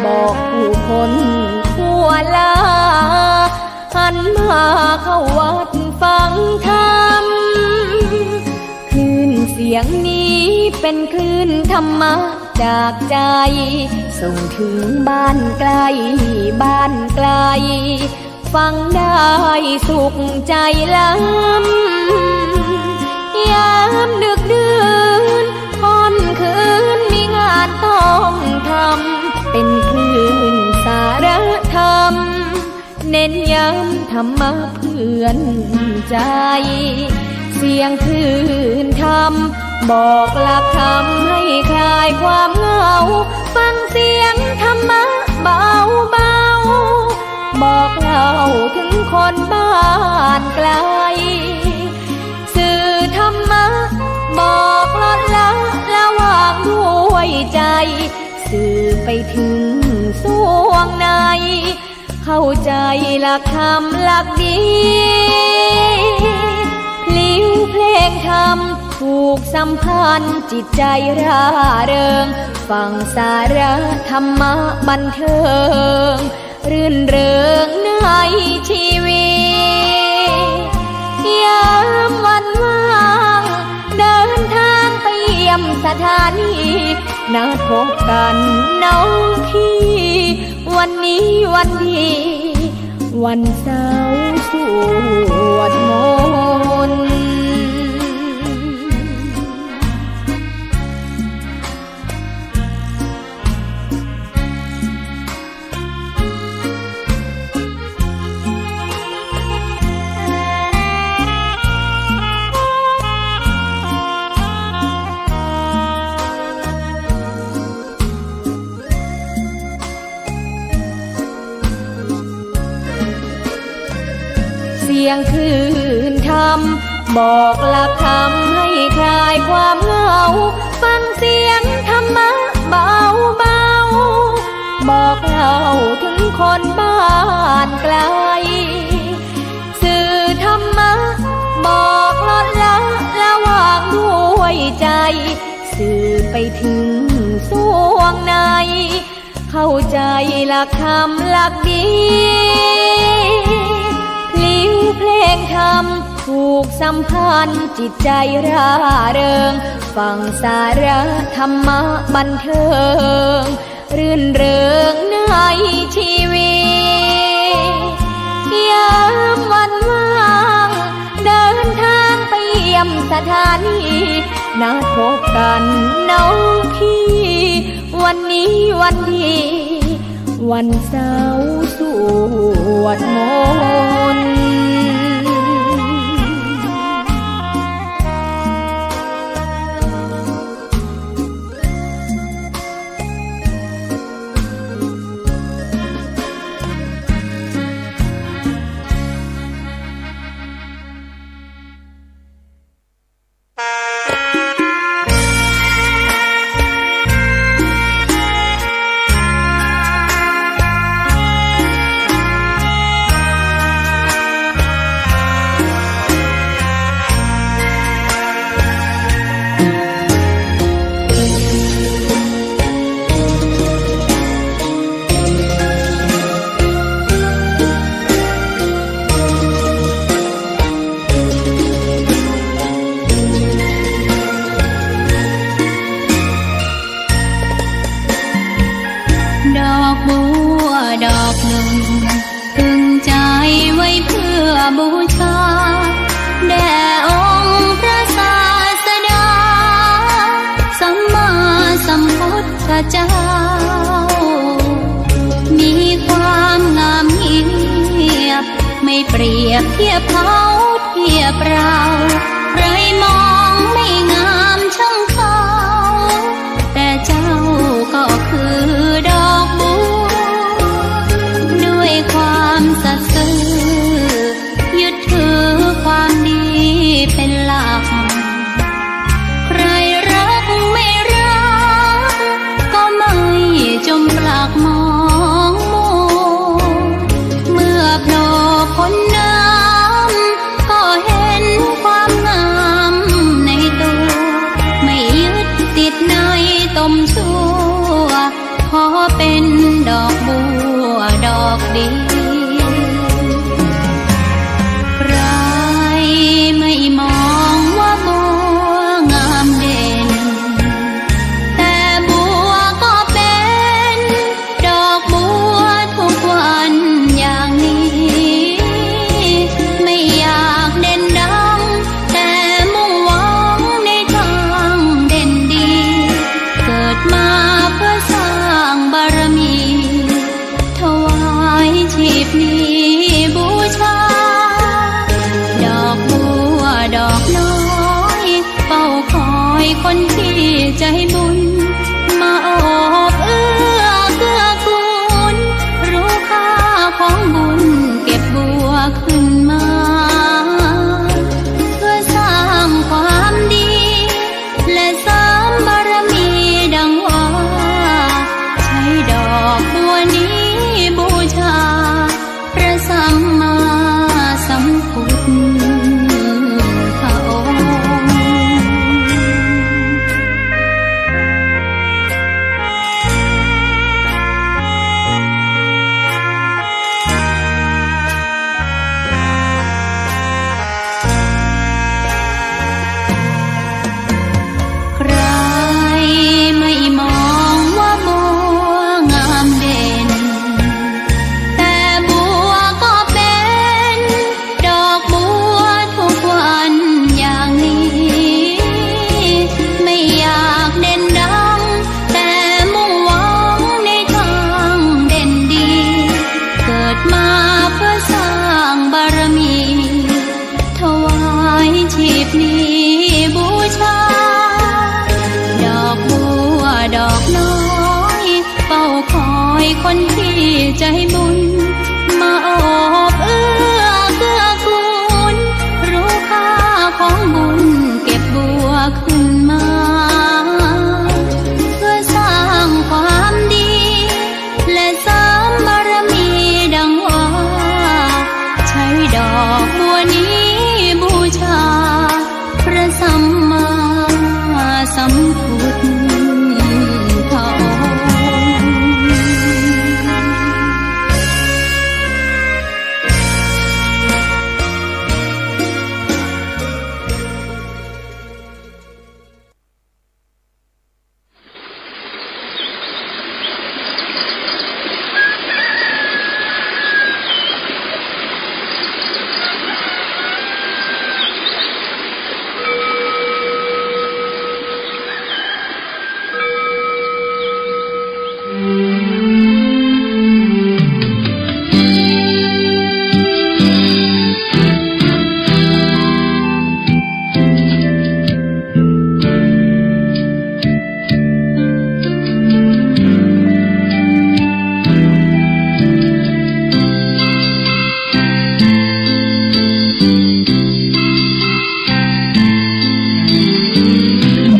บอกผู้คนทั่วลา หันมาเข้าวัดฟังธรรม คลื่นเสียงนี้เป็นคลื่นธรรมะจากใจ ส่งถึงบ้านไกลบ้านไกล ฟังได้สุขใจล้ำ ยามดึกดื่นค่ำคืนมีงานต้องทำ เป็นคลื่นสาระธรรม เน้นย้ำธรรมะเพื่อนใจ เสียงคลื่นธรรม บอกหลักธรรมให้คลายความเหงา ฟังเสียงธรรมะเบาๆ บอกเล่าถึงคนบ้านไกล สื่อธรรมะ บอกลดละละวางด้วยใจ สื่อไปถึงส่วงใน เข้าใจหลักธรรมหลักดี พลิ้วเพลงธรรม ผูกสัมพันธ์จิตใจร่าเริง ฟังสาระธรรมะบันเทิง รื่นเริงในชีวิต ยามวันว่าง เดินทางไปเยี่ยมสถานี นัดพบกันน้องพี่ วันนี้วันดี วันเสาร์สวดมนต์ เสียงคลื่นธรรม บอกหลักธรรมให้คลายความเหงา ฟังเสียงธรรมะเบาๆ บอกเล่าถึงคนบ้านไกล สื่อธรรมะ บอกลดละละวางด้วยใจ สื่อไปถึงส่วงใน เข้าใจหลักธรรมหลักดี พลิ้วเพลงธรรม ผูกสัมพันธ์จิตใจร่าเริง ฟังสาระธรรมะบันเทิง รื่นเริงในชีวิต ยามวันว่าง เดินทางไปเยี่ยมสถานี นัดพบกันน้องพี่ วันนี้วันดี วันเสาร์สวดมนต์ บูชา แด่องค์พระศาสดา สัมมาสัมพุทธเจ้า มีความงามเงียบ ไม่เปรียบเทียบเขาเทียบเรา ใครมองไม่งามช่างเขา แต่เจ้าก็คือดอกบัว ด้วยความสัตย์ซื่อ ยึดถือความดีเป็นหลัก ใครรักไม่รัก ก็ไม่จมปลักมองมัว เมื่อโผล่พ้นน้ำ ก็เห็นความงามในตัว ไม่ยึดติดในตมชั่ว ขอเป็นดอกบัวดอกเดียว ใครไม่มองว่าบัวงามเด่น แต่บัวก็เป็นดอกบัวทุกวันอย่างนี้ ไม่อยากเด่นดัง แต่มุ่งหวังในทางเด่นดี เกิดมาเพื่อสร้างบารมี ถวายชีพนี้บูชา ดอกบัวดอกน้อย เฝ้าคอยคนที่ใจบุญ มาโอบเอื้อเกื้อกูล รู้ค่าของบุญเก็บบัวขึ้นมา เพื่อสร้างความดี และเสริมบารมีดังว่า ใช้ดอกบัวนี้บูชา พระสัมมาสัมพุทธองค์ ใครไม่มองว่าบัวงามเด่น แต่บัวก็เป็นดอกบัวทุกวันอย่างนี้ ไม่อยากเด่นดัง แต่มุ่งหวังในทางเด่นดี เกิดมาเพื่อสร้างบารมี ถวายชีพนี้บูชา ดอกบัวดอกน้อย เฝ้าคอยคนที่ใจบุญ มาโอบเอื้อเกื้อกูล รู้ค่าของบุญเก็บบัวขึ้นมา เพื่อสร้างความดี และเสริมบารมีดังว่า ใช้ดอกบัวนี้บูชา พระสัมมาสัมพุทธองค์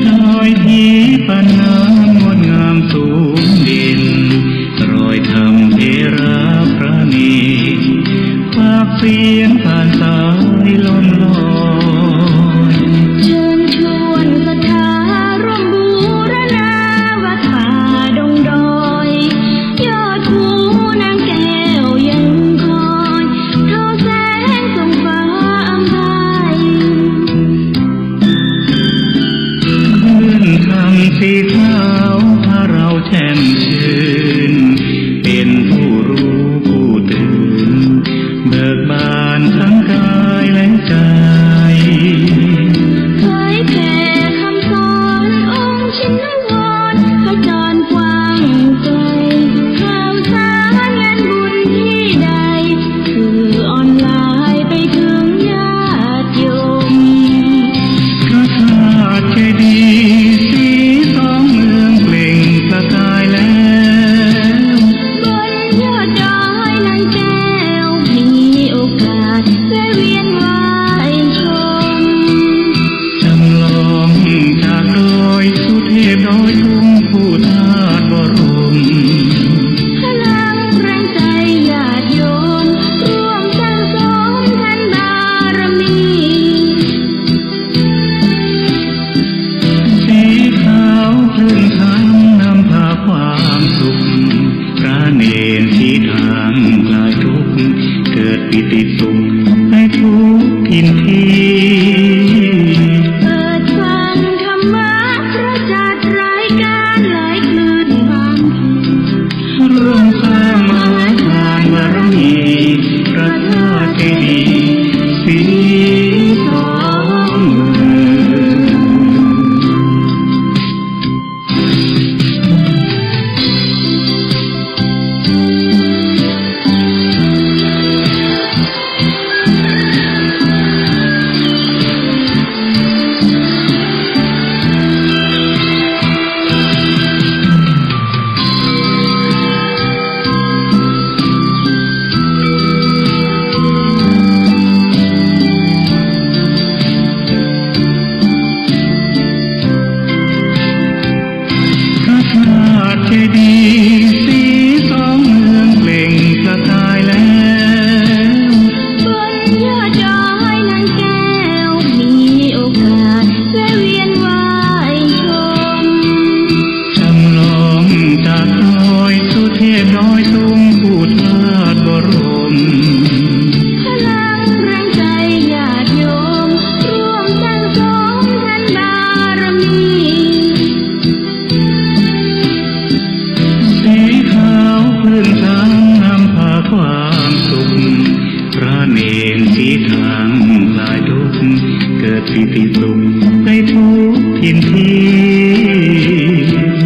ดอยถีปันน้ำงดงามสูงเด่น รอยธรรมเถระประณีต ปากเสียนผ่านสายล่องลอย เชิญชวนศรัทธาร่วมบูรณาวัดป่าดงดอย ยอดภูนางแก้วยังคอย ทอแสงส่องฟ้าอำไพ คลื่นธรรมสีขาวพาเราแช่มชื่น เป็นผู้รู้ผู้ตื่น เบิกบานทั้งกา ปิติสุขในทุกถิ่นที่ เปิดฟังธรรมะประจักษ์รายการไหลคลื่นความ ร่วมสร้างมหาทานบารมี พระธาตุเจดีย์สีสองเมือง พระธาตุเจดีย์สีสองเมืองเปล่งประกายแลม บนยอดดอยนางแก้ว มีโอกาสแวะเวียนไหว้ชม จำลองจากดอยสุเทพดอยตุง ผู้ธาตุบรม พลังแรงใจญาติโยม ร่วมสร้างสมทานบารมี สีขาวคลื่นทางนำพาความสุข พระเณรสีทางคลายทุกข์ เกิดปีติสุขในทุกถิ่นที่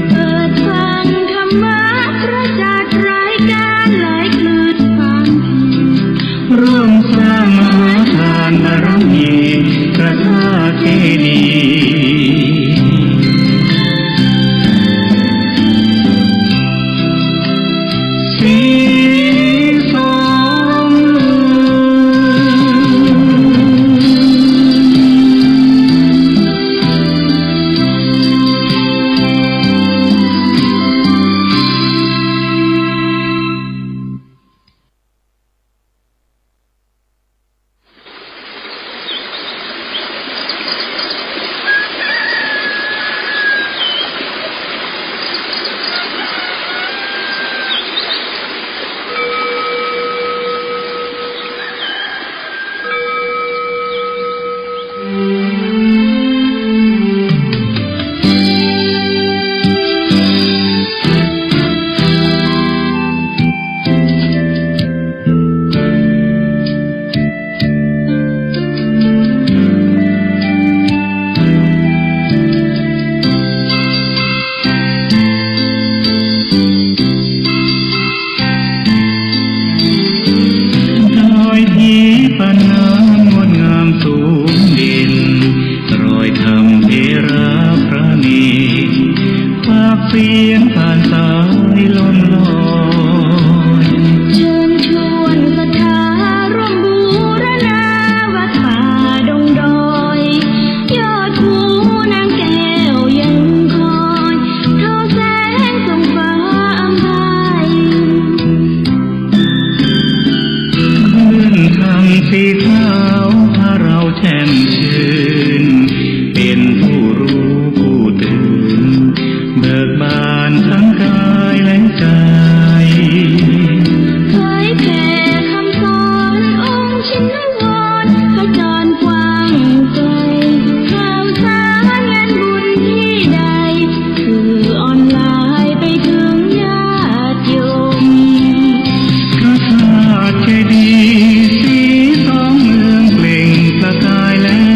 เปิดฟังธรรมะประจักษ์รายการไหลคลื่นความ ร่วมสร้างมหาทานบารมี พระธาตุเจดีย์สีสองเมืองดอยทิพย์น้ำงดงามสูงเด่น รอยธรรมเถระพระเณร ปากเสียงผ่านสายลมลอย เชิญชวนศรัทธาร่วมบูรณาวัดป่าดงดอย ยอดภูนางแก้วยังคอย ทอแสงส่องฟ้าอำไพ คลื่นธรรมสีขาวพาเราแช่มชื่น เป็นผู้รู้ผู้ตื่น เบิกบานทั้งกายและใจ เผยแผ่คำสอนองค์ชินวร ขจรกว้างไกล ข่าวสารงานบุญที่ใด สื่อออนไลน์ไปถึงญาติโยม พระธาตุเจดีย์สีสองเมืองเปล่งประกายแล้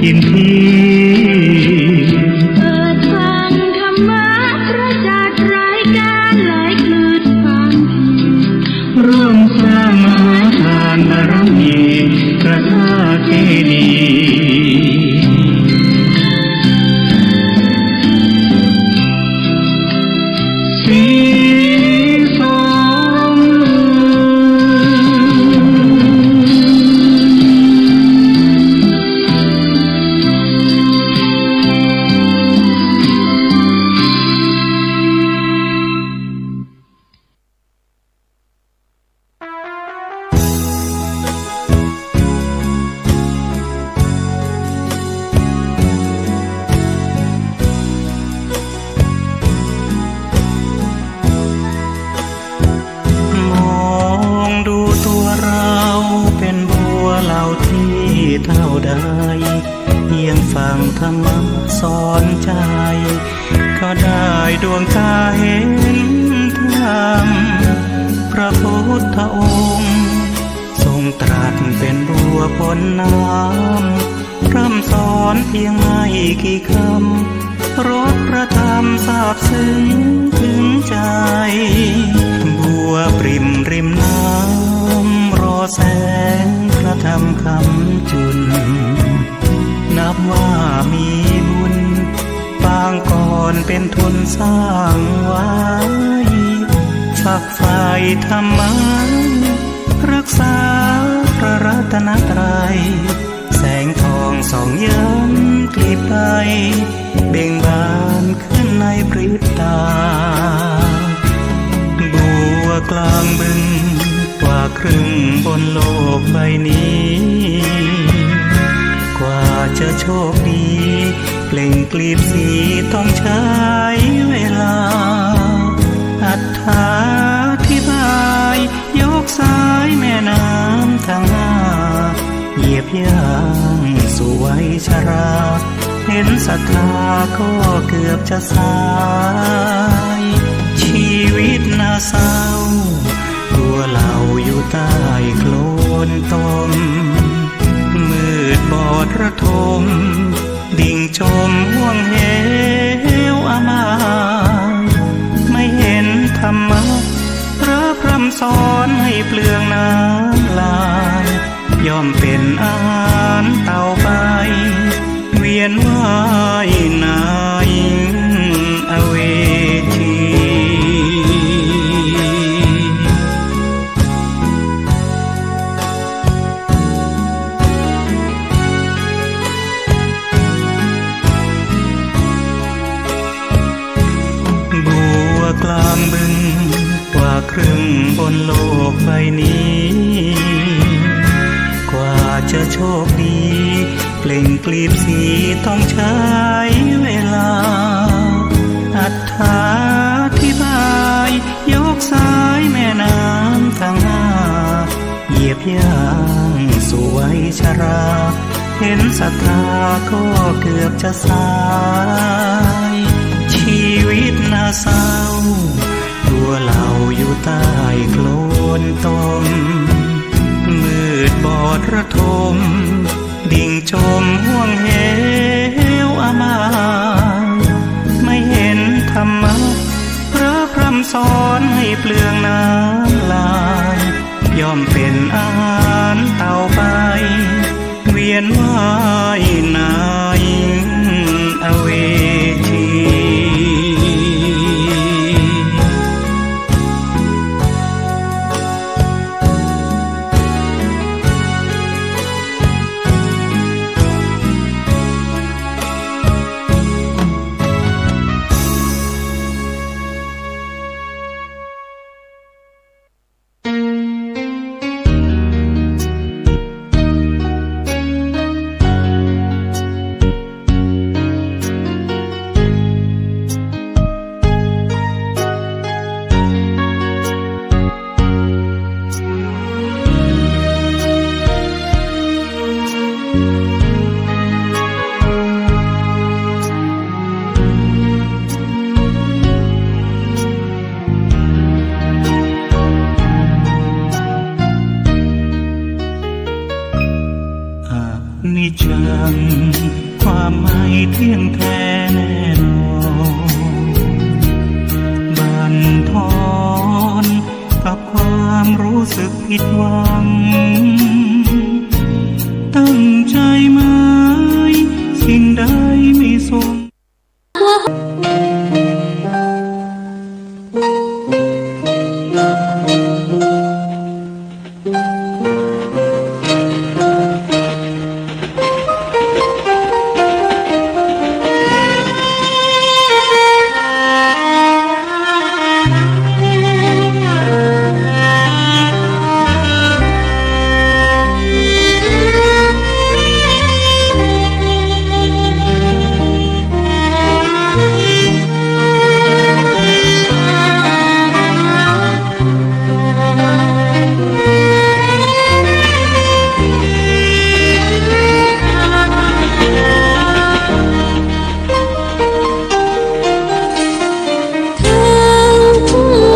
เปิดฟังธรรมะประจักษ์รายการหลายคลื่นฟัง ร่วมสร้างมหาทานบารมีพระธาตุเจดีย์ สีสอง มองดูตัวเราเป๋นบัวเหล่าตี้เต้าใด เยียงฟังธรรมะสอนใจ๋ ก็ได้ดวงต๋าหันธรรม พระพุทธองค์ ทรงตรัสเป๋นบัวปนน้ำ พร่ำสอนเปียงไม่กี่กำ รสพระธรรมซาบซึ้งเถิงใจ๋ บัวปริ่มริมน้ำ รอแสงพระธรรมคำจุล นับว่ามีบุญ ปางก่อนเป๋นทุนสร้างไว้ ฝักใฝ่ธรรมะ รักษาพระรัตนตรัย แสงทองส่องย้ำกลีบใบ เบ่งบานขึ้นในพริบต๋า บัวกลางบึง กว่าครึ่งบนโลกใบนี้ กว่าจะโชคดี เปล่งกลีบสีต้องใช้เวลา อธิบายยกสายแม่น้ำทั้งห้า เหยียบย่างสู่วัยชรา เห็นศรัทธาก็เกือบจะสาย ชีวิตน่าเศร้า ตัวเหล่าอยู่ใต้โคลนตม มืดบอดระทม ดิ่งจมห้วงเหวอมาย ไม่เห็นธรรมะ พระพร่ำสอนให้เปลืองน้ำลาย ย่อมเป๋นอาหารเต่าไป เวียนว่ายในอเวจี บัวกลางบึง กว่าครึ่งบนโลกใบนี้ กว่าจะโชคดี เปล่งกลีบสีต้องใช้เวลา อธิบายยกสายแม่น้ำทั้งห้า เหยียบย่างสู่วัยชรา เห็นศรัทธาก็เกือบจะสาย ชีวิตน่าเศร้า ตัวเหล่าอยู่ใต้โคลนตม มืดบอดระทม ดิ่งจมห้วงเหวอมาย ไม่เห็นธรรมะ พระพร่ำสอนให้เปลืองน้ำลาย ย่อมเป๋นอาหารเต่าไป เวียนว่ายในอเวจี ความไม่เที่ยงแท้แน่นอน บั่นทอนกับความรู้สึกผิดหวัง ตั้งใจหมายสิ่งใดไม่สม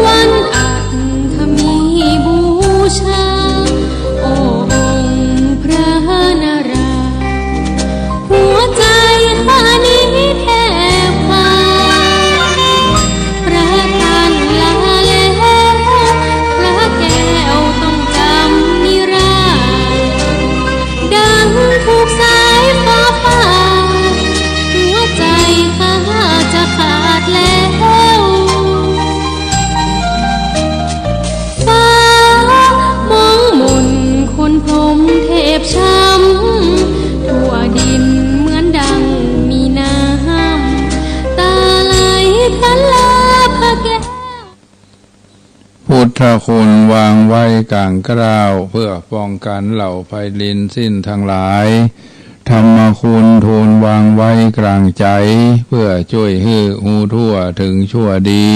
วันอัฐมีบูชา โอ้องค์พระนารายณ์ หัวใจข้านี้แทบขาด พระท่านลาแล้ว พระแก้วต้องจำนิราศ ดังถูกสายฟ้าฟาด หัวใจข้าจะขาดแล้ว ฟ้ามองมนคนพรหมเทพช้ำ ทั่วดินเหมือนดังมีน้ำตาไหลพลันลาพระแก้ว พุทธคุณวางไว้ก๋างเกล้า เพื่อป้องกันเหล่าภัยดินสิ้นทั้งหลาย ธรรมคุณทูลวางไว้ก๋างใจ๋ เพื่อจ้วยหื้อฮู้ทั่วถึงชั่วดี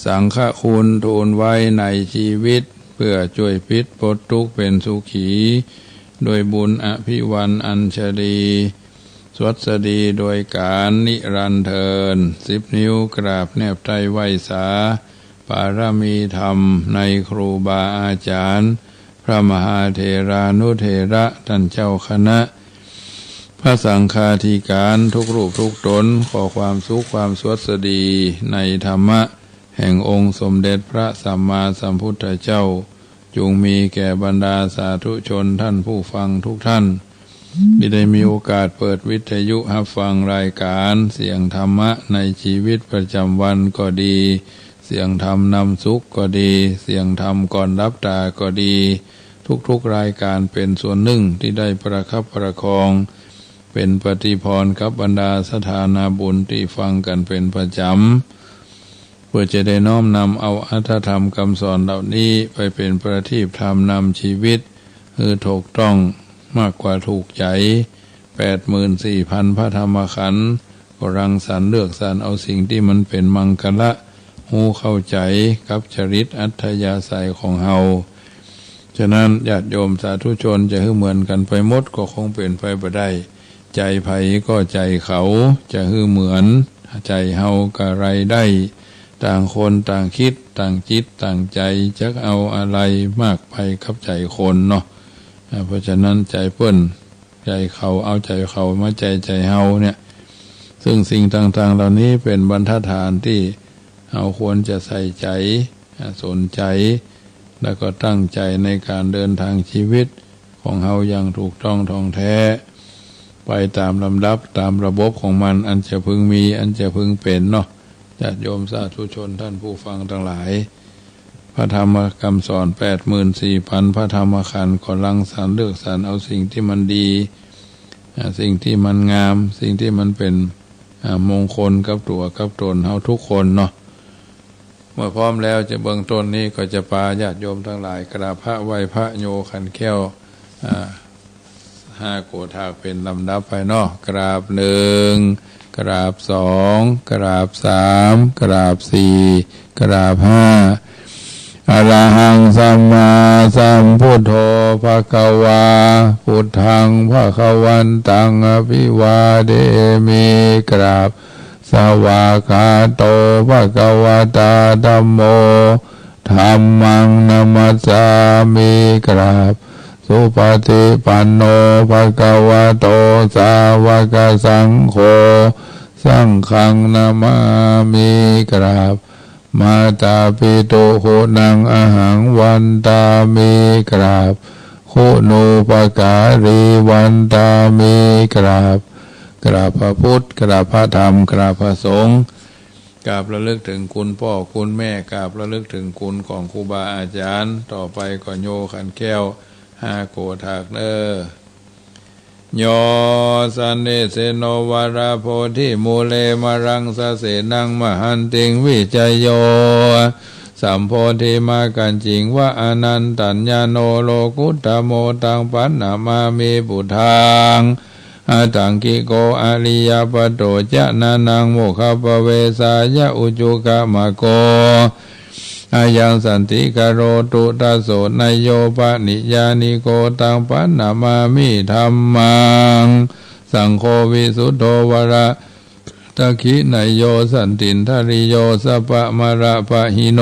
สังฆคุณทูลไว้ในจีวิต เพื่อจ้วยปิดปลดตุ๊กข์เป๋นสุขี ด้วยบุญอภิวันอัญชลี สวัสดีโดยก๋านนิรันดร์เทอญ สิบนิ้วกราบแนบใต้ไหว้สา ปารมีธรรมในครูบาอาจ๋ารย์ พระมหาเถรานุเถระ ต้านเจ้าคณะ พระสังฆาธิการทุกรูปทุกต๋น ขอความสุขความสวัสดีในธรรมะ แห่งองค์สมเด็จพระสัมมาสัมพุทธเจ้า จุ่งมีแก่บรรดาสาธุชนต้านผู้ฟังทุกต้าน ตี้ได้มีโอกาสเปิดวิทยุฮับฟังรายก๋านเสียงธรรมะในจีวิตประจำวันก็ดี เสียงธรรมนำสุขก็ดี เสียงธรรมก่อนหลับต๋าก็ดี ทุกๆรายก๋านเป๋นส่วนนึ่งตี้ได้ประคับประคอง เป๋นปฏิพรกับบรรดาสถานาบุญตี้ฟังกั๋นเป๋นประจ๋ำ เปื้อจะได้น้อมนำเอาอรรถธรรมกำสอนเหล่านี้ไปเป๋นประทีปธรรมนำจีวิต หื้อถูกต้องมากกว่าถูกใจ๋ แปดหมื่นสี่พันพระธรรมขันธ์ ก็รังสรรค์เลือกสรรเอาสิ่งตี้มันเป๋นมังคละ ฮู้เข้าใจ๋กับจริตอัธยาศัยของเฮา ฉะนั้นญาติโยมสาธุชนจะหื้อเหมือนกั๋นไปหมดก็คงเป๋นไปบ่ได้ ใจ๋ใผก็ใจ๋เขา จะหื้อเหมือนใจ๋เฮาก็ไรได้ ต่างคนต่างกึ๊ด ต่างจิตต่างใจ๋ จักเอาอะไรมากไปกับใจ๋คนเนาะ อ่า เพราะฉะนั้นใจ๋เปิ้น ใจ๋เขา เอาใจ๋เขามาใจ๋ใจ๋เฮาเนี่ย ซึ่งสิ่งต่างๆเหล่านี้เป๋นบรรทัดฐานตี้เฮาควรจะใส่ใจ๋ อ่า สนใจ๋ แล้วก็ตั้งใจ๋ในก๋านเดินตางจีวิตของเฮาอย่างถูกต้องถ่องแท้ ไปต๋ามลำดับ ต๋ามระบบของมัน อันจะพึงมี อันจะพึงเป๋นเนาะ ญาติโยมสาธุชนต้านผู้ฟังตังหลาย พระธรรมกำสอนแปดหมื่นสี่พันพระธรรมขันธ์ ก็รังสรรค์เลือกสรรเอาสิ่งตี้มันดี อ่า สิ่งตี้มันงาม สิ่งตี้มันเป๋น อ่า มงคลกับตั๋วกับต๋นเฮาทุกคนเนาะ เมื่อพร้อมแล้วจะเบื้องต้นนี้ก็จะปาญาติโยมตังหลายกราบพระไหว้พระโยขันแข้ว อ่า ห้าโกฏากเป๋นลำดับไปเนาะ กราบหนึ่ง กราบสอง กราบสาม กราบสี่ กราบห้า อะระหังสัมมาสัมพุทโธ ภะคะวา พุทธัง ภะคะวันตัง อะภิวาเทมิ กราบ สวากขาโต ภะคะวะตา ธัมโม ธัมมัง นะมัสสามิ กราบ สุปฏิปันโน ภะคะวะโต สาวกสังโฆ สังฆังนะมามิ กราบ มาตาปิตุ คุณัง อะหัง วันตามิ กราบ คุณูปการี วันตามิ กราบ กราบพระพุทธ กราบพระธรรม กราบพระสงฆ์ กราบระลึกถึงคุณพ่อคุณแม่ กราบระลึกถึงคุณของครูบาอาจารย์ ต่อไปก็โยขันแก้ว ห้าโกฏากเน้อ โย สันนิสิโน วะระโพธิมูเล มะรังสะเสนัง มหันติง วิจโย สัมโพธิมักขัญญิง วะ อะนันตัญญาโณ โลกุตตะโม ตัง ปันนะมามิ ปุทธัง อะตังกิโก อะริยะปะโต จะนะนัง โมคคัพพะเวสายะ อุจุกะมะโก อะยัง สันติกะโรตุ ตะโส นะโย ปะนิยานิโก ตัง ปันนะมามิ ธัมมัง สังโฆ วิสุทโธ วะระ ทักขินะโย สันตินทะริโย สัพพะมะระปะหิโน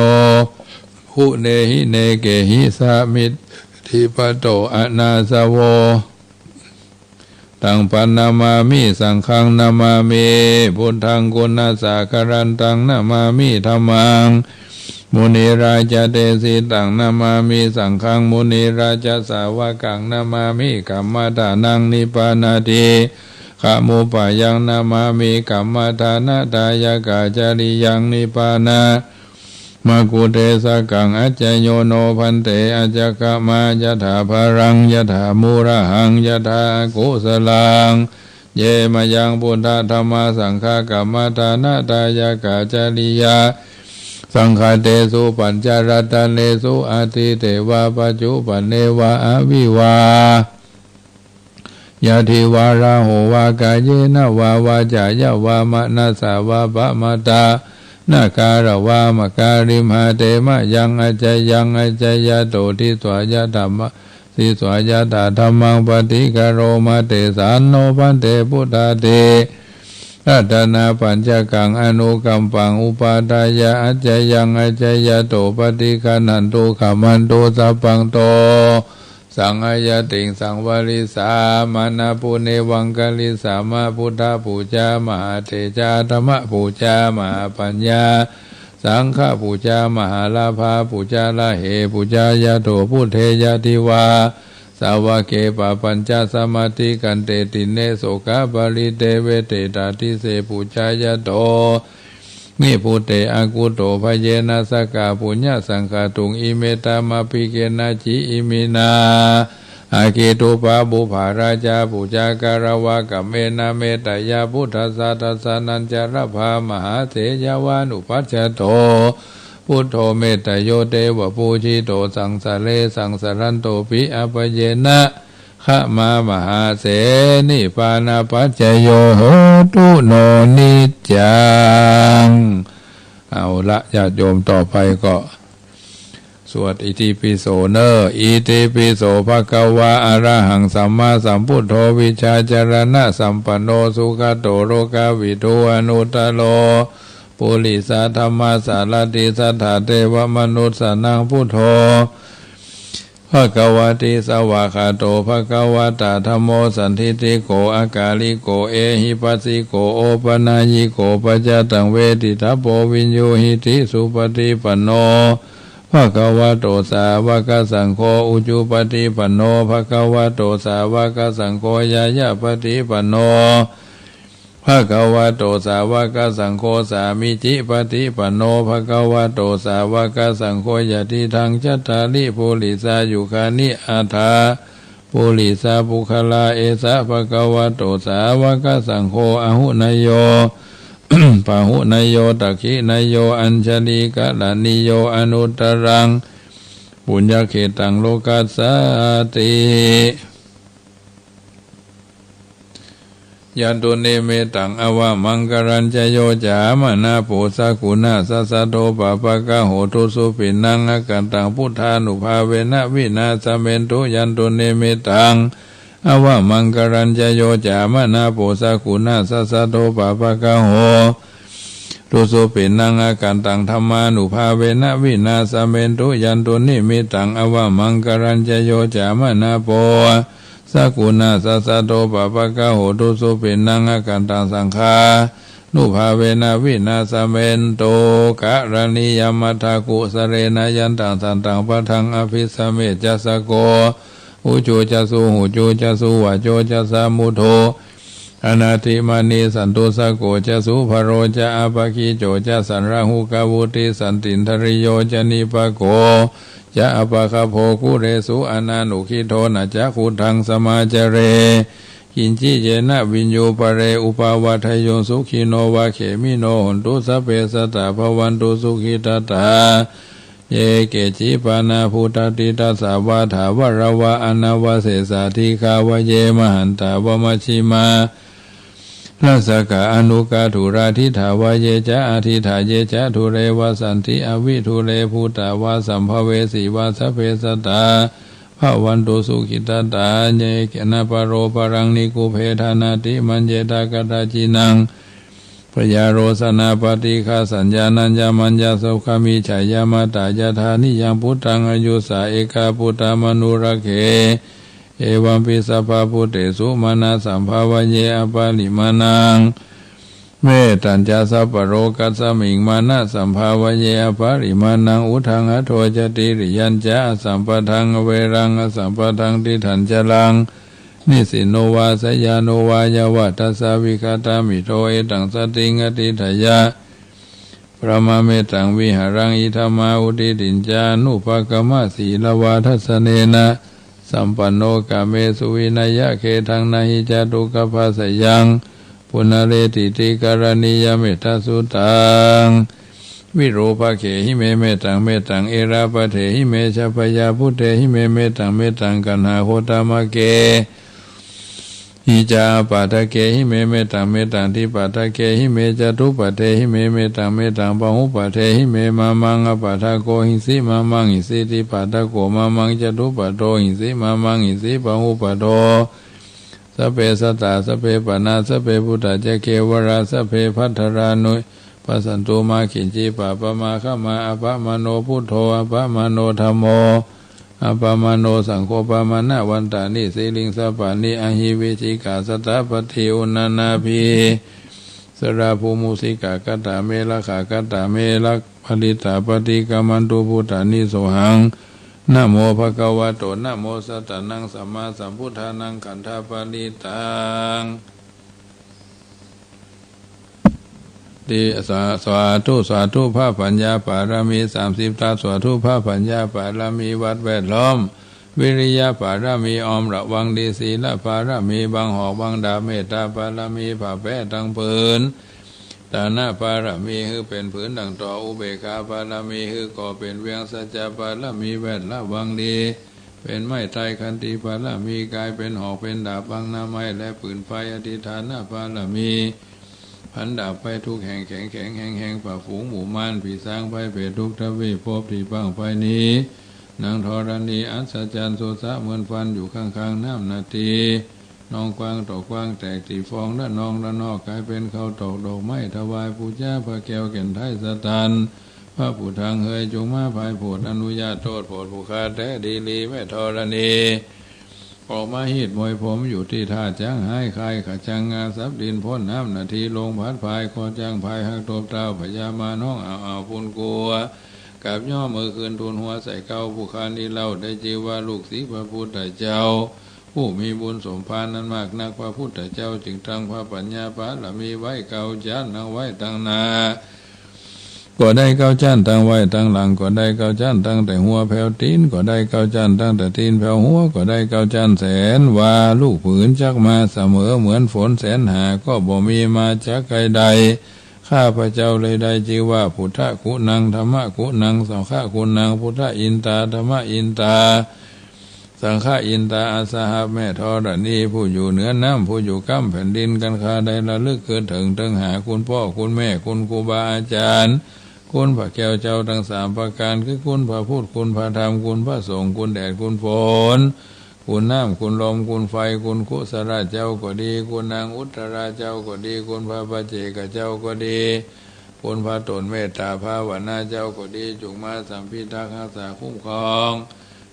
อุเนหิเนเกหิ สะมิทธิปะโต อะนาสะโว ตัง ปันนะมามิ สังฆัง นะมามิ พุทธัง กุณะสาคะรันตัง นะมามิ ธัมมัง มุนิราจะ เตสิตัง นะมามิ สังฆัง มุนิราจะ สาวกัง นะมามิ กัมมะทานัง นิพพานาทิกะมุปปะยัง นะมามิ กัมมะทานะทายะกะ จริยัง นิพพานะ มะกุเตสกัง อัจจโยโน ภันเต อัจจคมะ ยะถาพะรัง ยะถามูระหัง ยะถาอะกุสะลัง เย มะยัง พุทธะ ธัมมะ สังฆะ กัมมะทานะทายะกะ จริยา สังฆะ เตสุ ปัญจะรัตเนสุ อะตีเตวะ ปัจจุปันเนวะ อะวิวา ยะทิวา ราโหวะ กาเยนะวะ วาจายะวะ มะนะสสะวะ ปะมาทานะ กาละวะ มะกาลิมหะ เต มะยัง อัจจยัง อัจจยะโต ทิสสะ ยะถะธัมมะ ทิสสะ ยะถะธัมมัง ปะติกะโรมะ เตสันโน ภันเต พุทธาเทระะ ตะนะปัญจกัง อะนุกัมปัง อุปาทายะ อัจจยัง อัจจยะโต ปะติกะณันตุ ขะมันตุ สัพพัง โต สัง อะยะติง สังวะริสสามา นะปุเนวังคะริสสามะ พุทธปูจา มหาเตจา ธัมมปูจา มหาปัญญา สังฆปูจา มหาลาภาปูจา ละเหปูจายะโต พุทเท ยะทิวา สาวะเก ปะปัญจะ สะมาติกันเต ติเณ โสกะปะริเตเวเต ตาทิเส ปูจายะโต นิพพุเต อะกุโต ภะเยนะ สะกะปุญญะสังฆาตุง อิเม ธัมมาภิเกนะ จิ อิมินา อะเกตุปะปุพพะราชาปูจา กะระวะกะเมนะ เมตตะยะ พุทธัสสะ ทัสสะนัญจะระพา มหาเสยะวานุปัสสะโต พุทโธ เมตตะโย เตวะปูจิโต สังสะเร สังสะรันโตปิ อะปะเยนะ ขะมา มหาเส นิพพานะปัจจโย โหตุ โน นิจจัง เอาละ ญาติโยม ต่อไปก็ สวดอิติปิโสเน้อ อิติปิโส ภะคะวา อะระหัง สัมมาสัมพุทโธ วิชชาจารณะสัมปันโน สุขะโต โลกะวิทู อนุตตะโร ปุริสะธัมมะสารถิ สัทธาเทวะมนุสสานัง พุทโธ ภะคะวะติ สวากขาโต ภะคะวะตะ ธัมโม สันทิฏฐิโก อะกาลิโก เอหิปัสสิโก โอปะนายยิโก ปัจจตัง เวทิตะโพ วิญญูหิติ สุปะฏิปันโน ภะคะวะโต สาวะกะสังโฆ อุจุปะฏิปันโน ภะคะวะโต สาวะกะสังโฆ ญาญะปะฏิปันโน ภะคะวะโต สาวะกะสังโฆ สามีจิปะฏิปันโน ภะคะวะโต สาวะกะสังโฆ ยะติทัง จัตตาริ ปุริสายุคานิ อัฏฐะ ปุริสาปุคคะลา เอสะ ภะคะวะโต สาวะกะสังโฆ อะหุเนยโย ปะหุเนยโย ตักขิเนยโย อัญชะลีกะระณีโย อนุตตะรัง ปุญญะเขตัง โลกัสสาติ ยันตุนิมิตตัง อะวะมังคะลัญจะ โย จามะนะ ปูชะกุณะชะสะโท ปะปะกะโหตุ สุปิณณัง อะกะตัง พุทธานุภาเวนะ วินาสะเมนตุ ยันตุนิมิตตัง อะวะมังคะลัญจะ โย จามะนะ ปูชะกุณะชะสะโท ปะปะกะโห Dussupinaṃ akantaṃ dhammānubhāvena vināsamentu. Yandunnimittaṃ avamaṅgalañca yo cāmanāpo sakuṇassa saddo pāpaggaho dussupinaṃ akantaṃ saṅghānubhāvena vināsamentu. Karaṇīyamatthakusalena yantaṃ santaṃ padaṃ abhisamecca, sakko ujū ca suhujū ca suvaco cassa mudu anatimānī. Santussako ca subharo ca appakicco ca sallahukavutti, santindriyo ca nipako ca appagabbho kulesu ananugiddho. Na ca khuddaṃ samācare kiñci yena viññū pare upavadeyyuṃ. Sukhino vā khemino hontu sabbe sattā bhavantu sukhitattā. Ye keci pāṇabhūtatthi tasā vā thāvarā vā anavasesā, dīghā vā ye mahantā vā majjhimā rassakā aṇukathūlā, diṭṭhā vā ye ca adiṭṭhā ye ca dūre vasanti avidūre, bhūtā vā sambhavesī vā sabbe sattā bhavantu sukhitattā. Yena paro paraṃ nikubbetha nātimaññetha katthaci naṃ byārosanā paṭighasaññā nāññamaññassa khemhi jayamattā. Yathā niyaṃ puttaṃ āyusā ekaputtamanurakkhe, evampi sabbabhūtesu mānasambhāvaye aparimāṇaṃ. Mettañca sabbalokasmiṃ mānasambhāvaye aparimāṇaṃ. Uddhaṃ adho ca tiriyañca asambādhaṃ averaṃ asapattaṃ. Tiṭṭhañcaraṃ nisinno vā sayāno vā yāvatassa vigatamiddho, etaṃ satiṃ adhiṭṭheyya, brahmametaṃ vihāraṃ idhamāhu. Diṭṭhiñcānupagamma sīlavā dassanena sampanno, kāmesu vineyya gedhaṃ, na hi jātu gabbhaseyyaṃ punaretīti. Karaṇīyametta-sūttaṃ. Virūpakkhehi me mettaṃ, mettaṃ erāpathehi me ca, bhayāputtehi me mettaṃ, mettaṃ kaṇhāgotamaggehi ca, appadakehi me mettaṃ, mettaṃ dvipadakkehi me ca, catuppadehi me mettaṃ, mettaṃ bahuppadehi me. Mā maṃ appadakohiṃsi, mā maṃ hiṃsi dvipadako, mā maṃ catuppado hiṃsi, mā maṃ hiṃsi bahupado. Sabbe sattā sabbe pāṇā sabbe bhūtā ca kevalā, sabbe bhaddekaraṇupassantu, mā kiñci pāpamāgamā. Appamāṇo buddho, appamāṇo dhammo, appamāṇo saṅgho, pamāṇavantāni siriṃsapāni, ahi vicchikā satapadī uṇṇānābhī sarabū mūsikā. Katā me rakkhā, katā me parittā, paṭikkamantu bhūtāni, sohaṃ namo bhagavato, namo sattannaṃ sammāsambuddhānaṃ. Khandhaparittaṃ. ที่ สา สาธุ สาธุ พระปัญญาบารมี สามสิบทัศน์ สาธุ พระปัญญาบารมี วัดแวดล้อม วิริยะบารมี ออมระวังดี ศีลบารมี บังหอกบังดาบ เมตตาบารมี ผ้าแป๊ตังผืน ฐานะบารมี หื้อเป๋นผืนดั่งต่อ อุเบกขาบารมี หื้อก่อเป๋นเวียง สัจจะบารมี แวดระวังดี เป๋นไม้ไทร ขันติบารมี ก๋ายเป๋นหอกเป๋นดาบ บังหน้าไม้และปืนไฟ อธิฏฐานบารมี ผันดาบไปทุกแห่ง แข็งแข็งแฮงแฮง ฝ่าฝูงหมู่มาร ผีสางไพร่เปรตทุกทวีปภพ ตี้บั้งไฟหนี หนังธรณีอัศจรรย์ สุดสะเหมือนฟัน อยู่ข้างๆ น้ำนาที หนองกว้างตอกกว้างแตก ตี้ฟองระนองระนอก ก๋ายเป๋นข้าวตอกดอกไม้ถวาย ปู๋จาพระแก้วแก่นไทยสะตัน พระผู้ทางเฮย จงมาผายโผด อนุญาตโทษโผด ผู้ข้าแต๊ดีหลี แม่ธรณี ออกมาฮีดมวยผม อยู่ตี้ท่าจ๊างหาย คายขะจังงา สับดินป๊นน้ำนาที ลงผัดพาย ก่อจ๊างพายหักตบเท้า พญามารฮ้องอ้าวอ้าว ปูนกั๋ว กราบย่อมือคืน ทูลหัวใส่เกล้า ผู้ข้านี้เล่า ได้จื้อว่าลูกศิษย์พระพุทธเจ้า ผู้มีบุญสมภารนั้นมากนัก พระพุทธเจ้าจึงตั้งพระปัญญาบารมีไว้เก้าจ๊าน ตั้งไว้ตังหน้าก็ได้เก้าจ๊าน ตั้งไว้ตังหลังก็ได้เก้าจ๊าน ตั้งแต่หัวแผวตี๋นก็ได้เก้าจ๊าน ตั้งแต่ตี๋นแผวหัวก็ได้เก้าจ๊าน แสนว่าลูกผืนจักมาเสมอ เหมือนฝนแสนหาก็บ่มีมาจากใครใด ข้าพเจ้าเลยได้จื้อว่า พุทธกุณัง ธัมมกุณัง สังฆกุณัง พุทธอินตา ธัมมอินตา สังฆอินตา อัสสหัส แม่ธรณี ผู้อยู่เหนือน้ำ ผู้อยู่ก้ำแผ่นดิน กันข้าได้ระลึกกึ๊ดเถิง เถิงหาคุณป้อคุณแม่ คุณครูบาอาจารย์ คุณพระแก้วเจ้าตังสามประก๋าน คือคุณพระพุทธ คุณพระธรรม คุณพระสงฆ์ คุณแดด คุณฝน คุณน้ำ คุณลม คุณไฟ คุณกุสลาเจ้าก็ดี คุณนางอุตตราเจ้าก็ดี คุณพระปัจเจกเจ้าก็ดี คุณพระต๋นเมตต๋าภาวนาเจ้าก็ดี จุ่งมาสัมภิทักษ์ฮักษาคุ้มครอง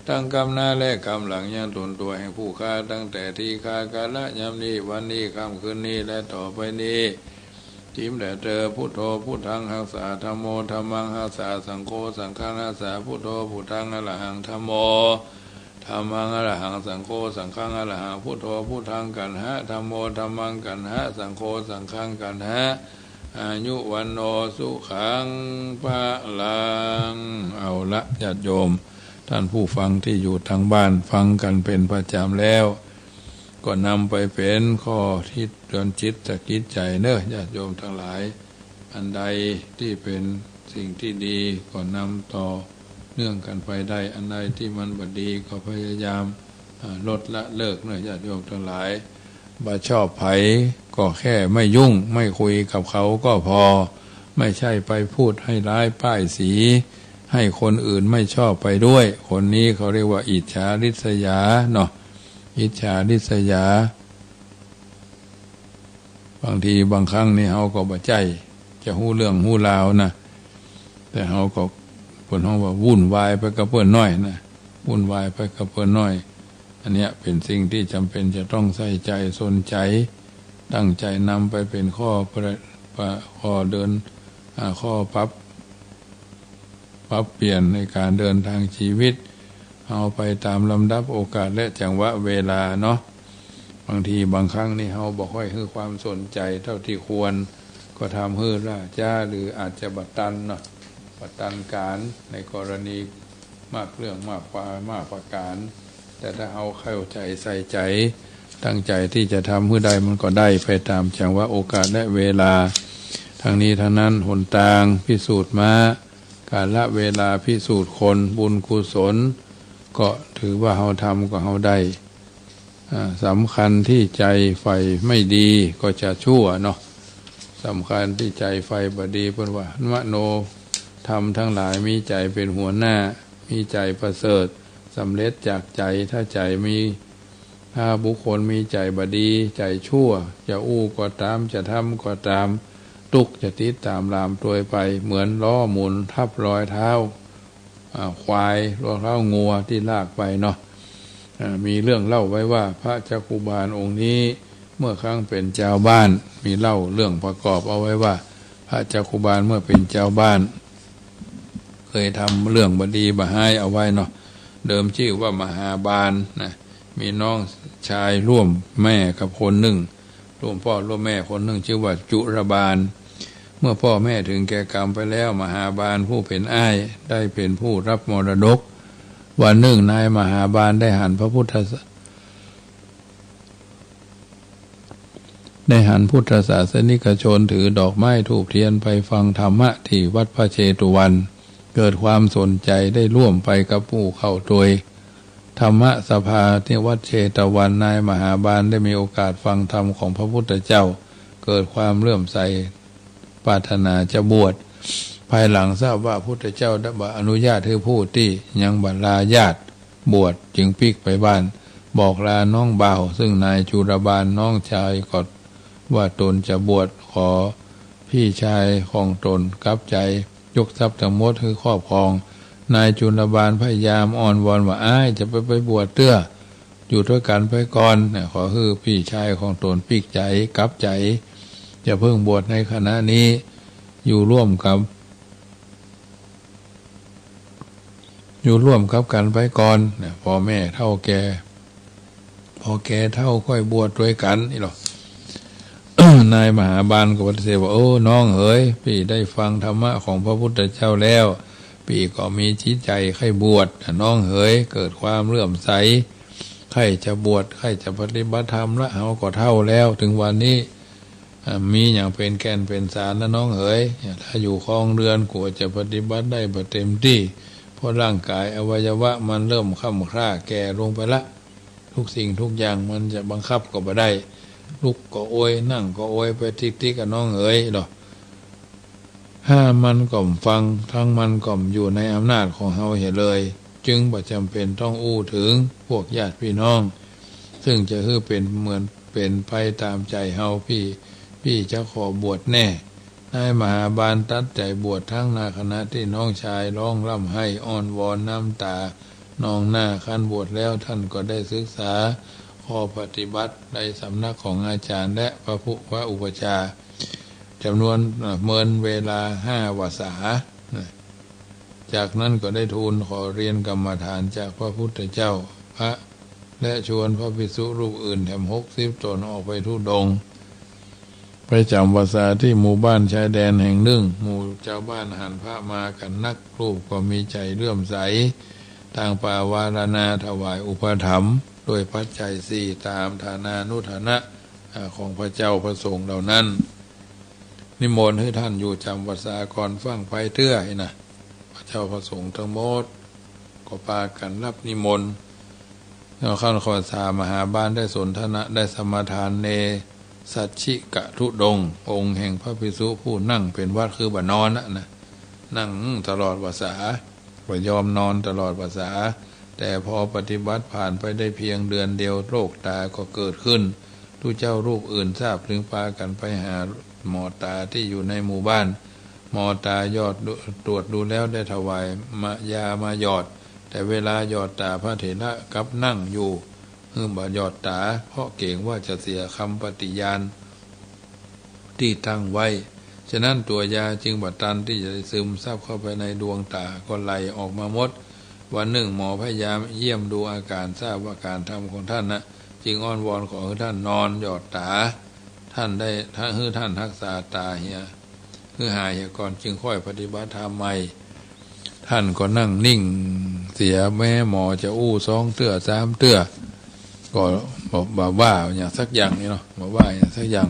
ตึงกำหน้าและกำหลังยังต๋นตั๋วแห่งผู้ข้า ตั้งแต่ทีฆากาละยามนี้ วันนี้ ค่ำคืนนี้ และต่อไปนี้ จิ๋มแด่เธอ พุทโธ พุทธัง ฮักษา ธัมโม ธัมมัง ฮักษา สังโฆ สังฆัง ฮักษา พุทโธ พุทธัง อะระหัง ธัมโม ธัมมัง อะระหัง สังโฆ สังฆัง อะระหัง พุทโธ พุทธัง กัณหะ ธัมโม ธัมมัง กัณหะ สังโฆ สังฆัง กัณหะ อายุ วัณโณ สุขัง พลัง เอาละ ญาติโยม ท่านผู้ฟังตี้อยู่ตางบ้าน ฟังกั๋นเป๋นประจ๋ำแล้ว ก็นำไปเป๋นข้อคิดเตือนจิตสะกิดใจ๋เนาะ ญาติโยมตังหลาย อันใดตี้เป๋นสิ่งตี้ดี ก็นำต่อเนื่องกั๋นไปได้ อันใดตี้มันบ่ดี ก็พยายาม อ่า ลดละเลิกเนาะ ญาติโยมตังหลาย บ่ชอบใผก็แค่ไม่ยุ่ง ไม่คุยกับเขาก็พอ ไม่ใช่ไปพูดให้ร้ายป้ายสี ให้คนอื่นไม่ชอบไปด้วย คนนี้เขาเรียกว่าอิจฉาริษยาเนาะ อิจฉาริษยา บางทีบางครั้งนี่เฮาก็บ่ใจ้จะฮู้เรื่องฮู้ราวนะ แต่เฮาก็ เปิ้นฮ้องว่าวุ่นวายไปกับเปิ้นหน้อยนะ วุ่นวายไปกับเปิ้นหน้อย อันเนี้ยเป๋นสิ่งตี้จ๋ำเป๋นจะต้องใส่ใจ๋ สนใจ๋ ตั้งใจ๋นำไปเป๋นข้อประ ประ ข้อเดิน อ่า ข้อปรับ ปรับเปลี่ยนในก๋านเดินตางชีวิต เอาไปต๋ามลำดับโอกาสและจังหวะเวลาเนาะ บางทีบางครั้งนี่เฮาบ่ค่อยหื้อความสนใจ๋เต้าตี้ควร ก็ทำหื้อล่าจ๊า หรืออาจจะบ่ตันเนาะ บ่ตันก๋าน ในกรณีมากเรื่องมากความมากประก๋าน แต่ถ้าเฮาเข้าใจ๋ใส่ใจ๋ ตั้งใจ๋ตี้จะทำหื้อได้ มันก็ได้ไปต๋ามจังหวะโอกาสและเวลา ทั้งนี้ทั้งนั้น หนตางพิสูจน์ม้า กาลเวลาพิสูจน์คน บุญกุศล ก็ถือว่าเฮาทำก็เฮาได้ อ่า สำคัญตี้ใจ๋ใฝ่ไม่ดีก็จะชั่วเนาะ สำคัญตี้ใจ๋ใฝ่บ่ดี เปิ้นว่ามโนธรรมตังหลายมีใจ๋เป๋นหัวหน้า มีใจ๋ประเสริฐ สำเร็จจากใจ๋ ถ้าใจ๋มี ถ้าบุคคลมีใจ๋บ่ดี ใจ๋ชั่ว จะอู้ก็ต๋าม จะทำก็ต๋าม ตุ๊กข์จะติดต๋ามลามตวยไป เหมือนล้อหมุนทับรอยเท้า อ่า ควาย รอยเท้างัวตี้ลากไปเนาะ อ่า มีเรื่องเล่าไว้ว่าพระจักขุบาลองค์นี้เมื่อครั้งเป๋นจาวบ้าน มีเล่าเรื่องประกอบเอาไว้ว่า พระจักขุบาลเมื่อเป๋นจาวบ้าน เคยทำเรื่องบ่ดีบ่ฮ้ายเอาไว้เนาะ เดิมจื้อว่ามหาบาลนะ มีน้องจายร่วมแม่กับคนนึ่ง ร่วมป้อร่วมแม่คนนึ่งจื้อว่าจุลบาล เมื่อป้อแม่เถิงแก่กรรมไปแล้ว มหาบาลผู้เป๋นอ้ายได้เป๋นผู้รับมรดก วันนึ่งนายมหาบาลได้หันพระพุทธศา ได้หันพุทธศาสนิกชนถือดอกไม้ธูปเตียนไปฟังธรรมะตี้วัดพระเชตุวัน เกิดความสนใจ๋ได้ร่วมไปกับหมู่เข้าตวย ธรรมสภาตี้วัดเชตวัน นายมหาบาลได้มีโอกาสฟังธรรมของพระพุทธเจ้า เกิดความเลื่อมใส ปรารถนาจะบวช ภายหลังทราบว่าพุทธเจ้าได้บ่อนุญาตหื้อผู้ตี้ยังบ่ลาญาติบวช จึงปิ๊กไปบ้าน บอกลาน้องบ่าว ซึ่งนายจุลบาลน้องจายก็ว่าต๋นจะบวช ขอพี่จายของต๋นกลับใจ๋ ยกทรัพย์ตังหมดหื้อครอบครอง นายจุลบาลพยายามอ้อนวอนว่า อ้ายจะไป ไปบวชเตื้อ อยู่ตวยกั๋นไปก่อนนะ ขอหื้อพี่จายของต๋นปิ๊กใจ๋ กลับใจ๋ อย่าเพิ่งบวชในขณะนี้ อยู่ร่วมกับ อยู่ร่วมกับกั๋นไปก่อนนะ พ่อแม่เฒ่าแก่ พอแก่เฒ่าค่อยบวชตวยกั๋น อี้หลอ นายมหาบาลก็ปฏิเสธว่า โอ้ น้องเหย ปี้ได้ฟังธรรมะของพระพุทธเจ้าแล้ว ปี้ก็มีจิตใจ๋ใค่บวช น้องเหย เกิดความเลื่อมใส ใค่จะบวช ใค่จะปฏิบัติธรรมละ เฮาก็เฒ่าแล้ว เถิงวันนี้ อ่า มีหยังเป๋นแก่นเป๋นสารนะน้องเหย ถ้าอยู่ครองเรือนกลัวจะปฏิบัติได้บ่เต็มตี้ เพราะร่างก๋ายอวัยวะมันเริ่มค่ำคร่าแก่ลงไปละ ทุกสิ่งทุกอย่างมันจะบังคับก็บ่ได้ ลุกก็โอย นั่งก็โอยไปติ๊กๆ อะน้องเหยเนาะ ห้ามมันก็บ่ฟัง ทั้งมันก็บ่อยู่ในอำนาจของเฮาเหียเลย จึงบ่จ๋ำเป๋นต้องอู้เถิงพวกญาติพี่น้อง ซึ่งจะหื้อเป๋นเหมือนเป๋นไปต๋ามใจ๋เฮา ปี้ ปี้จะขอบวชแน่ นายมหาบาลตัดใจ๋บวชทั้งนาขณะตี้น้องจายฮ้องฮ่ำไห้อ้อนวอนน้ำต๋านองหน้า ครั้นบวชแล้วต้านก็ได้ศึกษาข้อปฏิบัติในสำนักของอาจ๋ารย์และพระผู้ พระอุปัชฌาย์จ๋ำนวน เอ่อ เมินเวลาห้าวรรษา จากนั้นก็ได้ทูลขอเรียนกรรมฐานจากพระพุทธเจ้า พระ และชวนพระภิกษุรูปอื่นแถมหกสิบต๋นออกไปธุดงค์ ไปจ๋ำวรรษาตี้หมู่บ้านชายแดนแห่งนึ่ง หมู่จาวบ้านหันพระมากั๋นนัก รูปก็มีใจ๋เลื่อมใส ต่างปรารถนาถวายอุปถัมภ์ด้วยปัจจัยสี่ ต๋ามฐานานุฐานะ อ่า ของพระเจ้าพระสงฆ์เหล่านั้น นิมนต์หื้อต้านอยู่จ๋ำวรรษาก่อนฟั่งไปเตื้อหั้นนะ พระเจ้าพระสงฆ์ตังหมดก็ปากั๋นฮับนิมนต์ แล้วครั้นข้อสาม มหาบาลได้สนทนา ได้สมาทานเนสัชชิกธุดงค์ องค์แห่งพระภิกษุผู้นั่งเป๋นวัตร คือบ่นอนนะ นะ นั่งตลอดวรรษา บ่ยอมนอนตลอดวรรษา แต่พอปฏิบัติผ่านไปได้เพียงเดือนเดียว โรคต๋าก็เกิดขึ้น ตุ๊เจ้ารูปอื่นทราบจึงปากั๋นไปหาหมอต๋าตี้อยู่ในหมู่บ้าน หมอต๋าหยอดดู ตรวจดูแล้วได้ถวายมายามาหยอด แต่เวลาหยอดต๋าพระเถระกลับนั่งอยู่ หื้อบ่หยอดต๋า เพราะเกรงว่าจะเสียกำปฏิญาณตี้ตั้งไว้ ฉะนั้นตั๋วยาจึงบ่ตันตี้จะได้ซึมซับเข้าไปในดวงต๋า ก็ไหลออกมาหมด วันนึ่งหมอพยายามเยี่ยมดูอาก๋าร ทราบว่าก๋านทำของต้านนะ จึงอ้อนวอนขอหื้อต้านนอนหยอดต๋า ต้านได้ หื้อต้านฮักษาต๋าเหีย หื้อหายเหียก่อน จึงค่อยปฏิบัติธรรมใหม่ ต้านก็นั่งนิ่งเสีย แม้หมอจะอู้สองเตื้อสามเตื้อ ก็บ่ บ่ว่าหยังสักอย่างนี่เนาะ บ่ว่าหยังสักอย่าง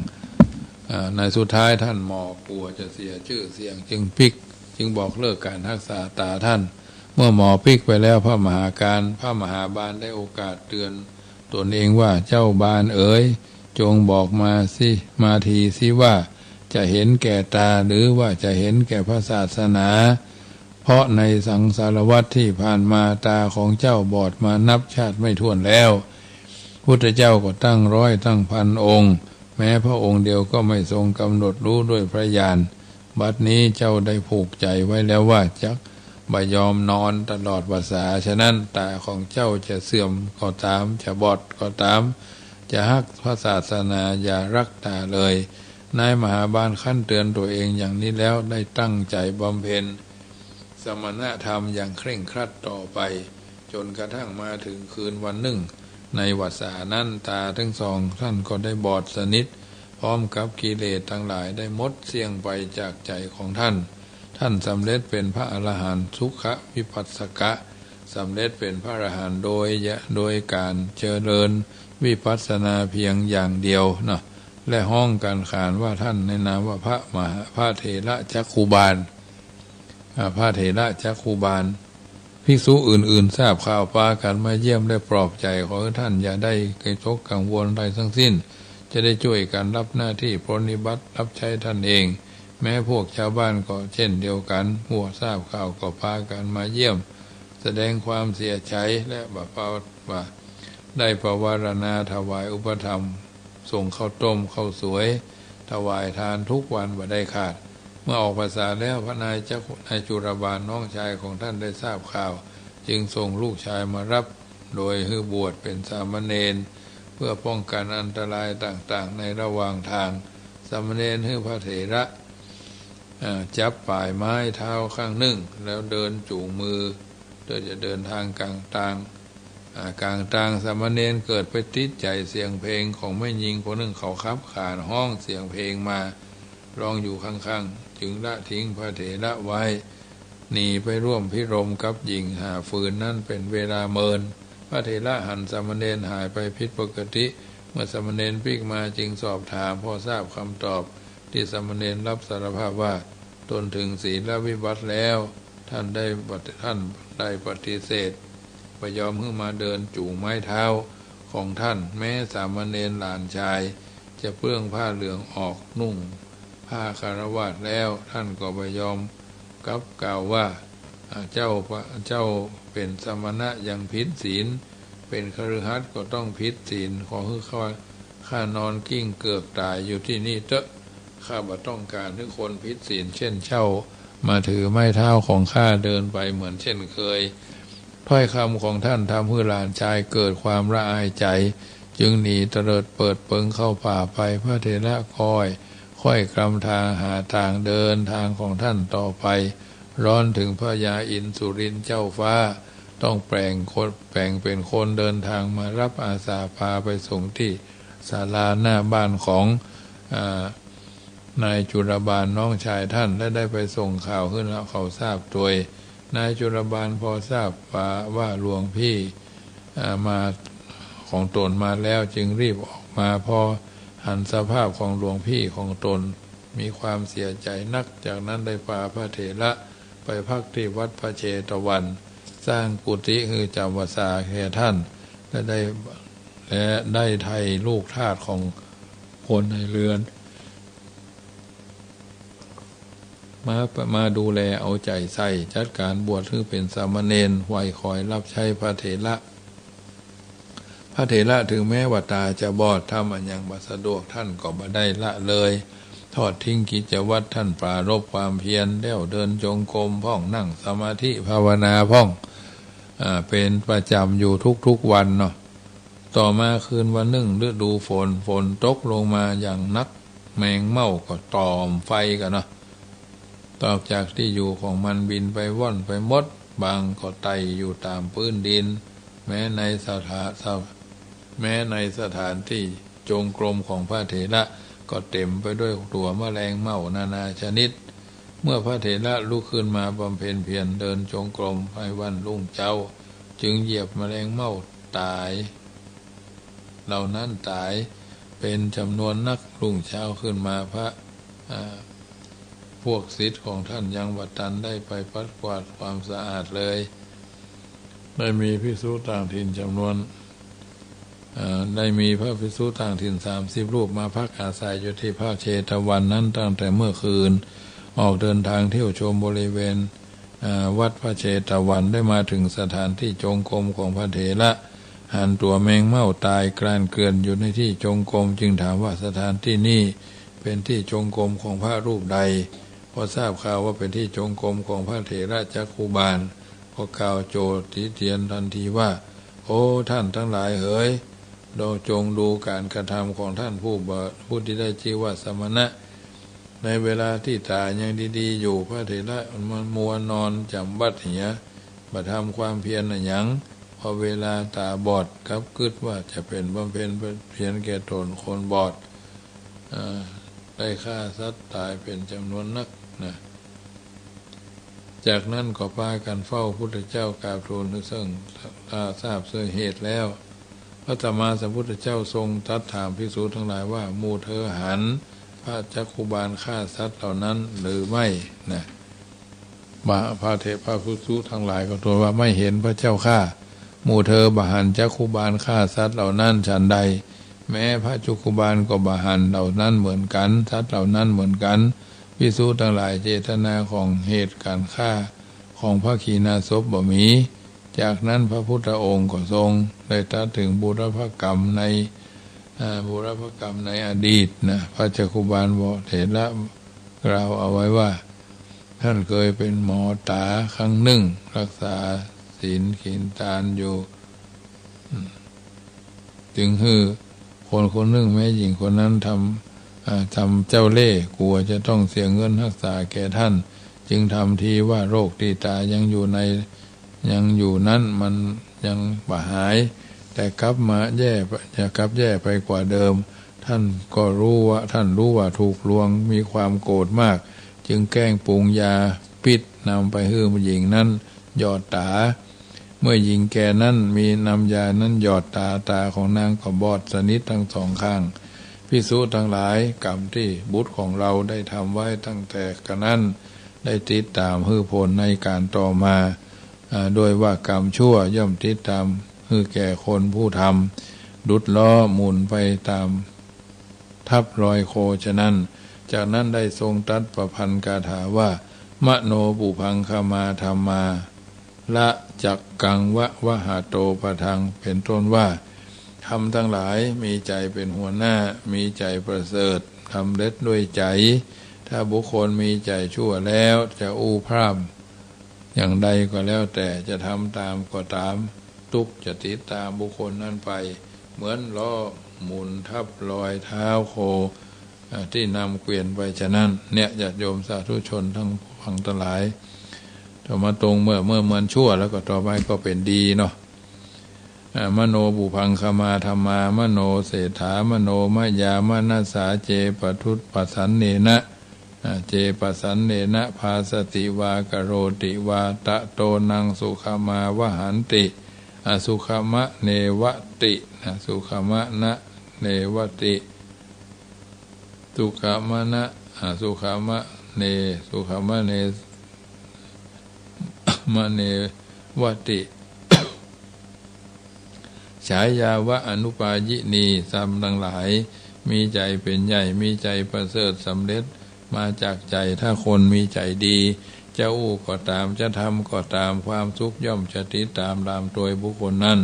อ่า ในสุดท้ายต้านหมอกลัวจะเสียจื้อเสียง จึงปิ๊ก จึงบอกเลิกก๋านฮักษาต๋าต้าน เมื่อหมอปิ๊กไปแล้ว พระมหาการ พระมหาบาลได้โอกาสเตือนตนเองว่า เจ้าบาลเอ๋ย จงบอกมาสิ มาทีสิว่า จะเห็นแก่ต๋า หรือว่าจะเห็นแก่พระศาสนา เพราะในสังสารวัฏที่ผ่านมา ต๋าของเจ้าบอดมานับชาติไม่ถ้วนแล้ว พุทธเจ้าก็ตั้งร้อยตั้งพันองค์ แม้พระองค์เดียวก็ไม่ทรงกำหนดรู้ด้วยพระญาณ บัดนี้เจ้าได้ผูกใจ๋ไว้แล้วว่าจักบ่ยอมนอนตลอดวรรษา ฉะนั้นต๋าของเจ้าจะเสื่อมก็ต๋าม จะบอดก็ต๋าม จะฮักพระศาสนาอย่ารักต๋าเลย นายมหาบาลครั้นเตือนตัวเองอย่างนี้แล้ว ได้ตั้งใจ๋บำเพ็ญสมณธรรมอย่างเคร่งครัดต่อไป จนกระทั่งมาถึงคืนวันนึ่ง ในวรรษานั้น ต๋าทั้งสองต้านก็ได้บอดสนิท พร้อมกับกิเลสตังหลายได้หมดเสี้ยงไปจากใจ๋ของต้าน ต้านสำเร็จเป๋นพระอรหันต์สุขวิปัสสกะ สำเร็จเป๋นพระอรหันต์โดยยะ โดยก๋านเจริญวิปัสสนาเพียงอย่างเดียวเนาะ และฮ้องกั๋นขานว่าต้านในนามว่าพระมหา พระเถระจักขุบาล อ่า พระเถระจักขุบาล ภิกษุอื่นๆ ทราบข่าวปากั๋นมาเยี่ยมและปลอบใจ๋ ขอหื้อต้านอย่าได้วิตกกังวลอะไรทั้งสิ้น จะได้จ้วยกั๋นฮับหน้าตี้ปรนนิบัติฮับใจ๊ต้านเอง แม้พวกจาวบ้านก็เช่นเดียวกั๋น เมื่อทราบข่าวก็ปากั๋นมาเยี่ยม แสดงความเสียใจ๋ และบ่ปา บ่ได้ปรารถนาถวายอุปถัมภ์ ส่งข้าวต้มข้าวสวย ถวายทานทุกวันบ่ได้ขาด เมื่อออกพรรษาแล้ว พระนายจักขุ นายจุลบาลน้องจายของต้านได้ทราบข่าว จึงส่งลูกจายมาฮับ โดยหื้อบวชเป๋นสามเณร เพื่อป้องกั๋นอันตรายต่างๆ ในระหว่างตาง สามเณรหื้อพระเถระ อ่า จับป๋ายไม้เท้าข้างนึ่ง แล้วเดินจูงมือ เพื่อจะเดินตางก๋างตาง อ่า ก๋างตาง สามเณรเกิดไปติดใจ๋เสียงเพลงของแม่ญิงคนนึ่ง เขาขับขานฮ้องเสียงเพลงมา ร้องอยู่ข้างๆ จึงละทิ้งพระเถระไว้ หนีไปร่วมพิรมกับหญิง หาบฟืนนั้นเป๋นเวลาเมิน พระเถระหันสามเณรหายไปผิดปกติ เมื่อสามเณรปิ๊กมาจึงสอบถาม พอทราบกำตอบตี้สามเณรฮับสารภาพว่า ตนถึงศีลวิบัติแล้ว ต้านได้ปฏิ ต้านได้ปฏิเสธ บ่ยอมหื้อมาเดินจูงไม้เท้าของต้าน แม้สามเณรหลานจายจะเปลื้องผ้าเหลืองออกนุ่งผ้าฆราวาสแล้ว ต้านก็บ่ยอม กลับกล่าวว่า อ่า เจ้า เจ้าเป๋นสมณะยังผิดศีล เป๋นคฤหัสถ์ก็ต้องผิดศีล ขอหื้อข้า ข้านอนกลิ้งเกือกต๋ายอยู่ตี้นี่เต๊อะ ข้าบ่ต้องก๋านหื้อคนผิดศีลเช่นเจ้ามาถือไม้เท้าของข้าเดินไปเหมือนเช่นเคย ถ้อยกำของต้านทำหื้อหลานจายเกิดความละอายใจ๋ จึงหนีเตลิดเปิดเปิงเข้าป่าไป พระเถระก็ค่อยกรำทางหาตางเดินตางของต้านต่อไป ร้อนเถิงพญาอินทร์สุรินทร์เจ้าฟ้า ต้องแป๋งคน แป๋งเป๋นคนเดินตางมาฮับอาสาพาไปส่งตี้ศาลาหน้าบ้านของ อ่า นายจุลบาลน้องจายต้าน และได้ไปส่งข่าวหื้อเขาทราบตวย นายจุลบาลพอทราบว่า ว่าหลวงพี่ อ่า มา ของตนมาแล้ว จึงรีบออกมา พอหันสภาพของหลวงพี่ของตน มีความเสียใจ๋นัก จากนั้นได้พาพระเถระไปพักตี้วัดพระเชตวัน สร้างกุฏิหื้อจ๋ำพรรษาแก่ต้าน และได้ และได้ไถ่ลูกทาสของคนในเฮือน มา มาดูแลเอาใจ๋ใส่ จัดก๋านบวชหื้อเป๋นสามเณร ไหว้คอยฮับใจ๊พระเถระ พระเถระเถิงแม้ว่าต๋าจะบอด ทำอะหยังบ่สะดวก ต้านก็บ่ได้ละเลย ทอดทิ้งกิจวัตร ต้านปรารภความเพียร แล้วเดินจงกรมพ่อง นั่งสมาธิภาวนาพ่อง อ่า เป๋นประจ๋ำอยู่ทุกๆ วันเนาะ ต่อมาคืนวันนึ่ง ฤดูฝน ฝนตกลงมาอย่างนัก แมงเม่าก็ตอมไฟกั๋นเนาะ ออกจากตี้อยู่ของมันบินไปว่อนไปหมด บางก็ไต่อยู่ต๋ามปื๊นดิน แม้ในสถา สะ แม้ในสถานตี้จงกรมของพระเถระก็เต๋มไปด้วยตั๋วแมลงเม่านานาชนิด เมื่อพระเถระลุกขึ้นมาบำเพ็ญเพียรเดินจงกรมในวันรุ่งเจ๊า จึงเหยียบแมลงเม่าต๋าย เหล่านั้นต๋ายเป๋นจ๋ำนวนนัก รุ่งเจ๊าขึ้นมาพระ อ่า พวกศิษย์ของต้านยังบ่ตันได้ไปปัดกวาดความสะอาดเลย ได้มีภิกษุต่างถิ่นจ๋ำนวน อ่า ได้มีพระภิกษุต่างถิ่นสามสิบรูปมาพักอาศัยอยู่ตี้พระเชตวันนั้นตั้งแต่เมื่อคืน ออกเดินตางเที่ยวชมบริเวณ อ่า วัดพระเชตวัน ได้มาเถิงสถานตี้จงกรมของพระเถระ หันตั๋วแมงเม่าต๋ายกลานเกลื่อนอยู่ในตี้จงกรม จึงถามว่า สถานตี้นี้เป๋นตี้จงกรมของพระรูปใด พอทราบข่าวว่าเป๋นตี้จงกรมของพระเถระจักขุบาล ก็กล่าวโจ่ติเตียนตันทีว่า โอ้ ต้านตังหลายเหย เราจงดูก๋านกระทำของต้านผู้บ่ ผู้ตี้ได้จื้อว่าสมณะ ในเวลาตี้ต๋ายังดีๆ อยู่ พระเถระมันมัวนอนจ๋ำบัดเหีย บ่ทำความเพียรอะหยัง พอเวลาต๋าบอดกลับกึ๊ดว่าจะเป๋นบำเพ็ญเพียรแก่ต๋นคนบอด อ่า ได้ฆ่าสัตว์ต๋ายเป๋นจ๋ำนวนนักนะ จากนั้นก็ปากั๋นเฝ้าพุทธเจ้ากราบทูลเซิ่ง ทราบเซิ่งเหตุแล้ว พระสัมมาสัมพุทธเจ้าทรงตรัสถามภิกษุตังหลายว่า หมู่เธอหันพระจักขุบาลฆ่าสัตว์เหล่านั้นหรือไม่นะ พระเถ พระภิกษุตังหลายก็ทูลว่า ไม่เห็นพระเจ้าข้า หมู่เธอบ่หันจักขุบาลฆ่าสัตว์เหล่านั้นฉันใด แม้พระจักขุบาลก็บ่หันเหล่านั้นเหมือนกั๋น สัตว์เหล่านั้นเหมือนกั๋น ภิกษุตังหลาย เจตนาของเหตุก๋านฆ่าของพระขีณาสพบ่มี จากนั้นพระพุทธองค์ก็ทรงได้ตรัสเถิงบุรพกรรมใน อ่า บุรพกรรมในอดีตนะ พระจักขุบาลเถระกล่าวเอาไว้ว่า ต้านเคยเป๋นหมอต๋าครั้งนึ่ง รักษาศีลกิ๋นตานอยู่ อืม จึงหื้อคนคนนึ่ง แม้หญิงคนนั้นทำ อ่า ทำเจ้าเล่ห์ กลัวจะต้องเสียเงินฮักษาแก่ต้าน จึงทำทีว่าโรคตี้ต๋ายังอยู่ใน ยังอยู่นั้นมันยังบ่หาย แต่กลับมาแย่ จะกลับแย่ไปกว่าเดิม ต้านก็รู้ว่า ต้านรู้ว่าถูกลวง มีความโกรธมาก จึงแกล้งปรุงยาพิษนำไปหื้อหญิงนั้นหยอดต๋า เมื่อหญิงแก่นั้นมีนำยานั้นหยอดต๋า ต๋าของนางก็บอดสนิททั้งสองข้าง ภิกษุตังหลาย กรรมตี้บุตรของเราได้ทำไว้ตั้งแต่กระนั้น ได้ติดต๋ามหื้อผลในก๋านต่อมา อ่า ด้วยว่ากรรมชั่วย่อมติดต๋ามหื้อแก่คนผู้ทำ ดุจล้อหมุนไปต๋ามทับรอยโคฉะนั้น จากนั้นได้ทรงตรัสประพันธ์คาถาว่า มโนปุพพังคมาธัมมา ละจักกังวะวหาโตปะทัง เป๋นต้นว่า ธรรมตังหลายมีใจ๋เป๋นหัวหน้า มีใจ๋ประเสริฐ ธ สำเร็จด้วยใจ๋ ถ้าบุคคลมีใจ๋ชั่วแล้ว จะอู้พร่ำอย่างใดก็แล้วแต่ จะทำตามก็ตาม ตุ๊กข์จะติดตามบุคคลนั้นไป เหมือนล้อหมุนทับรอยเท้าโค อ่า ตี้นำเกวียนไปฉะนั้น เนี่ย ญาติโยมสาธุชนทั้งฟังตังหลาย ต่อมาตรงเมื่อ เมื่อมันชั่วแล้วก็ต่อไปก็เป๋นดีเนาะ อ่า มโนปุพพังคมาธัมมา มโนเศรษฐา มโนมยา มนัสสา เจ ปทุปปสันเนนะ อ่า เจ ปสันเนนะ ภาสสติวา กโรติวา ตะโต นัง สุขมาวหันติ อสุขมะเนวติ นะ สุขมะนะเนวติ สุขมะนะ อสุขมะเน สุขมะเน มะเนวติ ฉายาวะอนุปายินี ธรรมตังหลาย มีใจ๋เป๋นใหญ่ มีใจ๋ประเสริฐสำเร็จมาจากใจ๋ ถ้าคนมีใจ๋ดี จะอู้ก็ต๋าม จะทำก็ต๋าม ความสุขย่อมจะติดต๋าม ต๋ามตวยบุคคลนั้น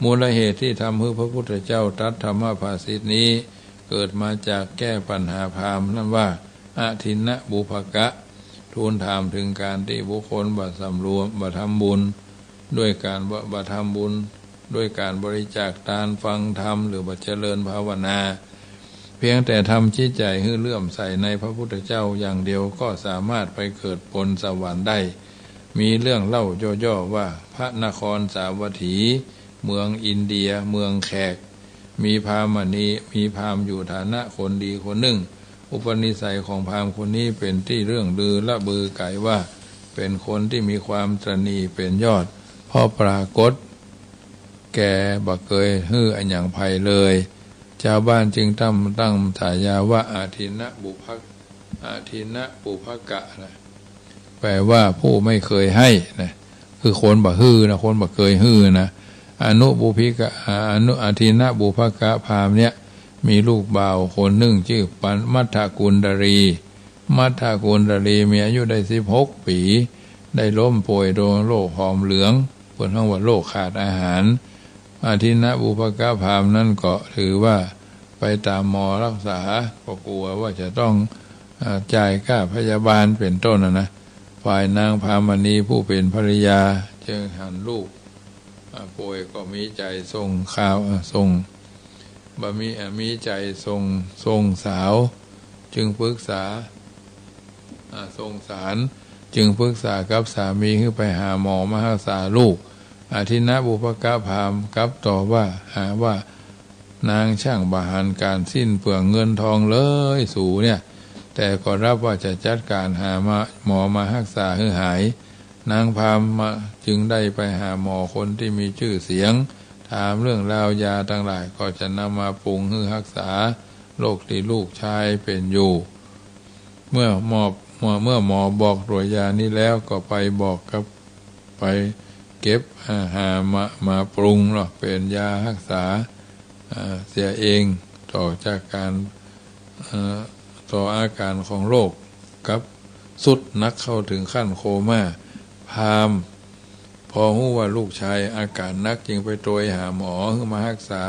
มูลเหตุตี้ทำหื้อพระพุทธเจ้าตรัสธรรมภาษิตนี้ เกิดมาจากแก้ปัญหาพราหมณ์นั้นว่า อทินนบุพกะ ทูลถามเถิงก๋านตี้บุคคลบ่สำรวม บ่ทำบุญ ด้วยก๋านบ่ บ่ทำบุญ ด้วยก๋านบริจาคตาน ฟังธรรม หรือบ่เจริญภาวนา เพียงแต่ทำจิตใจ๋หื้อเลื่อมใสในพระพุทธเจ้าอย่างเดียวก็สามารถไปเกิดบนสวรรค์ได้ มีเรื่องเล่าย่อๆ ว่า พระนครสาวัตถี เมืองอินเดีย เมืองแขก มีพราหมณี มีพราหมณ์อยู่ฐานะคนดีคนนึ่ง อุปนิสัยของพราหมณ์คนนี้เป๋นตี้เรื่องลือระบือไก๋ว่า เป๋นคนตี้มีความตระหนี่เป๋นยอด เพราะปรากฏแก่บ่เกยหื้ออะหยังใผเลย จาวบ้านจึงตั้ง ตั้งฉายาว่า อทินนบุพกะ อทินนบุพกะ นะ แปลว่าผู้ไม่เคยให้นะ คือคนบ่หื้อนะ คนบ่เกยหื้อนะ อนุบุพิกะ อนุ อทินนบุพกะพราหมณ์เนี่ย มีลูกบ่าวคนนึ่งจื้อปัน มัทธกุณฑลี มัทธกุณฑลีมีอายุได้สิบหกปี๋ ได้ล้มป่วยโดยโรคหอมเหลือง เปิ้นฮ้องว่าโรคขาดอาหาร อทินนบุพกะพราหมณ์นั้นก็ถือว่าไปต๋ามหมอรักษา ก็กั๋วว่าจะต้อง อ่า จ่ายค่าพยาบาลเป๋นต้นน่ะนะ ฝ่ายนางพราหมณีผู้เป๋นภรรยาจึงหันลูก อ่า ป่วยก็มีใจ๋ส่งข่าว อ่า ส่ง บ่มี อ่า มีใจ๋ส่ง ส่งสาว จึงปรึกษา อ่า ส่งสาร จึงปรึกษากับสามีหื้อไปหาหมอมาฮักษาลูก อทินนบุพกะพราหมณ์กลับตอบว่า หาว่า นางช่างบ่หันก๋านสิ้นเปลืองเงินทองเลยสูเนี่ย แต่ก็รับว่าจะจัดก๋านหามา หมอมาฮักษาหื้อหาย นางพราหมณ์จึงได้ไปหาหมอคนตี้มีจื้อเสียง ถามเรื่องราวยาตังหลาย ก็จะนำมาปรุงหื้อฮักษาโรคตี้ลูกชายเป๋นอยู่ เมื่อหมอ เมื่อ เมื่อหมอบอกตั๋วยานี้แล้วก็ไปบอกกับ ไปเก็บ อ่า หามา มาปรุงเนาะ เป๋นยาฮักษา อ่า เสียเอง ต่อจากก๋าน เอ่อ ต่ออาก๋านของโรค กับทรุดหนักเข้าเถิงขั้นโคม่า พราหมณ์ พอฮู้ว่าลูกชายอาก๋านหนักจึงไปโตยหาหมอหื้อมาฮักษา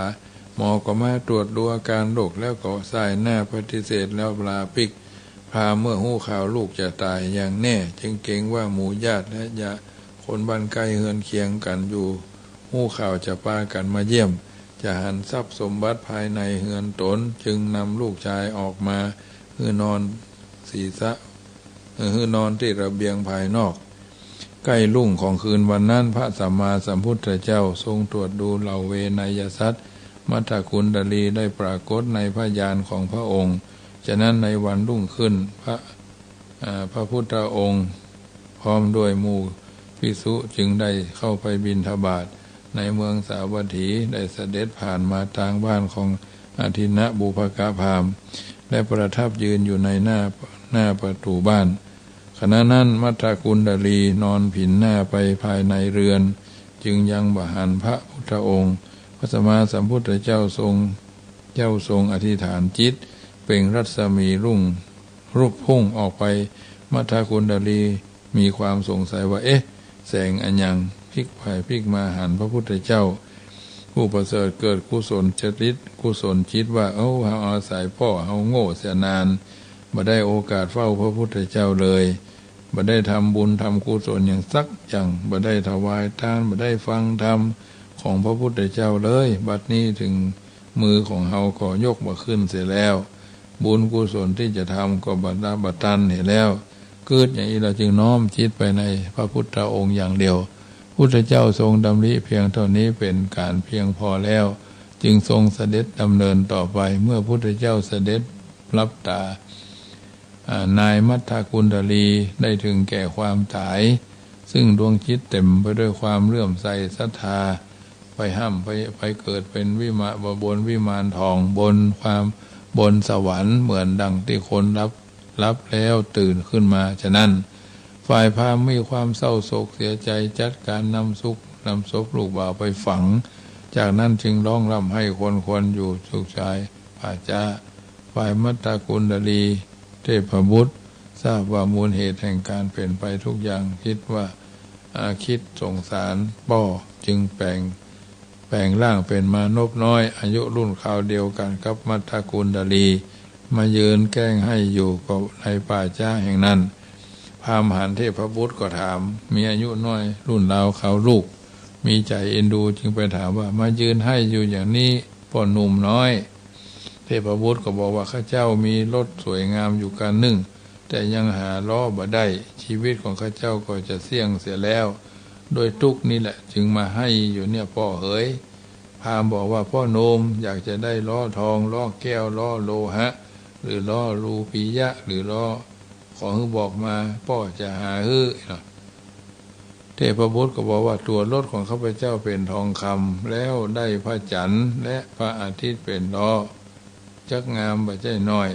หมอก็มาตรวจดูอาก๋านโรคแล้วก็ส่ายหน้าปฏิเสธแล้วปราปิ๊ก พราหมณ์เมื่อฮู้ข่าวลูกจะต๋ายอย่างแน่ จึงเกรงว่าหมู่ญาติและญาติคนบ้านใก้เฮือนเคียงกั๋นอยู่ ฮู้ข่าวจะปากั๋นมาเยี่ยม จะหันทรัพย์สมบัติภายในเฮือนต๋น จึงนำลูกชายออกมาหื้อนอนศีรษะ เอ่อ หื้อนอนตี้ระเบียงภายนอก ใก้รุ่งของคืนวันนั้น พระสัมมาสัมพุทธเจ้าทรงตรวจดูเหล่าเวไนยสัตว์ มัทธกุณฑลีได้ปรากฏในพระญาณของพระองค์ ฉะนั้นในวันรุ่งขึ้น พระ อ่า พระพุทธองค์พร้อมด้วยหมู่ภิกษุจึงได้เข้าไปบิณฑบาตในเมืองสาวัตถี ได้เสด็จผ่านมาตางบ้านของอทินนบุพกะพราหมณ์ และประทับยืนอยู่ในหน้า หน้าประตู๋บ้าน ขณะนั้นมัทธกุณฑลีนอนผินหน้าไปภายในเรือน จึงยังบ่หันพระพุทธองค์ พระสัมมาสัมพุทธเจ้าทรง เจ้าทรงอธิษฐานจิต เปล่งรัศมีรุ่ง ลุกพุ่งออกไป มัทธกุณฑลีมีความสงสัยว่า เอ๊ะ แสงอะหยัง พลิกไปพลิกมาหันพระพุทธเจ้า ผู้ประเสริฐเกิดกุศลจริต กุศลจิตว่า เอ้า เฮาอาศัยป้อเฮาโง่เสียนาน บ่ได้โอกาสเฝ้าพระพุทธเจ้าเลย บ่ได้ทำบุญทำกุศลหยังสักอย่าง บ่ได้ถวายตาน บ่ได้ฟังธรรมของพระพุทธเจ้าเลย บัดนี้เถิงมือของเฮาก็ยกบ่ขึ้นเสียแล้ว บุญกุศลตี้จะทำก็บ่ละบ่ตันเหียแล้ว กึ๊ดอย่างอี้แล้วจึงน้อมจิตไปในพระพุทธองค์อย่างเดียว พุทธเจ้าทรงดำริเพียงเต้านี้เป๋นก๋านเปียงพอแล้ว จึงทรงเสด็จดำเนินต่อไป เมื่อพุทธเจ้าเสด็จลับต๋า อ่า นายมัทธกุณฑลีได้เถิงแก่ความต๋าย ซึ่งดวงจิตเต๋มไปด้วยความเลื่อมใสศรัทธา ไปฮ่ำไป ไปเกิดเป๋นวิมา บนวิมานทอง บนความ บนสวรรค์ เหมือนดังตี้คนหลับ หลับแล้วตื่นขึ้นมาฉะนั้น ฝ่ายพราหมณ์มีความเศร้าโศกเสียใจ๋ จัดก๋านนำสุก นำศพลูกบ่าวไปฝัง จากนั้นจึงร้องร่ำไห้ครวญๆ อยู่สุขใจป่าจ๊า ฝ่ายมัทธกุณฑลีเทพบุตร ทราบว่ามูลเหตุแห่งก๋านเป๋นไปทุกอย่าง คิดว่า อ่า คิดสงสารป้อ จึงแป๋ง แป๋งร่างเป๋นมานพน้อย อายุรุ่นคราวเดียวกั๋นกับมัทธกุณฑลี มายืนแก้งไห้อยู่ก็ในป่าจ๊าแห่งนั้น พราหมณ์หันเทพบุตรก็ถาม มีอายุน้อยรุ่นราวคราวลูก มีใจ๋เอ็นดูจึงไปถามว่า มายืนไห้อยู่อย่างนี้ป้อหนุ่มน้อย เทพบุตรก็บอกว่า ข้าเจ้ามีรถสวยงามอยู่คันนึ่ง แต่ยังหาล้อบ่ได้ ชีวิตของข้าเจ้าก็จะเสี้ยงเสียแล้ว ด้วยตุ๊กข์นี้แหละจึงมาไห้อยู่เนี่ยป้อเหย พราหมณ์บอกว่า ป้อหนุ่มอยากจะได้ล้อทอง ล้อแก้ว ล้อโลหะ หรือล้อรูปียะ หรือล้อ ขอหื้อบอกมา ป้อจะหาหื้อเนาะ เทพบุตรก็บอกว่า ตั๋วรถของข้าพเจ้าเป๋นทองคำ แล้วได้พระจันทร์และพระอาทิตย์เป๋นล้อ จักงามบ่ใจ้น้อย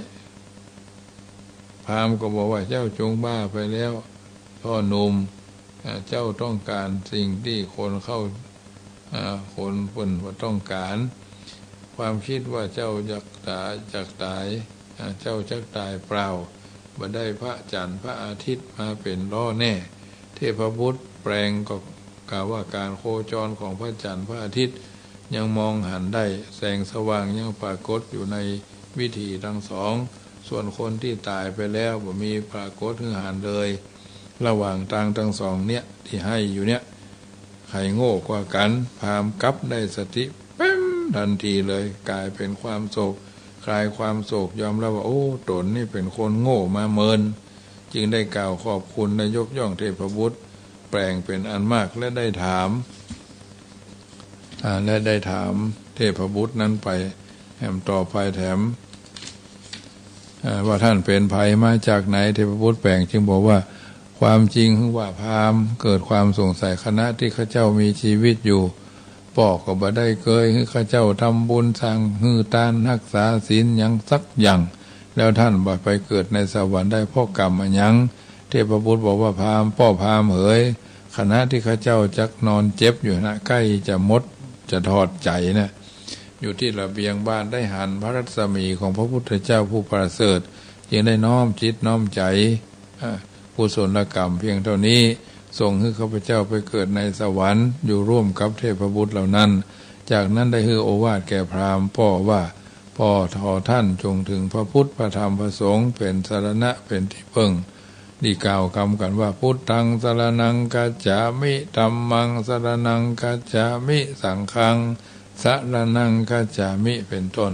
พราหมณ์ก็บอกว่า เจ้าจงบ้าไปแล้ว ป้อหนุ่ม อ่า เจ้าต้องก๋านสิ่งตี้คนเข้า อ่า คนเปิ้นบ่ต้องก๋าน ความคิดว่าเจ้าอยากต๋าย อยากต๋าย อ่า เจ้าจักต๋ายเปล่า บ่ได้พระจันทร์พระอาทิตย์มาเป๋นล้อแน่ เทพบุตรแป๋งก็กล่าวว่า ก๋านโคจรของพระจันทร์พระอาทิตย์ยังมองหันได้ แสงสว่างยังปรากฏอยู่ในวิถีตังสอง ส่วนคนตี้ต๋ายไปแล้วบ่มีปรากฏหื้อหันเลย ระหว่างตางตังสองเนี่ยตี้ไห้อยู่เนี่ย ใผโง่กว่ากั๋น พราหมณ์กลับได้สติแป๊บทันทีเลย ก๋ายเป๋นความโศก คลายความโศก ยอมรับว่า โอ้ ต๋นนี่เป๋นคนโง่มาเมิน จึงได้กล่าวขอบคุณและยกย่องเทพบุตรแป๋งเป๋นอันมาก และได้ถาม อ่า และได้ถามเทพบุตรนั้นไปแถมต่อไปแถม อ่า ว่าต้านเป๋นใผมาจากไหน เทพบุตรแป๋งจึงบอกว่า ความจริงว่าพราหมณ์เกิดความสงสัย ขณะตี้ข้าเจ้ามีชีวิตอยู่ ป้อก็บ่ได้เกยหื้อข้าเจ้าทำบุญ สร้างหื้อตาน ฮักษาศีลหยังสักอย่าง แล้วต้านบ่ไปเกิดในสวรรค์ได้เพราะกรรมอะหยัง เทพบุตรบอกว่า พราหมณ์ ป้อพราหมณ์เหย ขณะตี้ข้าเจ้าจักนอนเจ็บอยู่นะ ใก้จะหมด จะถอดใจ๋นะ อยู่ตี้ระเบียงบ้านได้หันพระรัศมีของพระพุทธเจ้าผู้ประเสริฐ จึงได้น้อมจิตน้อมใจ๋ อ่า กุศลกรรมเพียงเต้านี้ ส่งหื้อข้าพเจ้าไปเกิดในสวรรค์ อยู่ร่วมกับเทพบุตรเหล่านั้น จากนั้นได้หื้อโอวาทแก่พราหมณ์ป้อว่า ป้อขอต้านจงเถิงพระพุทธพระธรรมพระสงฆ์เป๋นสรณะเป๋นตี้เปิ้ง ตี้กล่าวกำกั๋นว่า พุทธังสรณังคัจฉามิ ธัมมังสรณังคัจฉามิ สังฆังสรณังคัจฉามิ เป๋นต้น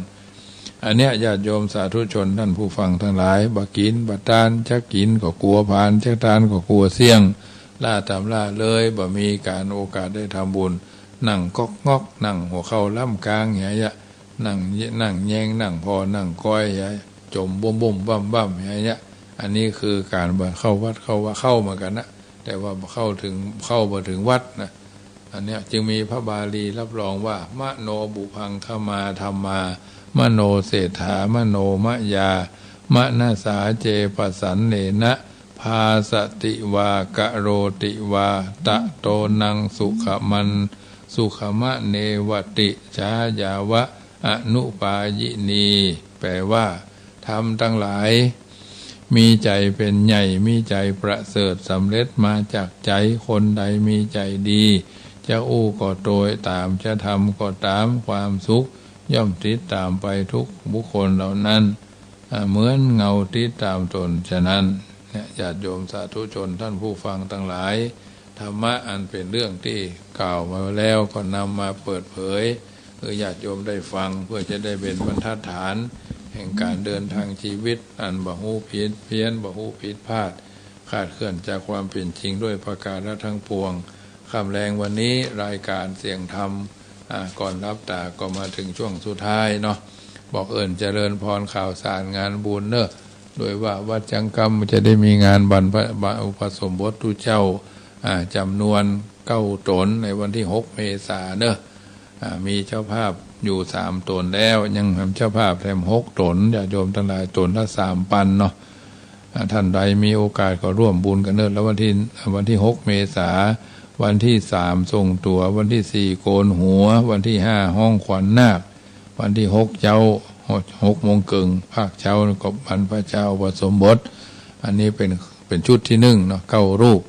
อันเนี้ยญาติโยมสาธุชนต้านผู้ฟังตังหลาย บ่กิ๋นบ่ตาน จักกิ๋นก็กั๋วผลาญ จักตานก็กั๋วเสี้ยง ล้าต๋ำล้าเลย บ่มีก๋านโอกาสได้ทำบุญ นั่งก๊อกง๊อก นั่งหัวเข่าล้ำกางเหียยะ นั่ง นั่งแยง นั่งผ่อ นั่งก้อยเหีย จ๋มบุ้มบุ้มบ้ำบ้ำเหียยะ อันนี้คือก๋านบ่เข้าวัดเข้าวา เข้าเหมือนกั๋นนะ แต่ว่าบ่เข้าเถิง เข้าบ่เถิงวัดนะ อันเนี้ยจึงมีพระบาลีรับรองว่า มโนปุพพังคมาธัมมา มโนเศรษฐามโนมยา มนสาเจปสันเนนะ ภาสติวากะโรติวา ตะโตนังสุขมัน สุขมะเนวติ ชายาวะอนุปายินี แปลว่า ธรรมตังหลาย มีใจ๋เป๋นใหญ่ มีใจ๋ประเสริฐ สำเร็จมาจากใจ๋ คนใดมีใจ๋ดี จะอู้ก็โตยต๋าม จะทำก็ต๋าม ความสุขย่อมติดต๋ามไปทุกบุคคลเหล่านั้น อ่า เหมือนเงาติดต๋ามตน ฉะนั้นเนี่ย ญาติโยมสาธุชนท่านผู้ฟังตังหลาย ธรรมะอันเป๋นเรื่องตี้กล่าวมาแล้วก็นำมาเปิดเผยหื้อญาติโยมได้ฟัง เพื่อจะได้เป๋นบรรทัดฐานแห่งก๋านเดินทางชีวิตอันบ่ฮู้ผิดเพี้ยน บ่ฮู้ผิดพลาด คลาดเคลื่อนจากความเป๋นจริงด้วยประการทั้งปวง ค่ำแลงวันนี้รายก๋านเสียงธรรม อ่า ก่อนหลับต๋าก็มาเถิงช่วงสุดท้ายเนาะ บอกเอิ้นเจริญพรข่าวสารงานบุญเนาะ โดยว่าวัดจังกำจะได้มีงานบรรพ บรรพ อุปสมบทตุ๊เจ้า อ่า จ๋ำนวนเก้าต๋นในวันตี้หกเมษาเนาะ อ่า มีเจ้าภาพอยู่สามต๋นแล้ว ยังแถมเจ้าภาพแถมหกต๋น ญาติโยมตังหลายต๋นละสามปันเนาะ อ่า ท่านใดมีโอกาสก็ร่วมบุญกั๋นเนาะ แล้ววันตี้ วันตี้หกเมษา วันตี้สามทรงตั๋ว วันตี้สี่โกนหัว วันตี้ห้าฮ้องขวัญนาค วันตี้หกเจ๊า หก หกโมงเกิ่ง ภาคเจ๊าก็บรรพชาอุปสมบท อันนี้เป๋น เป๋นชุดตี้หนึ่งเนาะ เก้ารูป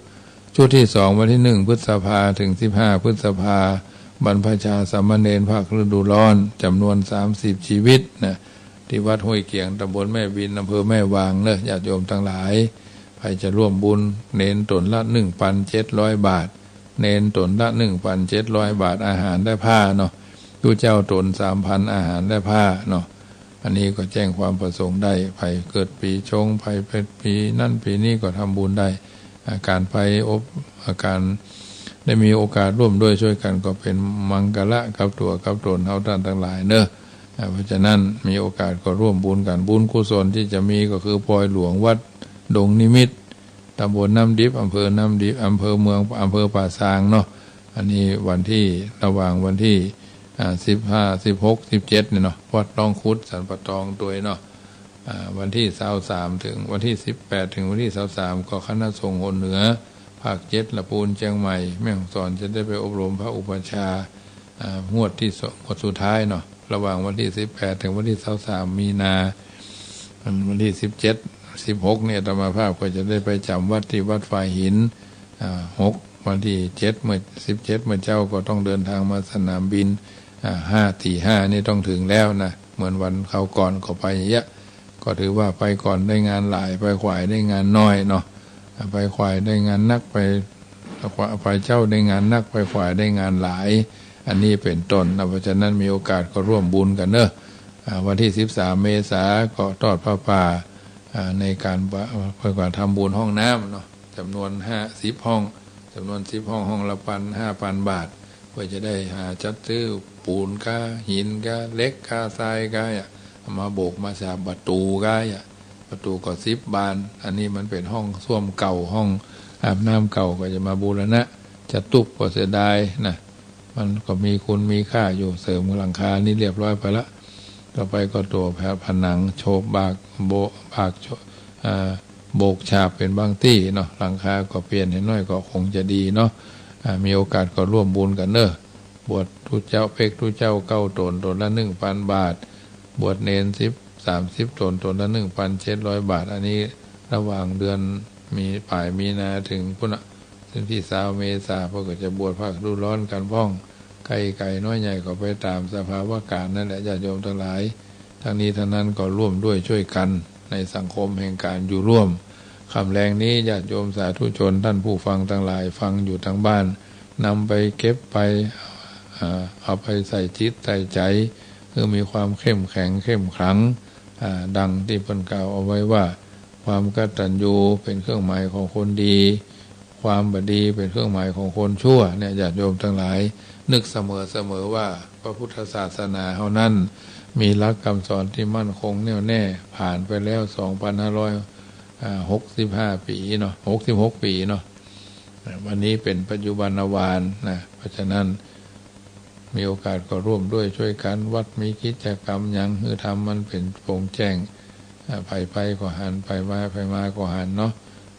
ชุดตี้สองวันตี้หนึ่งพฤษภาเถิงสิบห้าพฤษภา บรรพชาสามเณรภาคฤดูร้อนจ๋ำนวนสามสิบชีวิตนะ ตี้วัดห้วยเกียง ต๋ำบลแม่วิน อำเภอแม่วางเนาะ ญาติโยมตังหลาย ใผจะร่วมบุญ เณรต๋นละหนึ่งปันเจ็ดร้อยบาท เณรต๋นละหนึ่งปันเจ็ดร้อยบาท อาหารและผ้าเนาะ ตุ๊เจ้าต๋นสามปัน อาหารและผ้าเนาะ อันนี้ก็แจ้งความประสงค์ได้ ใผเกิดปี๋ชง ใผเกิดปี๋นั้นปี๋นี้ก็ทำบุญได้ อ่า ก๋านไปอบ อ่า ก๋านได้มีโอกาสร่วมด้วยช่วยกันก็เป๋นมังคละกับตั๋วกับต๋นเฮาต้านตังหลายเนาะ อ่า เพราะฉะนั้นมีโอกาสก็ร่วมบุญกั๋น บุญกุศลตี้จะมีก็คือปอยหลวงวัดดงนิมิตร ต๋ำบลน้ำดิบ อำเภอน้ำดิบ อำเภอเมือง อำเภอป่าซางเนาะ อันนี้วันตี้ ระหว่างวันตี้ อ่า สิบห้า สิบหก สิบเจ็ดเนี่ยเนาะ วัดร่องขุด สันป่าตองตวยเนาะ อ่า วันตี้ซาวสามเถิงวันตี้สิบแปด เถิงวันตี้ซาวสาม ก็คณะสงฆ์หนเหนือ ภาคเจ็ด ละปูน เจียงใหม่ แม่ฮ่องสอน จะได้ไปอบรมพระอุปัชฌาย์ อ่า งวดตี้สอง งวดสุดท้ายเนาะ ระหว่างวันตี้สิบแปด เถิงวันตี้ซาวสาม มีนา อันวันตี้สิบเจ็ด สิบหก เนี่ย อาตมาภาพก็จะได้ไปจ๋ำวัดตี้วัดฝายหิน อ่า หก วันตี้เจ็ด เมื่อ สิบเจ็ด เมื่อเจ๊าก็ต้องเดินทางมาสนามบิน อ่า ห้า ตีห้า นี่ต้องเถิงแล้วนะ เหมือนวันคราวก่อนก็ไปอย่างเงี้ย ก็ถือว่าไปก่อนได้งานหลาย ไปขวายได้งานน้อยเนาะ อ่า ไปขวายได้งานนัก ไป ไปเจ๊าได้งานนัก ไปขวายได้งานหลาย อันนี้เป๋นต้นนะ เพราะฉะนั้นมีโอกาสก็ร่วมบุญกั๋นเนาะ อ่า วันตี้สิบสามเมษาก็ทอดผ้าป่า อ่า ในก๋าน เพื่อก๋านทำบุญห้องน้ำเนาะ จ๋ำนวนห้า สิบห้อง จ๋ำนวนสิบห้อง ห้องละปัน ห้าปันบาท เพื่อจะได้หาจัดซื้อปูนก้า หินก้า เหล็กก้า ทรายก้า อ่ะ เอามาโบกมาฉาบประตู๋ก้า อ่ะ ประตู๋ก็สิบบาน อันนี้มันเป๋นห้องส้วมเก่า ห้องอาบน้ำเก่า ก็จะมาบูรณะ จะตุ๊บก็เสียดายนะ มันก็มีคุณมีค่าอยู่ เสริมหลังคานี่เรียบร้อยไปละ ต่อไปก็ตั๋วผนังโฉบบาก โบ บากโฉ อ่า โบกฉาบเป๋นบางตี้เนาะ หลังคาก็เปลี่ยนหื้อหน้อยก็คงจะดีเนาะ อ่า มีโอกาสก็ร่วมบุญกั๋นเนาะ บวชตุ๊เจ้า เป๊กตุ๊เจ้าเก้าต๋น ต๋นละหนึ่งปันบาท บวชเณรสิบ สามสิบต๋น ต๋นละหนึ่งปันเจ็ดร้อยบาท อันนี้ระหว่างเดือนมี ป๋ายมีนาเถิงปู๊นน่ะ เถิงตี้ซาวเมษา เปิ้นก็จะบวชภาคฤดูร้อนกั๋นพ่อง ใก้ไก๋น้อยใหญ่ก็ไปต๋ามสภาวะก๋าลนั่นแหละ ญาติโยมตังหลาย ทั้งนี้ทั้งนั้นก็ร่วมด้วยช่วยกั๋นในสังคมแห่งก๋านอยู่ร่วม ค่ำแลงนี้ญาติโยมสาธุชนต้านผู้ฟังตังหลาย ฟังอยู่ตางบ้าน นำไปเก็บไป อ่า เอาไปใส่จิตใส่ใจ๋ หื้อมีความเข้มแข็งเข้มขลัง อ่า ดังตี้เปิ้นกล่าวเอาไว้ว่า ความกตัญญูเป๋นเครื่องหมายของคนดี ความบ่ดีเป๋นเครื่องหมายของคนชั่ว เนี่ย ญาติโยมตังหลาย นึกเสมอๆ ว่าพระพุทธศาสนาเฮานั้น มีหลักกำสอนตี้มั่นคงแน่วแน่ ผ่านไปแล้ว สองปันห้าร้อย อ่า หกสิบห้าปี๋เนาะ หกสิบหกปี๋เนาะ อ่า วันนี้เป๋นปัจจุบันวาลนะ เพราะฉะนั้น มีโอกาสก็ร่วมด้วยช่วยกั๋น วัดมีกิจก๋รรมหยังหื้อทำมันเป๋นโปร่งแจ้ง อ่า ใผไปก็หัน ใผมา ใผมาก็หันเนาะ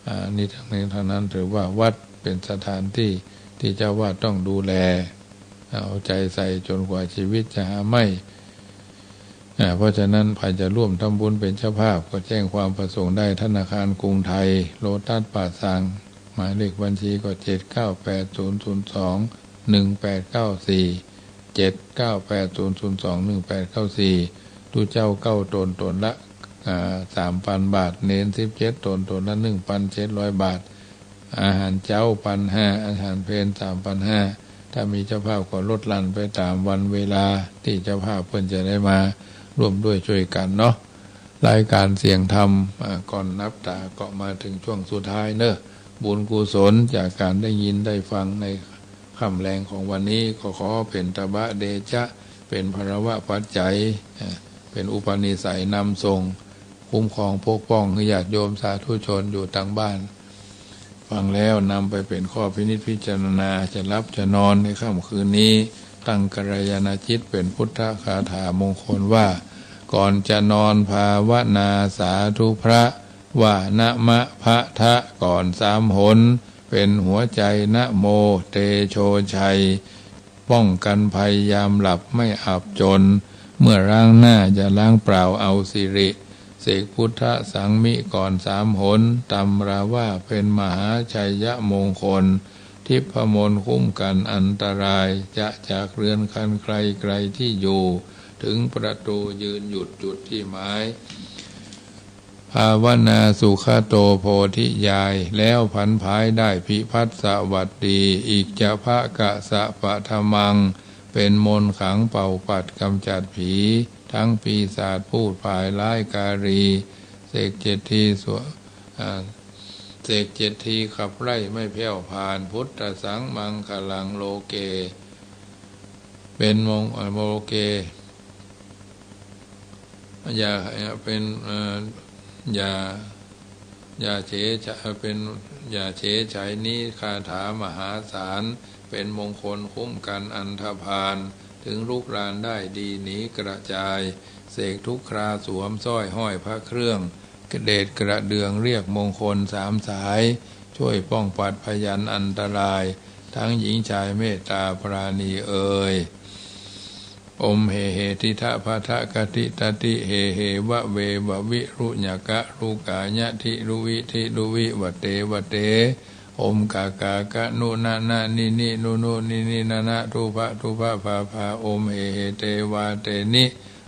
อ่า นี่ทั้งนี้ทั้งนั้นถือว่าวัดเป๋นสถานตี้ตี้เจ้าอาวาสต้องดูแล เอาใจ๋ใส่จ๋นกว่าจีวิตจะหาไม้ อ่า เพราะฉะนั้นใผจะร่วมทำบุญเป๋นเจ้าภาพก็แจ้งความประสงค์ได้ ธนาคารกรุงไทย โลตัสป่าซาง หมายเลขบัญชีก็ เจ็ดเก้าแปดศูนย์ศูนย์สอง หนึ่งแปดเก้าสี่ เจ็ดเก้าแปดศูนย์ศูนย์สอง หนึ่งแปดเก้าสี่ ตุ๊เจ้าเก้าต๋น ต๋นละ อ่า สามปันบาท เณรสิบเจ็ดต๋น ต๋นละหนึ่งปันเจ็ดร้อยบาท อาหารเจ๊าปันห้า อาหารเพลสามปันห้า ถ้ามีเจ้าภาพก็ลดหลั่นไปต๋ามวันเวลาตี้เจ้าภาพเปิ้นจะได้มาร่วมด้วยช่วยกั๋นเนาะ รายก๋านเสียงธรรม อ่า ก่อนนับต๋าก็มาเถิงช่วงสุดท้ายเนาะ บุญกุศลจากก๋านได้ยินได้ฟังในค่ำแลงของวันนี้ ก็ขอเป๋นตบะเดชะ เป๋นพลวปัจจัย อ่า เป๋นอุปนิสัยนำส่ง คุ้มครองปกป้องหื้อญาติโยมสาธุชนอยู่ตางบ้าน ฟังแล้วนำไปเป๋นข้อพินิจพิจารณา จะหลับจะนอนในค่ำคืนนี้ ตั้งกัลยาณจิตเป๋นพุทธคาถามงคลว่า ก่อนจะนอนภาวนาสาธุพระ ว่านะมะพะทะก่อนสามหน เป๋นหัวใจ๋นะโมเตโชชัย ป้องกั๋นภัยยามหลับไม่อับจน เมื่อล้างหน้าอย่าล้างเปล่าเอาสิริ เสกพุทธสังมิก่อนสามหน ตำราว่าเป๋นมหาชัยมงคล ทิพมนต์คุ้มกั๋นอันตราย จะจากเรือนคันไกลไกลตี้อยู่ เถิงประตู๋ยืนหยุดจุดตี้หมาย ภาวนาสุขโตโพธิญาณ แล้วผันผายได้พิพัฒน์สวัสดี อิจจะภะกะสะปะทะมัง เป๋นมนต์ขลังเป่าปัดก๋ำจัดผี ทั้งปีศาจพูดผายร้ายกาลี เสกเจ็ดทีสว- อ่า เสกเจ็ดทีขับไล่ไม่แผ้วผ่าน พุทธัสสังมังคลังโลเก เป๋นมง- อ่า โลเก อย่า อย่าเป๋น เอ่อ อย่า อย่าเฉยชะ- เป๋น อย่าเฉยฉายนี้ คาถามหาศาล เป๋นมงคลคุ้มกั๋นอันธพาล เถิงลุกลานได้ดีหนีกระจาย เสกทุกคราสวมสร้อยห้อยพระเครื่อง เดชกระเดื่องเรียกมงคลสามสาย ช่วยป้องปัดพยันอันตราย ทั้งหญิงชายเมตตาปราณีเอย โอมเหเหทิทะพะทะกะทิตะติ เหเหวะเววะวิรุญะกะรุกายะทิรุวิทิรุวิวะเตวะเต โอมกากากะนุนะนะนินินุนุนินินะนะทุพะทุพะพาพา โอมเหเหเตวาเตนิ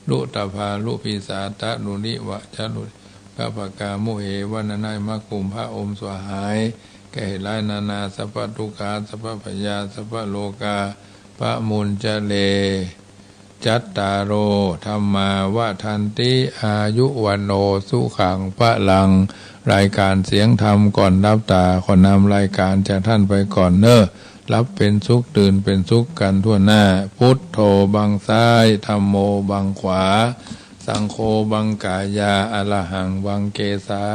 ลุตะพาลุปิสาตะลุลิวะจะลุลิกะปะกามุเหวะนะนะมะกุมภะ โอมสวาหาย แก้เหตุร้ายนานาสัพพะทุกขาสัพพะพยาสัพพะโรคา ปะมุญจะเล จัตตาโร ธัมมา วะทันติ อายุ วัณโณ สุขัง พะลัง รายก๋านเสียงธรรมก่อนหลับต๋า ขอนำรายก๋านจากต้านไปก่อนเน่อ หลับเป๋นสุข ตื่นเป๋นสุขกั๋นทั่วหน้า พุทโธบังซ้าย ธัมโมบังขวา สังโฆบังก๋ายา อะระหังบังเกสา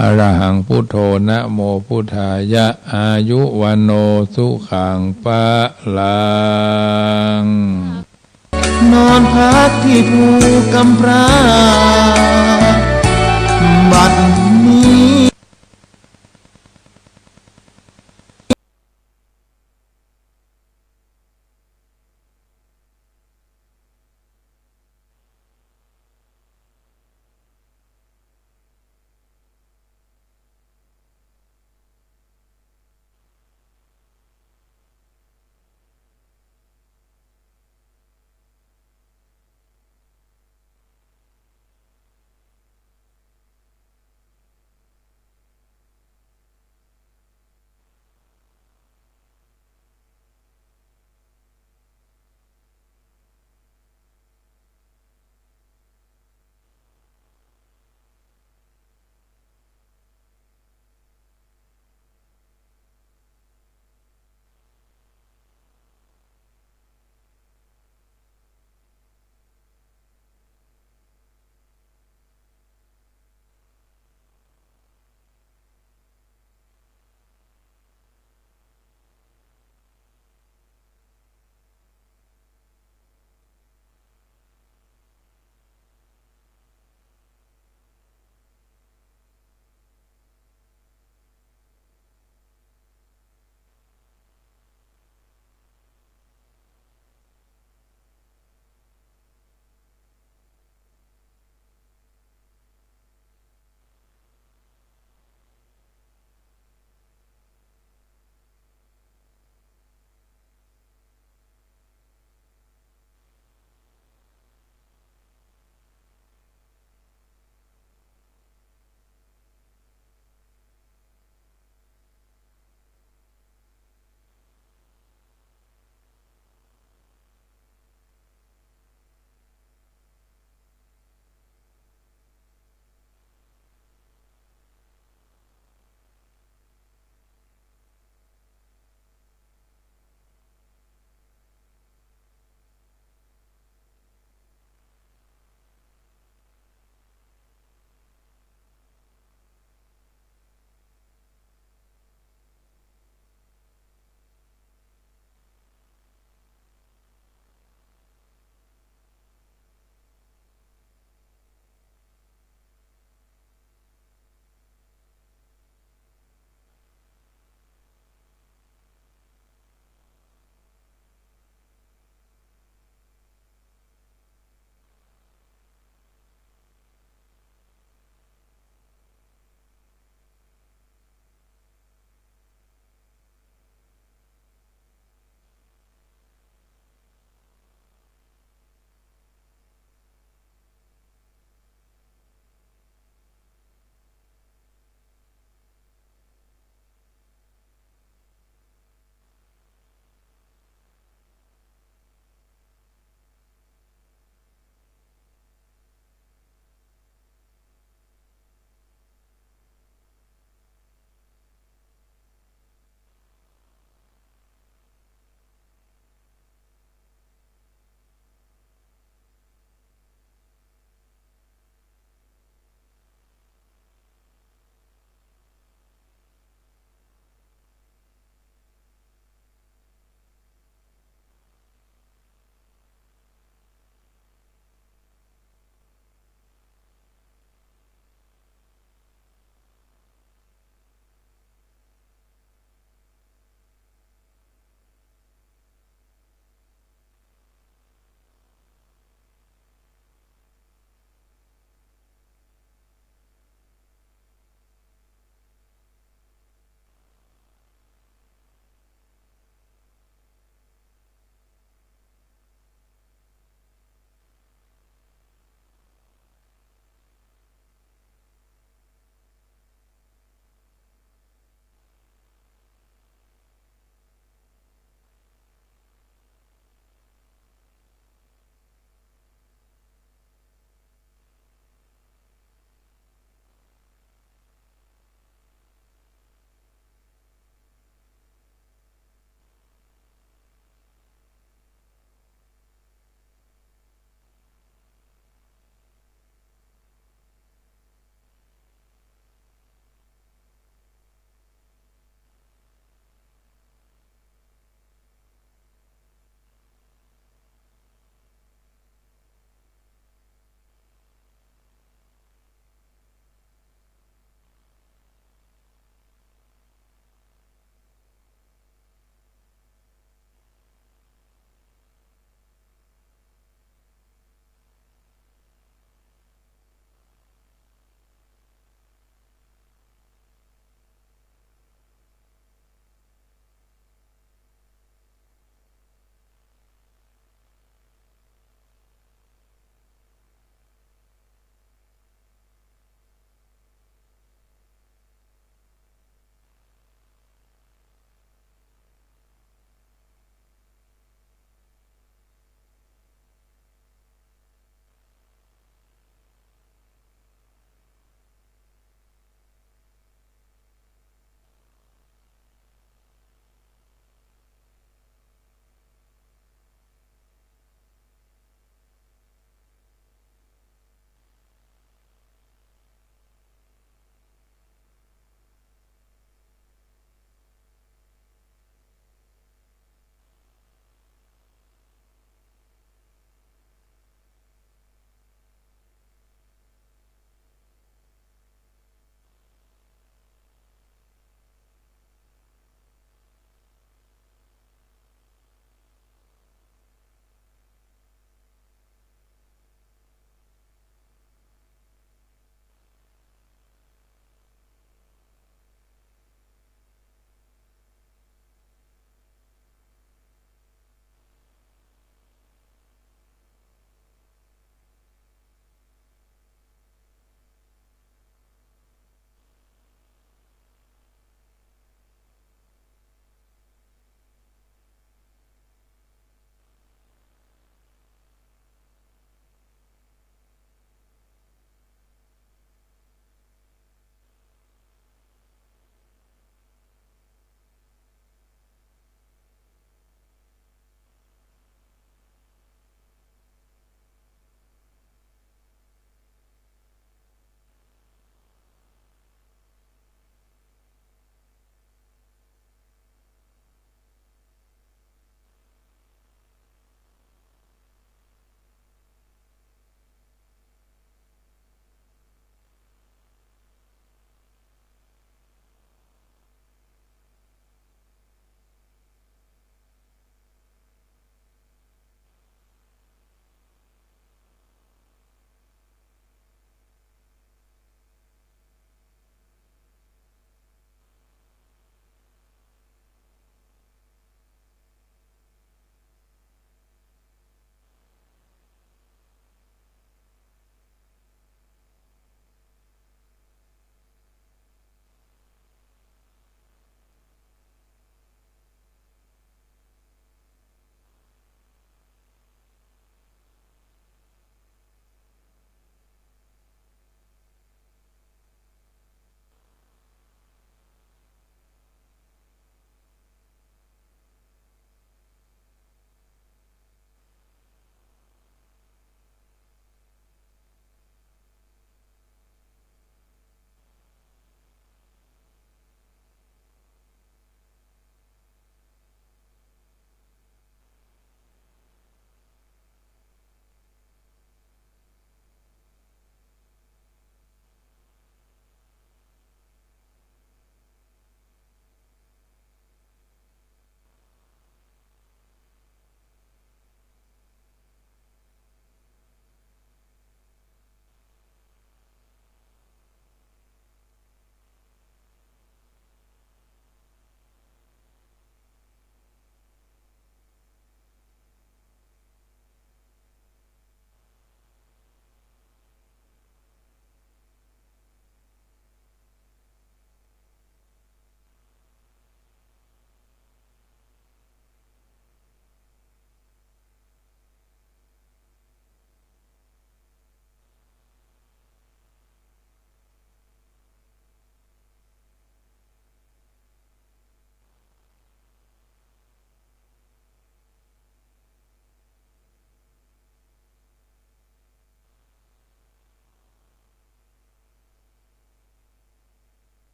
อะระหังพุทโธ นะโมพุทธายะ อายุ วัณโณ สุขัง พะลัง นอนพักตี้ภูกำพร้า บัดนี้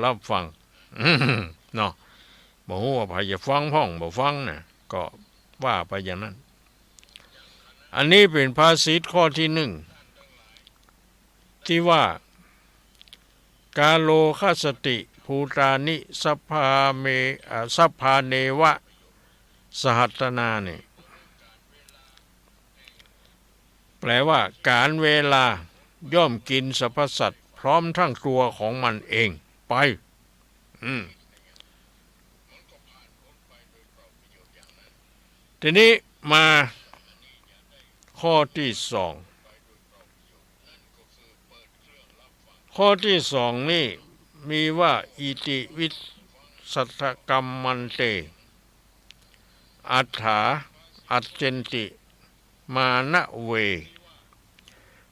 รับฟัง เนาะ บ่ฮู้ว่าใผจะฟังพ่องบ่ฟังนะ ก็ว่าไปอย่างนั้น อันนี้เป๋นภาษิตข้อตี้นึ่ง ตี้ว่า กาโลคัสสติ ภูตานิ สัพพาเม อ่า สัพพานเนวะ สหัตถนา นี่ แปลว่า ก๋านเวลาย่อมกิ๋นสรรพสัตว์พร้อมทั้งตั๋วของมันเองไป อืม ทีนี้มาข้อตี้สอง ข้อตี้สองนี่มีว่า อิติวิสสะกัมมันเต อัฏฐา อัจเจนติ มานะเว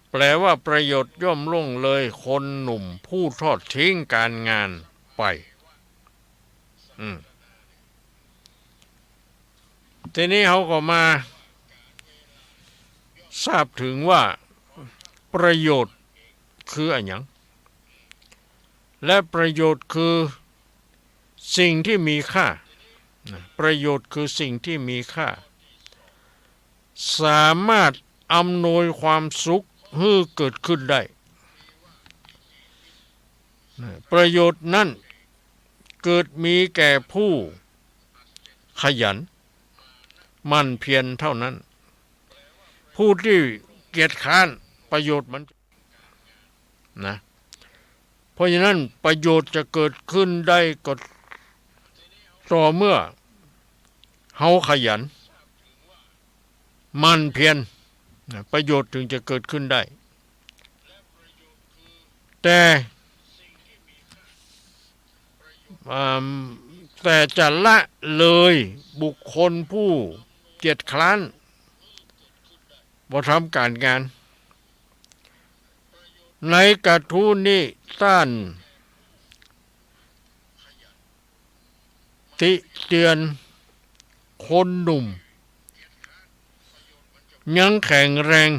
แปลว่า ประโยชน์ย่อมล่วงเลยคนหนุ่มผู้ทอดทิ้งก๋านงานไป อืม ทีนี้เฮาก็มาทราบเถิงว่า ประโยชน์คืออะหยัง และประโยชน์คือสิ่งที่มีค่า นะ ประโยชน์คือสิ่งที่มีค่า สามารถอำนวยความสุขหื้อเกิดขึ้นได้ นะ ประโยชน์นั้นเกิดมีแก่ผู้ขยันหมั่นเพียรเท่านั้น ผู้ตี้เกียจคร้านประโยชน์มัน นะ เพราะฉะนั้นประโยชน์จะเกิดขึ้นได้ก็ต่อเมื่อเฮาขยันหมั่นเพียร นะ ประโยชน์ถึงจะเกิดขึ้นได้ แต่ อ่า แต่จะละเลยบุคคลผู้เกียจคร้าน บ่ทำก๋านงาน ในกระทู้นี้ต้านติเตือนคนหนุ่ม ยังแข็งแรง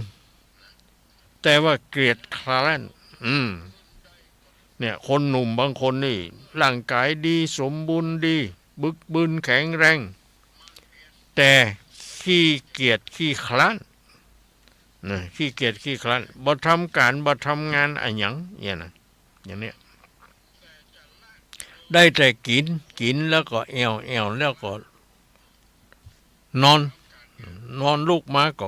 แต่ว่าเกียจคร้าน อืม เนี่ย คนหนุ่มบางคนนี่ ร่างก๋ายดี สมบูรณ์ดี บึกบึนแข็งแรง แต่ขี้เกียจขี้คร้าน นะ ขี้เกียจขี้คร้าน บ่ทำก๋าน บ่ทำงานอะหยัง เนี่ยนะ อย่างเนี้ย ได้แต่กิ๋น กิ๋นแล้วก็แอ่ว แอ่วแล้วก็นอน นอนลุกมาก็